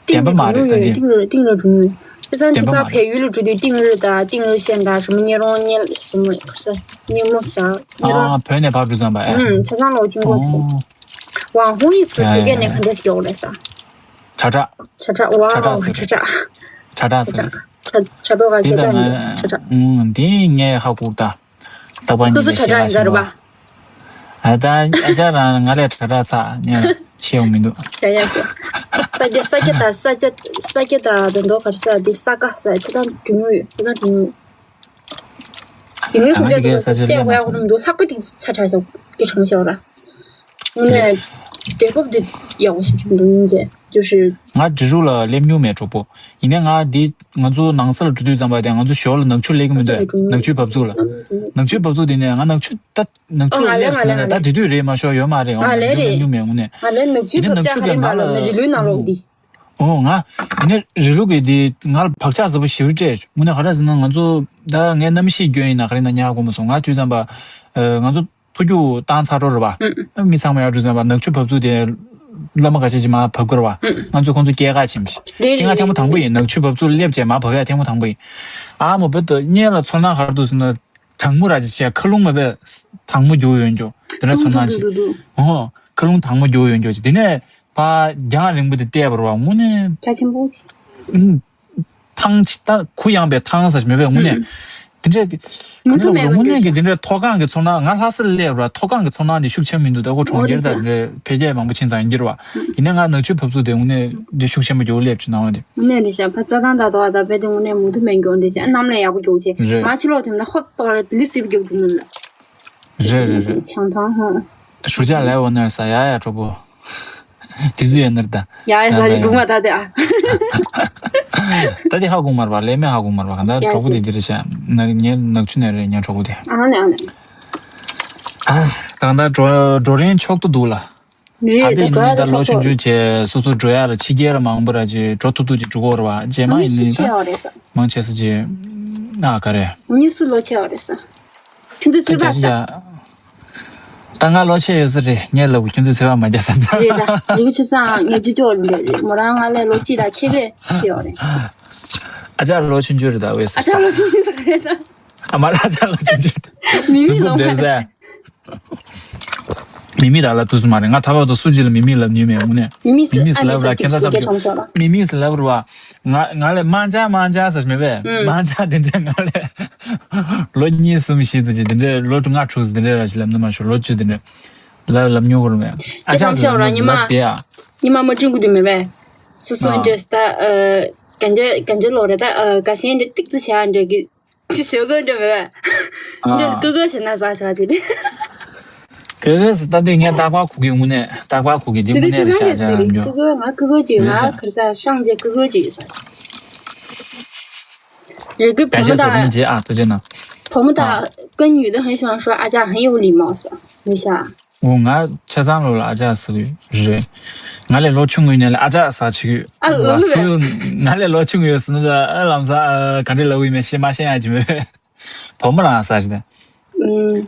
བདེན་པ་མ་རེད་ད་འདི། ཏིང་རུ་ཏིང་རུ་འགྲོ་ནི། དཔེ་བཟང་ཏི་པ་བལ་ཡུལ་ལ་འགྲོ་དུས་ཏིང་རུ་དང་ཏིང་རུ་ཤན་དང་རི་མོ་གཉན་རོང་གཉན་ཞིམ་མོ་ཁ་ས་གཉན་མོ་ས་གཉན་རོང་། ཨ་བོད་ནས་ཕར་འགྲོ་ཙམ་པ་ཨེ། ཨུམ་ཆ་ཚང་ལོ་ཅིང་གོ་ཚེ། ཝང་ཧུང་ཡི་ཚུ་བོད་སྐད་ནས་ག་འདྲས་ཡོག་ལས་ས། ཁྲ་ཁྲ། ཁྲ་ཁྲ་ཝའོ་ཁྲ་ཁྲ་ཟེར་ཁྲ་ཁྲ། ཁྲ་ཁྲ་ཟེར། ཁྲ་ཁྲ་ཏོག་ག་སྐད་ཆ་ཡིན་ཁྲ་ཁྲ། ཨུམ་འདི་ངས་ཧ་གོ་ད། རྟག་པར་ཉིན་ལ་ཤེས་ལ་ཤེས་ལ། ད་ཨ་ཅག་རང་ང་ལས་དྲག་དྲག་ཚ་ཉན་ཤེས་ཡོང་མི་འདུག་ཡ་ཡ་ཡ། ས་སྐྱ་ས་སྐྱ་དང་ས་སྐྱ་ས་སྐྱ་དང་དེ་མདོ་གར་ས་དེ་ས་ཀ་ས་ཆ་དང་གྲུ་ཉུ་ཡོད་ས་དང་གྲུ་ཉུ་ཡོད། དེ་ངའི་ཁོང་ཚོས་ས་ཆ་ལས་མ་སོང་། ལྷག་པ་དེ་ཚ་དྲག་ཤོག་གི་གྲང་ཤོག་ར། དངོས་གནས་བགྲེས་པོ་འདི་ཡག་པོ་ཞིག་འདུག་སྙིང་རྗེ། 就是 ང་འབྲི་རུ་ལ་སླེབས་མྱོང་མེད་གྲོགས་པོ། ཡིན་ནའི་ང་འདི་ང་ཚོ་ནང་ས་ལ་འགྲོ་དུས་ཙམ་པ་དེ་ང་ཚོ་ཞོར་ལ་ནག་ཆུ་སླེབས་ཀྱི་མི་འདུག་ནག་ཆུའི་བབས་ཚུགས་ལ། ནག་ཆུའི་བབས་ཚུགས་དེ་ནས་ང་ནག་ཆུ་ད་ནག་ཆུ་ལ་སླེབས་སོང་ན་ད་དེ་དུས་རེད་མ་ཤོར་ཡོད་མ་རེད། ང་ནག་ཆུ་སླེབས་མྱོང་མེད་དངོས་གནས། ང་ལས་ནག་ཆུའི་ཡིན་ནའི་བབས་ནག་ཆུ་ཆགས་ཧ་གི་རི་མ་ལ་ནི་རི་ལུའི་ནང་ལོགས་འདི། ཨོ་ང་ཡིན་ནའི་རི་ལུ་གི་དེ་ང་ལ་བག་ཆགས་ཟབ་པོ་ཞེ་པོ་སྤྲད་བྱུང་། དངོས་གནས་ག་རེ་ཟེར་ན་ང་ཚོ་ད་ངའི་རྣམ་ཤེས་སྐྱོན་ཡིན་ན་ག་རེ་ན་ཉག་གོ་མ་སོང་། ང་དུས་ཙམ་པ་ང་ཚོ་ཐུགས་རྒྱུགས་བཏང་ཚར་འགྲོ་རེད་བ། མི་ཚང་མ་ཡར་འགྲོ་ཙམ་པ་ནག་ཆུ་བབས་ཚུགས་དེ་སློབ་མ་ཁ་ཤས་ཀྱིས་མར་བབས་ཀྱི་རེད་བ། ང་ཚོས་ཁོང་ཚོ་སྐྱེལ་ག་ཕྱིན་པ་རེད། དེ་ང་ཐེངས་མ་དང་པོ་ཡིན། ནག་ཆུ་བབས་ཚུགས་སླེབས་བྱས་མར་བབས་ཡ་ཐེངས་མ་དང་པོ་ཡིན། ཨ་མོ་བོད་དུ་གཉེན་ལ་ཚོར་སྣང་ག་རེ་འདུག་ཟེར་ན། གྲང་མོ་ར་ཅིག་བྱས་མཁའ་རླུང་མ་བས་དྭངས་མོ་རྒྱུག་ཡོད་འགྱོ། དེ་འདྲ་ཚོར་སྣང་ཅིག་འོ་མཁའ་རླུང་དྭངས་མོ་རྒྱུག་ཡོད་འགྱོ་ཅིག་དེ་ནས་ཕར་རྒྱང་རིང་པོ་དེ་བལྟས་པ་རེད་བ་དངོས་གནས། རྒྱ་ཆེན་པོ་ཅིག་ཐང་ཆེ་ད་གུ་ཡངས་པའི་ཐང་ཟེར་མེད་པས་དངོས་གནས། དེ་འདྲས་ཀྱི་མུ་མཐུད་མེད་པ་དངོས་གནས་ཀྱི་དེ་འདྲས་མཐོ་སྒང་གི་ཚོར་སྣང་ང་ལྷ་སར་སླེབས་ར་མཐོ་སྒང་གི་ཚོར་སྣང་དེ་ཤུགས་ཆེ་མི་འདུག་ད་ཁོ་གྲོང་ཁྱེར་ད་དེ་འདྲས་འཕེལ་རྒྱས་མང་པོ་ཕྱིན་ཙང་ཡིན་གྱི་རེད་བ། ཡིན་ནའི་ང་ནག་ཆུ་བབས་ཚུགས་དེ་དངོས་གནས་འདི་ཤུགས་ཆེན་པོ་རྒྱུག་སླེབས་ཀྱི་སྣང་བ་དེ། དངོས་གནས་རེད་ཤག་ཕ་རྩྭ་ཐང་དང་དོ་བ་དང་བས་དེ་དངོས་གནས་མུ་མཐུད་མེད་མགྱོགས་འདྲ་ཤག་གནམ་ལས་ཡག་པོ་མགྱོགས་ཆེ། རེད། མ་ཕྱི་ལོག་ཐེམ་ན་ཧོབ་པག་ལ་ལི་སིབ་མགྱོགས་འགྲོ་མི་ལ། རེད་རེད་རེད། ཆང་ཐང་ཧོ། ཞུ་ཅག་ལས་འོ་ནར་ས་ཡ་ཡ་གྲོགས་པོ། དེ་ཚོ་ཡོད་ནར་ད། ཡ་ཡ་ས་ཡི་དགུང་མ་ད་དེ་ཨ། ད་དེ་ཧ་གོ་མར་བ་ལས་མེད་ཧ་གོ་མར་བ་ག་ད་ཡ་གྲོགས་པོ་ཡ་དེ་འདི་རེད་ཤག་ན་ངའི་ནག་ཆུ་ནས་རེད་ངའི་གྲོགས་པོ་དེ། ཨ་ནི་ཨ་ནི། ཨ། ད་ད་འགྲོ་འགྲོ་རན་ཆོག་ཏུ་འདུག་ལ། ད་རེད་ལྟ་ད་ཡིན་ག་ནི་ད་ལོ་ཆུང་ཆུང་བྱས་སོ་སོ་འགྲོ་ཡ་ལ་ཕྱི་རྒྱལ་ལ་མང་པོ་ར་ཅིག་འགྲོ་ཐུབ་ཐུབ་ཅིག་འགྲོ་གོ་ར་བ་རྗེས་མ་ཡིན་ནི་ད་མང་ཆེ་ས་ཅིག་ཨ་ག་རེ། ངུ་སུ་ལོ་ཆེ་བ་རེད་ས། ཁྱོད་ཚོ་ཚོད་དཔག་ས། ད་ང་ལོ་ཆེ་ཡོད་ས་རེད་ངས་ལབ་ཁྱོད་ཚོ་ཚོད་དཔག་མ་རྒྱག་ས་ད། རེད་ད་ལུག་ཆུ་སང་ངས་ཅི་ཅོག་རེད་རེད་མོ་རང་ང་ལས་ལོ་གཅིག་དང་ཕྱེད་ཀས་ཆེ་བ་རེད། ཨ་ཅག་ལོ་ཆུང་ཆུང་རེད་ད་ཝེ་ས། ཨ་ཅག་ལོ་ཆུང་ཆུང་ས་རེད་ད། ཨ་མ་ར་ཨ་ཅག་ལོ་ཆུང་ཆུང་རེད་ད། མི་མི་ལོ་མ་རེད། མི་མི་ད་ལབ་ཐུབ་སུ་མ་རེད། ང་ད་བར་དུ་སུ་གཅིག་ལ་མི་མི་ལབ་མྱོང་མེད་དངོས་གནས། མི་མི་ཟེར་ཨ་ལབ་ར་ཁྱེད་ཚ་ཚབ་ཀྱི་མི་མི་ཟེར་ལབ་ར་བ། ང་ང་ལས་མང་ཇ་མང་ཇ་ཟེར་མེད་པས། མང་ཇ་དེ་འདྲས་ང་ལས་ལོ་གཉིས་གསུམ་བཞི་ཙམ་ཅིག་དེ་འདྲས་ལོ་དྲུག་ལྔ་དྲུག་ཙམ་དེ་འདྲས་ར་ཞིག་ལབ་ནི་མ་ཞུ་ལོ་བཅུ་དེ་འདྲས་ལབ་ལབ་མྱོང་གི་རེད་མེད། ཨ་ཅག་ཟེར་ལབ་ལབ་དེ་ཡ། ཉི་མ་མ་བསྐྲུན་གི་དུས་མེད་པས། སོ་སོ་འདྲས་ད་གན་ཇ་གན་ཇ་ལོ་རེད་ད་ག་ཤེན་འདྲས་ཏིག་ཙི་བྱ་འདྲས་གི་ཅི་ཞོ་གོ་འདྲ་མེད་པ། འདྲ་ཀུ་ཀུ་ཞེ་ན་ཟ་ཆ་ཅི་ནི། ཀུ་ཀུ་ཟེར་ད་འདི་ངས་རྟག་པར་གོ་གི་དངོས་གནས་རྟག་པར་གོ་གི་འདི་དངོས་གནས་རེད་ཤག་ཅག་ཡང་འགྱོ། ཀུ་ཀུ་ང་ཀུ་ཀུ་ཅི་ཡོད་ང་ཁར་ས་ཤང་ཅེ་ཀུ་ཀུ་ཅི་ཡོད་ས་ཅི། རེ་གི་བུ་མོ་དང་བུ་མོ་དང་ཀུན་ཉུལ་དུ་ཧན་ཤང་ཧྲོ་ཨ་ཅག་ཧན་ཡོད་ལི་མང་སོ་མི་ཤ། འོ་ང་ཆ་ཚང་ལོ་ལ་ཨ་ཅག་ཟེར་གི་རེད། ང་ལས་ལོ་ཆུང་ངུའི་ནས་ལ་ཨ་ཅག་ཟེར་བྱེད་ཀྱི་ཡོད། ཨ་ལོ་ལོ་ང་ལས་ལོ་ཆུང་ངུ་ཡོད་ཟེར་ན་ཨ་ལམ་ས་ག་འདྲས་ལབ་ཀྱི་མེད་ཤེས་མ་ཤེས་ཡ་ཅི་མེད་པས། བུ་མོ་རང་ཟེར་ཅི་ད།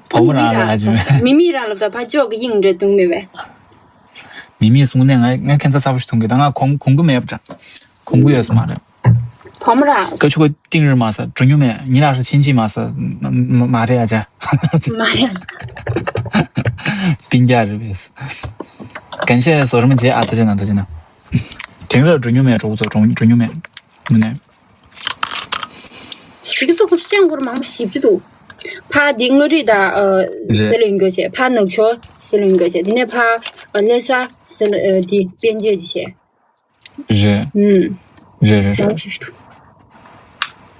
བུ་མོ་རང་ལ་ཨ་ཅི་མེད། མི་མི་རང་ལབ་ད་ཕ་ཅོག་གི་དབྱིངས་འདྲ་དུང་མེད་པས། མི་མི་གསུང་ནས་ང་ང་ཁྱད་མཚར་ཚ་པོ་ཞིག་མཐོང་གི་ད་ང་གོང་གོང་གི་མེད་པ་འདྲ། གོང་གི་ཡོད་ས་མ་རེད། བུ་མོ་ར། ཀ་ཆུ་གོ་ཏིང་རི་མ་ས་འགྲོ་མྱོང་མེད་ཉི་ལག་ཧྲ་ཕྱིན་ཅི་མ་ས་མ་རེད་ཨ་ཅག་མ་ཡ། པིན་རྒྱ་རེད་པས། གན་ཤེས་སོ་རི་མ་རྗེས་ཨ་ཏོ་ཅེ་ན་ཏོ་ཅེ་ན། དེང་རབས་འགྲོ་མྱོང་མེད་གྲོགས་ཚོ་གྲོང་འགྲོ་མྱོང་མེད། མུ་ནས། ཞི་གི་ཚོ་ཁུར་ཤང་ཁུར་མང་པོ་ཞིབ་ཅི་འདུག་ཕ་འདི་མངའ་རིས་དང་ཨ་རེད། སི་ལིང་གོ་ཆེ་ཕ་ནུབ་ཕྱོགས་སི་ལིང་གོ་ཆེ་དེ་ནས་ཕ་ཨ་ལེ་ས་སི་ལི་ཨ་འདི་པན་ཇེ་ཇི་ཆེ། རེད། ཨུམ། རེད་རེད་རེད།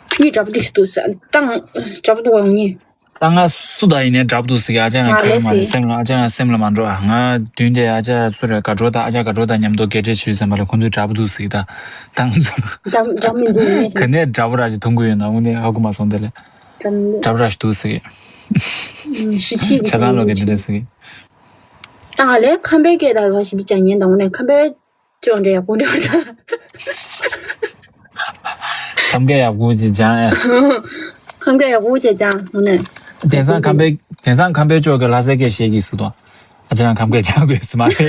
ཁྱོད་འདྲ་པོ་འདུག་ཟེར་འདུག་ས་བཏང་འདྲ་པོ་འདུག་བ་ངས། ད་ང་སུ་དང་ཡིན་ནའི་འདྲ་པོ་འདུག་ཟེར་གི་ཨ་ཅག་ང་ང་ག་རེ་ལས་མ་རེད་ཟེར། སེམས་ལ་ཨ་ཅག་ང་སེམས་ལ་མ་འགྲོ་ཨ། ང་མདུན་དེ་ཨ་ཅག་སུ་རེད་དགའ་སྤྲོ་དང་ཨ་ཅག་དགའ་སྤྲོ་དང་མཉམ་དུ་སྐད་ཆ་བྱོས་ཟེར་བ་ལ་ཁོང་ཚོས་འདྲ་པོ་འདུག་ཟེར་གི་ད་ད་ང་ཚོ་འདྲ་འདྲ་མི་འདུག་ངས་ག་ཟེར། ནས་འདྲ་པོ་ར་ཅིག་མཐོང་གི་ཡོད་ན་དངོས་གནས་ཧ་གོ་མ་སོང་དེ་ལས་འདྲ་མི་འདུག་འདྲ་པོ་ར་ཞིག་འདུག་ཟེར་གི་ཧྲི་ཆི་གི་ཆ་ཚང་ལོ་གི་འདི་འདྲ་ཟེར་གི་ད་ང་ལས་ཁམས་པའི་སྐད་དང་བ་ཞིག་བྱ་ཉན་དང་དངོས་གནས་ཁམས་པའི་ཅོ་འདྲ་ཡག་པོ་འདྲ་བ་དང་། ཁམས་སྐད་ཡག་པོ་ཅིག་སྦྱང་ཨེ། ཁམས་སྐད་ཡག་པོ་ཅིག་སྦྱང་ངོ་ནས། དེང་སང་ཁམས་པའི་དེང་སང་ཁམས་པའི་ཅོ་གི་ལྷ་སའི་སྐད་བཤད་ཀྱི་སུ་དང་། ཨ་ཅག་ཁམས་སྐད་སྦྱང་དགོས་སུ་མ་རེད།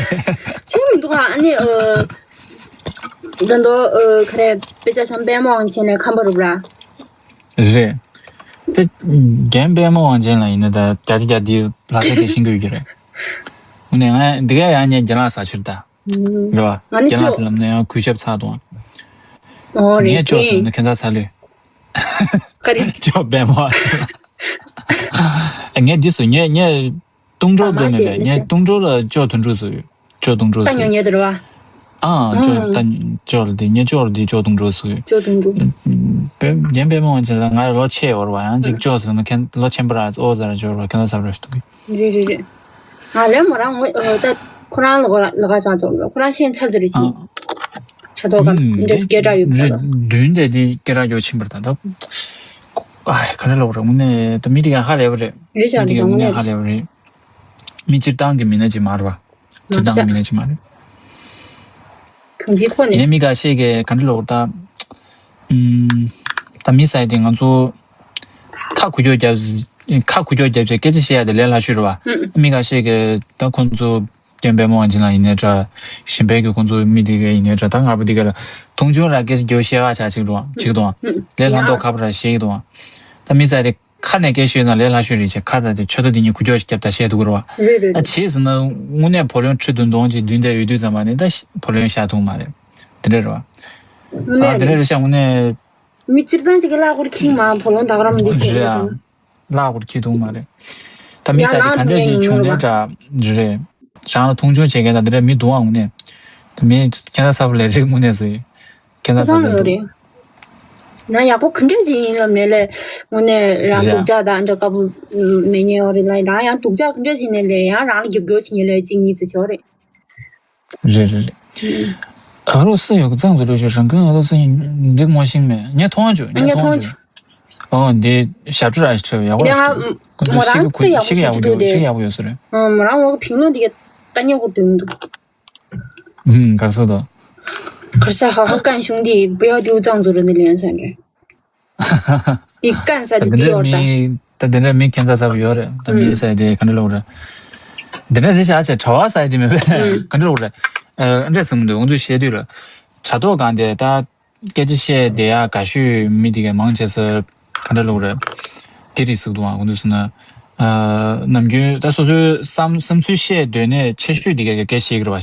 ཤེས་མི་འདུག་ཨ་ནི་ཨ། ད་དོ་ཨ་ག་རེ་དཔེ་ཆ་བྱམས་པད་མ་དབང་ཆེན་ལས་ཁམས་པ་རུབ་ར། རེད། དེ་རྒན་པད་མ་དབང་ཆེན་ལ་ཡིན་ན་ད་བརྒྱ་ཆ་བརྒྱ་དེ་ལྷ་སའི་སྐད་ཤེས་ཀྱི་ཡོད་ཀྱི་རེད། ངས་འདི་ག་ཡང་ངས་རྒན་ལགས་ས་ཕྱིར་ད། རེད་བ། ང་ནི་རྒན་ལགས་ཅོ། ཟེར་ལབ་ན་ཡང་གུས་ཞབས་ཚ་དང་། ཨོ་རེད། ངས་ཅོ་ཟེར་ན་ཁྱད་མཚར་ཚ་ལོས། ག་རེ། ཅོ་པད་མ། ངས་འདི་སུ་ངས་ངས་ སྟོང་འགྲོ་དགོས་མེད་པས། ངས་སྟོང་འགྲོ་ལ་ཅོག་དུང་འགྲོ་བཟོ་ཡོད། ཅོག་དུང་འགྲོ་ད་བཟོ་ཉོ་ཡོད། ཉོ་དེ་རེད་བ། ཨང་། ཅོག་ད་ཅོག་ལ་དེ་ངས་ཅོག་ལ་དེ་ཅོག་དུང་འགྲོ་བཟོ་ཡོད། ཅོག་དུང་འགྲོ། པེ་རྒན་པད་མ་ཅན་ལ་ང་ལོ་ཆེ་བར་བ་ཡང་ཅིག་ཅོག་ཟེར་ན་ཁྱེད་ལོ་ཆེན་པོ་ར་ཨོ་ཟེར་ར་ཅོག་ར་ཁྱེད་ལ་ཟབ་ར་ཞུ་གི། རེད་རེད་རེད། ང་ལས་མོ་རང་ངོ་ད་ཁོ་རང་ལ་གོ་ལ་ག་ཅང་ཅོག་ལ་ཁོ་རང་ཤེས་ཚ་ཟེར་རེད་ཅིག་ཆ་ཐོག་ག་འདྲེ་སྐད་གྲགས་ཡོད་པ་ད། བདུན་དེ་དེ་སྐད་གྲགས་ཡོད་ཕྱིན་པར་ད་ད། ཨ་ག་རེ་ལོག་རེད་དངོས་གནས་ད་མི་དེ་ག་ཧ་ལས་པ་རེད། རེད་ཤག་མི་དེ་ག་རེད་ཤག་དངོས་གནས་ཧ་ལས་པ་རེད། མི་སྤྱིར་བཏང་གི་མི་སྣ་ཅིག་མ་རེད་བ། སྤྱིར་བཏང་གི་མི་སྣ་ཅིག་མ་རེད། གང་ཅིའི་ཐོག་ནས། ཡིན་ནའི་མི་འགའ་ཤས་ཀྱིས་ག་འདྲ་ལབ་ད། ཨུམ། ད་མི་ཟེར་དེ་ང་ཚོ་ཁ་ཁུ་ཁྱོག་རྒྱབ། ཁ་ཁུ་ཁྱོག་རྒྱབ་བྱས་སྐད་ཆ་བཤད་ཡ་དེ་ལས་སླ་ཤོས་རེད་བ། ཨུམ། མི་འགའ་ཤས་ཀྱིས་ད་ཁོང་ཚོ་རྒན་པད་མ་དབང་ཆེན་ལགས་ཡིན་ནའི་འདྲ། གཞན་པའི་གི་ཁོང་ཚོ་མི་དེ་ག་ཡིན་ནའི་འདྲ། ད་ངར་པོ་དེ་ག་ལ་མཐོང་ཆུང་ར་སྐད་ཆ་རྒྱབ་བཤད་ཡ་ཆགས་ཅིག་འགྲོ་ཅིག་འདུག་ཨ། ལས་སླ་མདོག་ཁ་པོ་ར་བཤད་ཀྱི་འདུག་ཨ། ད་མི་ཟེར་དེ། ཁ་ནས་སྐད་ཤོད་ཙང་ལས་སླ་ཤོས་རེད་ཅེས་ཁ་ད་དེ་ཆོད་ད་དེ་ཉིད་ཁུ་ཁྱོག་ཞིག་རྒྱབ་ད་བཤད་འདུག་གི་རེད་བ། རེད་རེད། ད་རེད། བྱས་ཟིན་ན་དངོས་གནས་བུ་ལོན་ཁྲི་བདུན་སྟོང་ཅིག་བདུན་དེ་ཡོད་དུས་ཙམ་པ་ནས་ད་ཤ་བུ་ལོན་བཞག་ཐུབ་མ་རེད། དེ་འདྲ་རེད་བ། དངོས་ཨ་གནས་དེ་འདྲ་རེད། རེད་ཤག་དངོས་གནས། མི་སྤྱིར་བཏང་ཅིག་གི་གླ་འཁོར་ཁེངས་མ་བུ་ལོན་ད་ག་རང་མི་བྱེད་རེད་རེད་ཨ། ཟེར། གླ་འཁོར་ཁེངས་ཐུབ་མ་རེད། ད་མི་ཡང་ཟེར་དེ་ལངས་ག་འདྲ་ཐུབ་ཅིག་ཡོང་བྱུང་ནས་རེད་བ། འདྲ་རེད། རང་ལ་མཐོང་ཆུང་བྱེད་མཁན་དང་འདི་འདྲ་མི་འདུག་ཨང་དངོས་གནས། ད་མི་ཁྱེད་ཚ་ས་བུ་ལས་རིགས་དངོས་གནས་ཟེར། ཁྱེད་ཚ་ས་ས་ས་ལ་ལ་ཡོད་རེད། རང་ཡག་པོ་ག་འདྲ་ཅིག་ཡིན་ལབ་ནས་ལས་དངོས་གནས་རང་རེད་སྡུག་ཅག་དང་འདྲ་དཀའ་པོ་མེད་ཉེ་ཡོད་རེད་ལ། རང་ཡང་སྡུག་ཅག་ག་འདྲ་ཅིག་ནས་ལས་ཡང་རང་ལ་རྒྱབ་སྐྱོར་བྱེད་ཉེ་ལས་གཅིག་གཉིས་ཙམ་ཡོད་རེད། རེད་རེད་རེད། ཨ་རོ་སི་ཡོད་གཙང་ཟེར་ལོས་ཤོད་རང་ཁུན་ཨ་རོ་སི་འདི་མོ་ཤིང་མེད་ངས་མཐོང་བ་བྱོས་ངས་ངས་མཐོང་བ་མཐོང་བྱོས། ཨོ་འདི་ཞབས་བྲོ་ར་ཞིག་ཁྲོད་ཡག་པོ་ཡག་ཤོད་ཁོ་ཚོ་ཤིག་གི་ཤིག་ཡག་པོ་ཡོད་ཤིག་ཡག་པོ་ཡོད་སུ་རེད། ཨ་མོ་རང་ངོ་གི་ཕིང་ལོ་འདི་ག་ལྟ་ཉོ་གོ་དུས་མི་འདུག་ཧུམ། ག་རེ་ཟེར་དོ། གར་ས་ཧ་ཧ་ཀན་ཤུང་དེ་不要丢藏族人的脸上人。你干啥的不要的。 ད་དེ་འདྲ་མི་ད་དེ་འདྲ་མི་ཁྱད་མཚར་ཚ་པོ་ཡོད་རེད། ད་མི་ཟེར་དེ་ག་འདྲ་ལབ་རེད། དེ་འདྲ་རེད་ཤག་ཅེས་གྲྭ་བ་ཟེར་དེ་མེད་པས་ག་འདྲ་ལབ་རེད། ཨ་འདྲ་ཟེར་མི་འདུག་ང་ཚོས་བཤད་དུས་ལ། དྲ་ཐོག་སྒང་དེ་ད་སྐད་ཆ་བཤད་བསྡད་ཡ་དགའ་ཤོས་མི་དེ་གའི་མང་ཆེ་ས་ག་འདྲ་ལབ་རེད། དེ་རེད་ཟེར་འདུག་ཨ་ཁོང་ཚོས་ཟེར་ན། ཨ་ནམ་རྒྱུན་ད་སོ་སོའི་བསམ་བསམ་ཚུལ་བཤད་འདོད་ནས་ཆེ་ཤོས་དེ་གའི་སྐད་བཤད་ཀྱི་རེད་བ།